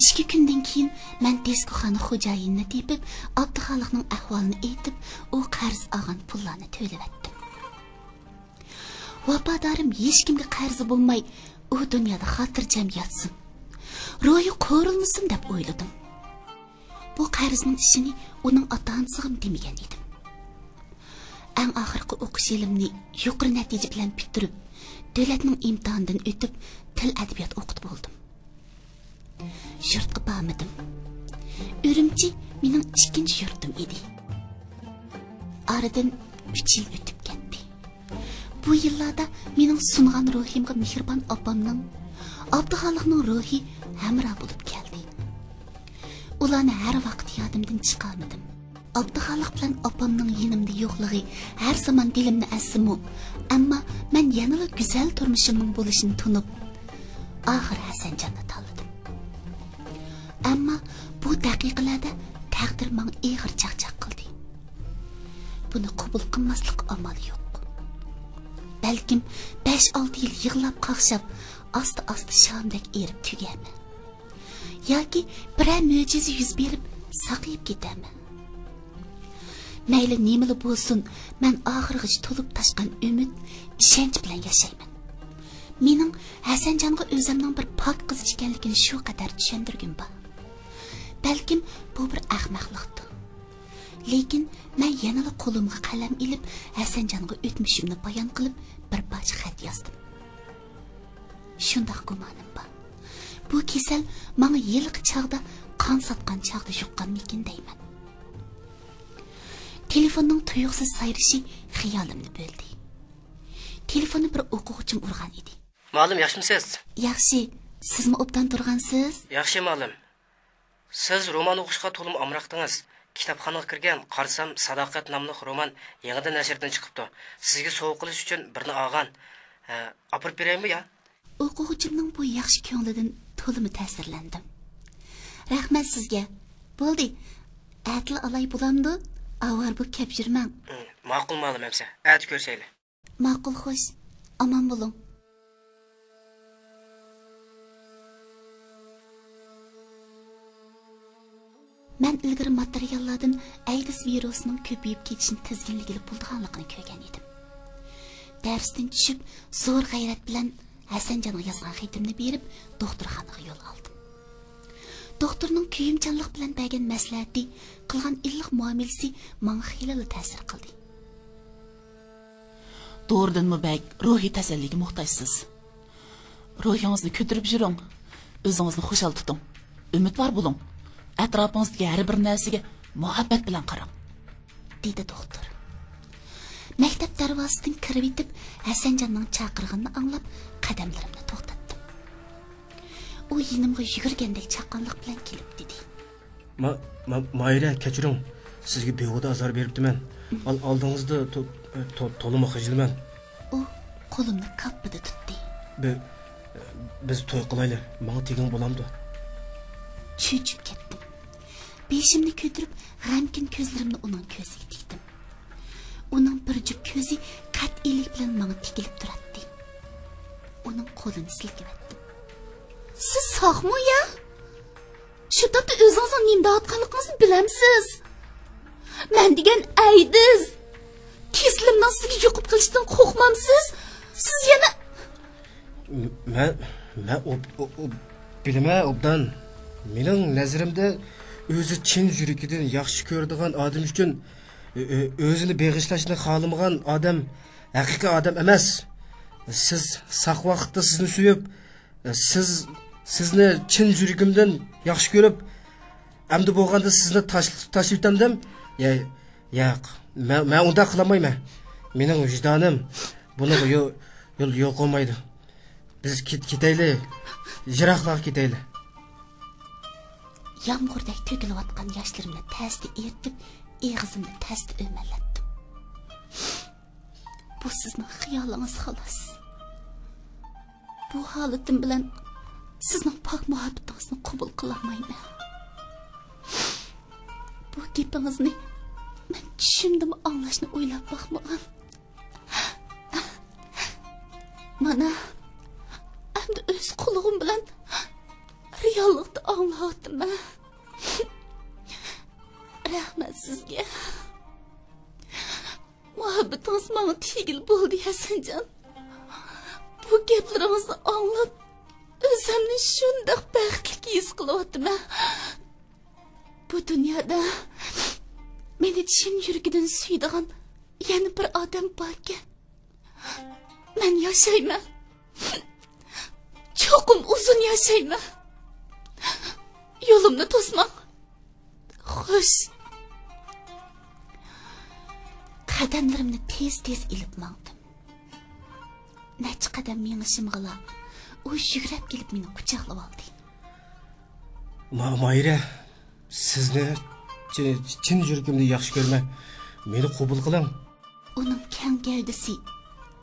ئىككى كۈندىن كېيىن مەن دىسكوخانا خوجايىنىنى تېپىپ، ئابدۇخالىقنىڭ ئەھۋالىنى ئېيتىپ، ئۇ قەرز ئالغان پۇللارنى تۆلىۋەتتىم. ۋاپادارىم ھېچكىمگە قەرزى بولماي، ئۇ دۇنيادا خاتىرجەم ياتسۇن، روھى قورۇلمىسۇن دەپ ئويلىدىم. بۇ قەرزنىڭ ئىشىنى ئۇنىڭ ئاتا-ئانىسىغىمۇ دېمىگەن ئىدىم. ئەڭ ئاخىرقى ئوقۇش يىلىمنى يۇقىرى نەتىجە بىلەن پۈتتۈرۈپ، دۆلەتنىڭ ئىمتىھانىدىن ئۆتۈپ، تىل-ئەدەبىيات ئوقۇتى بولدۇم. يۇرتقا بارمىدىم. ئۈرۈمچى مېنىڭ ئىككىنچى يۇرتۇم ئىدى. ئارىدىن ئۈچ يىل ئۆتۈپ كەتتى. بۇ يىللاردا مېنىڭ سۇنغان روھىمغا مېھرىبان ئاپامنىڭ، ئابدۇخالىقنىڭ روھى ھەمراھ بولۇپ كەلدى. ئۇلارنى ھەر ۋاقىت يادىمدىن چىقارمىدىم. ئابدۇخالىق بىلەن ئاپامنىڭ يېنىمدا يوقلۇقى ھەر زامان دىلىمنى ئەزسىمۇ، ئەمما مەن يەنىلا گۈزەل تۇرمۇشۇمنىڭ بولۇشىنى تونۇپ، ئاخىر ھەسەنجاننى تاللىدىم. ئەمما بۇ دەقىقىلەردە تەقدىر ماڭا ئېغىر چاقچاق قىلدى. بۇنى قوبۇل قىلماسلىققا ئامال يوق. بەلكىم بەش-ئالتە يىل يىغلاپ-قاقشاپ، ئاستا-ئاستا شامدەك ئېرىپ تۈگەرمەن. ياكى بىرەر مۆجىزە يۈز بېرىپ ساقىيىپ كېتەرمەن. مەيلى نېمىلا بولسۇن، مەن ئاخىرغىچە تولۇپ تاشقان ئۈمىد، ئىشەنچ بىلەن ياشايمەن. مېنىڭ ھەسەنجانغا ئۆزۈمنىڭ بىر پاك قىز ئىكەنلىكىنى شۇ قەدەر چۈشەندۈرگۈم بار. بەلكىم بۇ بىر ئەخمەقلىقتۇر. لېكىن مەن يەنىلا قولۇمغا قەلەم ئېلىپ، ھەسەنجانغا ئۆتمۈشۈمنى بايان قىلىپ، بىر پارچە خەت يازدىم. شۇنداق گۇمانىم بار. بۇ كېسەل ماڭا ھېلىقى چاغدا، قان ساتقان چاغدا يۇققانمىكىن دەيمەن. تېلېفوننىڭ تۇيۇقسىز سايرىشى خىيالىمنى بۆلدى. تېلېفوننى بىر ئوقۇغۇچىم ئۇرغان ئىدى. مۇئەللىم، ياخشىمۇسىز؟ ياخشى. سىزمۇ ئوبدان تۇرغانسىز؟ ياخشى، مۇئەللىم. سىز رومان ئوقۇشقا تولىمۇ ئامراقتىڭىز. كىتابخانىغا كىرگەن، قارىسام، ساداقەت ناملىق رومان يېڭىدىن نەشردىن چىقىپتۇ. سىزگە سوۋغا قىلىش ئۈچۈن بىرنى ئالغان. ھە، ئاپىرىپ بېرەيمۇ يا؟ ئوقۇغۇچىمنىڭ بۇ ياخشى كۆڭلىدىن تولىمۇ تەسىرلەندىم. رەھمەت سىزگە. بولدى، ئەتىلا ئالاي بولامدۇ؟ ئاۋارە بولۇپ كەپ يۈرمەڭ. ھىم، ماقۇل، مۇئەللىم ئەمسە. ئەتە كۆرۈشەيلى. ماقۇل، خوش. ئامان بولۇڭ. مەن ئىلگىرى ماتېرىياللاردىن ئەيدىز ۋىرۇسىنىڭ كۆپىيىپ كېتىشىنى تىزگىنلىگىلى بولىدىغانلىقىنى كۆرگەن ئىدىم. دەرستىن چۈشۈپ، زور غەيرەت بىلەن ھەسەنجانغا يازغان خېتىمنى بېرىپ، دوختۇرخانىغا يول ئالدىم. دوختۇرنىڭ كۆيۈمچانلىق بىلەن بەرگەن مەسلىھەتى، قىلغان ئىللىق مۇئامىلىسى ماڭا خېلىلا تەسىر قىلدى. دورىدىنمۇ بەك روھىي تەسەللىگە موھتاجسىز. روھىڭىزنى كۆتۈرۈپ يۈرۈڭ. ئۆزىڭىزنى خۇشال تۇتۇڭ. ئۈمىدۋار بولۇڭ. ئەتراپىڭىزدىكى ھەر بىر نەرسىگە مۇھەببەت بىلەن قاراڭ، دېدى دوختۇر. مەكتەپ دەرۋازىسىدىن كىرىۋېتىپ، ھەسەنجاننىڭ چاقىرغىنىنى ئاڭلاپ، قەدەملىرىمنى توختاتتىم. ئۇ يېنىمغا يۈگۈرگەندەك چاققانلىق بىلەن كېلىپ دېدى. ما-، ما-، ماھىرە، كەچۈرۈڭ. سىزگە بىھۇدە ئازار بېرىپتىمەن. ئال-، ئالدىڭىزدا تو-، تو-، تولىمۇ خىجىلمەن. ئۇ قولۇمنى كاپپىدە تۇتتى. بى-، بىز توي قىلايلى. ماڭا تېگىڭ بولامدۇ؟ چۆچۈپ كەتتىم. بېشىمنى كۆتۈرۈپ، غەمكىن كۆزلىرىمنى ئۇنىڭ كۆزىگە تىكتىم. ئۇنىڭ بىر جۈپ كۆزى قەتئىيلىك بىلەن ماڭا تىكىلىپ تۇراتتى. ئۇنىڭ قولىنى سىلكىۋەتتىم. سىز ساقمۇ يا؟ شۇ تاپتا ئۆزىڭىزنىڭ نېمە دەۋاتقانلىقىڭىزنى بىلەمسىز؟ مەن دېگەن ئەيدىز. كېسىلىمنىڭ سىزگە يۇقۇپ قېلىشىدىن قورقمامسىز؟ سىز يەنە مەن، مەن ئوب-، ئوب-، ئوب-، بىلىمەن، ئوبدان. مېنىڭ نەزىرىمدە ئۆزى چىن يۈرىكىدىن ياخشى كۆرىدىغان ئادەم ئۈچۈن ئۆ-، ئۆ-، ئۆزىنى بېغىشلاشنى خالىمىغان ئادەم ھەقىقىي ئادەم ئەمەس. سىز ساق ۋاقىتتا سىزنى سۆيۈپ، سىز، سىزنى چىن يۈرىكىمدىن ياخشى كۆرۈپ، ئەمدى بولغاندا سىزنى تاش-، تاشلىۋېتەمدىم؟ يا-، ياق، مەن، مەن ئۇنداق قىلالمايمەن. مېنىڭ ۋىجدانىم بۇنىڭغا يو-، يول، يول قويمايدۇ. بىز كېت-، كېتەيلى، يىراقلارغا كېتەيلى. يامغۇردەك تۆكۈلۈۋاتقان ياشلىرىمنى تەستە ئېرىتىپ، ئېغىزىمنى تەستە ئۆمەلەتتىم. بۇ سىزنىڭ خىيالىڭىز، خالاس. بۇ ھالىتىم بىلەن سىزنىڭ پاك مۇھەببىتىڭىزنى قوبۇل قىلالمايمەن. بۇ گېپىڭىزنى مەن چۈشۈمدىمۇ ئاڭلاشنى ئويلاپ باقمىغان. مانا، ئەمدى ئۆز قۇلىقىم بىلەن رېئاللىقتا ئاڭلاۋاتىمەن. رەھمەت سىزگە. مۇھەببىتىڭىز ماڭا تېگىلى بولدى، ھەسەنجان. بۇ گەپلىرىڭىزنى ئاڭلاپ، ئۆزۈمنى شۇنداق بەختلىك ھېس قىلىۋاتىمەن. بۇ دۇنيادا مېنى چىن يۈرىكىدىن سۆيىدىغان يەنە بىر ئادەم باركەن. مەن ياشايمەن. چوقۇم ئۇزۇن ياشايمەن. يولۇمنى توسماڭ. خوش. قەدەملىرىمنى تېز-تېز ئېلىپ ماڭدىم. نەچچە قەدەم مېڭىشىمغىلا ئۇ يۈگرەپ كېلىپ مېنى قۇچاقلىۋالدى. ما-، ماھىرە، سىزنى چى-، چىن يۈرىكىمدىن ياخشى كۆرىمەن. مېنى قوبۇل قىلىڭ. ئۇنىڭ كەڭ گەۋدىسى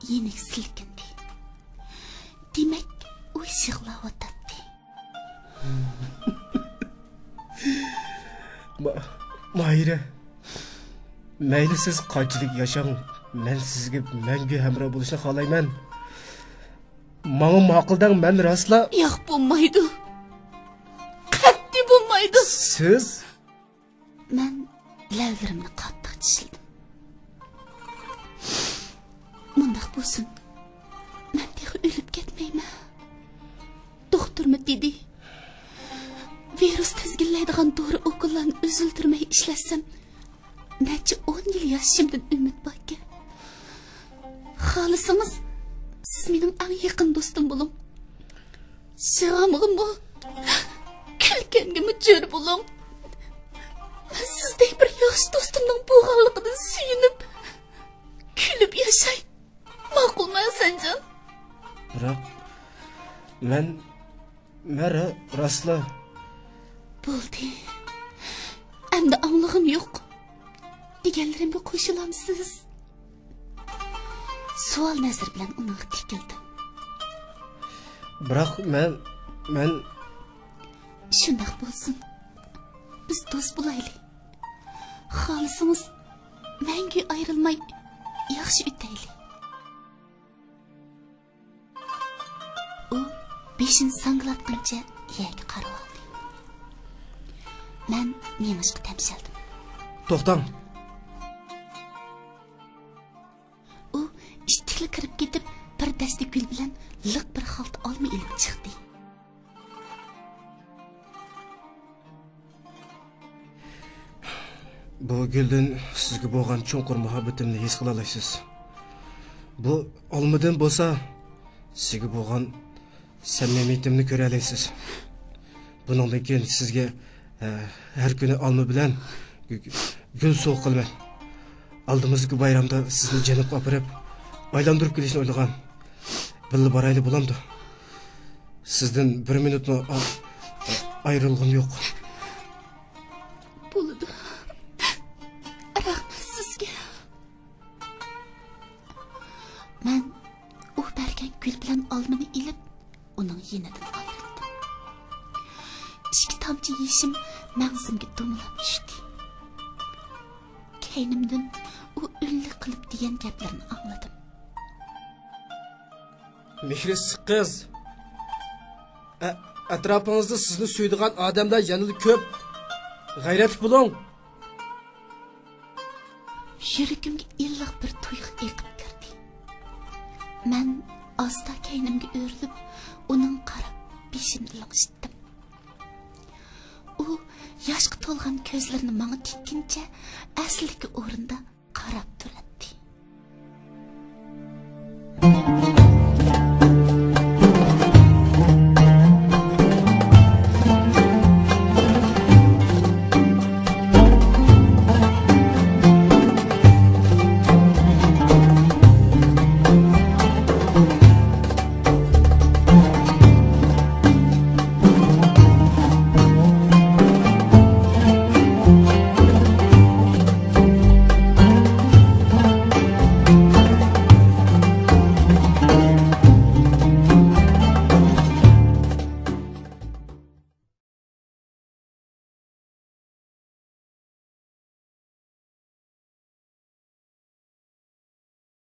يېنىك سىلكىندى. دېمەك، ئۇ يىغلاۋاتاتتى. ما-، ماھىرە، مەيلى سىز قانچىلىك ياشاڭ، مەن سىزگە مەڭگۈ ھەمراھ بولۇشنى خالايمەن. ماڭا ماقۇل دەڭ، مەن راستلا. ياق، بولمايدۇ. قەتئىي بولمايدۇ. سىز؟ مەن لەۋلىرىمنى قاتتىق چىشلىدىم. مۇنداق بولسۇن، مەن تېخى ئۆلۈپ كەتمەيمەن. دوختۇرمۇ دېدى، ۋىرۇس تىزگىنلەيدىغان دورا ئوكۇللارنى ئۈزۈلدۈرمەي ئىشلەتسەم، نەچچە ئون يىل ياشىشىمدىن ئۈمىد باركەن. خالىسىڭىز، سىز مېنىڭ ئەڭ يېقىن دوستۇم بولۇڭ. يىغامغىمۇ، كۈلكەمگىمۇ جۆر بولۇڭ. مەن سىزدەك بىر ياخشى دوستۇمنىڭ بولغانلىقىدىن سۆيۈنۈپ، كۈلۈپ ياشاي. ماقۇلمۇ، ھەسەنجان؟ بىراق، مەن، مەن را-، راستلا. بولدى. ئەمدى ئاڭلىغۇم يوق. دېگەنلىرىمگە قوشۇلامسىز؟ سوئال نەزىرى بىلەن ئۇنىڭغا تىكىلدىم. بىراق مەن، مەن. شۇنداق بولسۇن. بىز دوست بولايلى. خالىسىڭىز، مەڭگۈ ئايرىلماي ياخشى ئۆتەيلى. ئۇ بېشىنى ساڭگىلاتقىنىچە يەرگە قارىۋالدى. مەن مېڭىشقا تەمشەلدىم. توختاڭ! ئۇ ئىتتىكلا كىرىپ كېتىپ، بىر دەستە گۈل بىلەن لىق بىر خالتا ئالما ئېلىپ چىقتى. بۇ گۈلدىن سىزگە بولغان چوڭقۇر مۇھەببىتىمنى ھېس قىلالايسىز. بۇ ئالمىدىن بولسا سىزگە بولغان سەمىمىيىتىمنى كۆرەلەيسىز. بۇنىڭدىن كېيىن سىزگە، ھە، ھەر كۈنى ئالما بىلەن گۈ-، گۈل سوۋغا قىلىمەن. ئالدىمىزدىكى بايرامدا سىزنى جەنۇبقا ئاپىرىپ، ئايلاندۇرۇپ كېلىشنى ئويلىغان. بىللە بارايلى بولامدۇ؟ سىزدىن بىر مىنۇتمۇ ئا-، ئايرىلغۇم يوق. بولىدۇ. رەھمەت سىزگە. مەن ئۇ بەرگەن گۈل بىلەن ئالمىنى ئېلىپ، ئۇنىڭ يېنىدىن ئايرىلدىم. ئىككى تامچە يېشىم مەڭزىمگە دومىلاپ چۈشتى. كەينىمدىن ئۇ ئۈنلۈك قىلىپ دېگەن گەپلىرىنى ئاڭلىدىم. مېھرى سىق قىز. ئە-، ئەتراپىڭىزدا سىزنى سۆيىدىغان ئادەملەر يەنىلا كۆپ. غەيرەتلىك بولۇڭ. يۈرىكىمگە ئىللىق بىر تۇيغۇ ئېقىپ كىردى. مەن ئاستا كەينىمگە ئۆرۈلۈپ، ئۇنىڭغا قاراپ بېشىمنى لىڭشىتتىم. ئۇ ياشقا تولغان كۆزلىرىنى ماڭا تىككىنىچە ئەسلىدىكى ئورنىدا قاراپ تۇراتتى.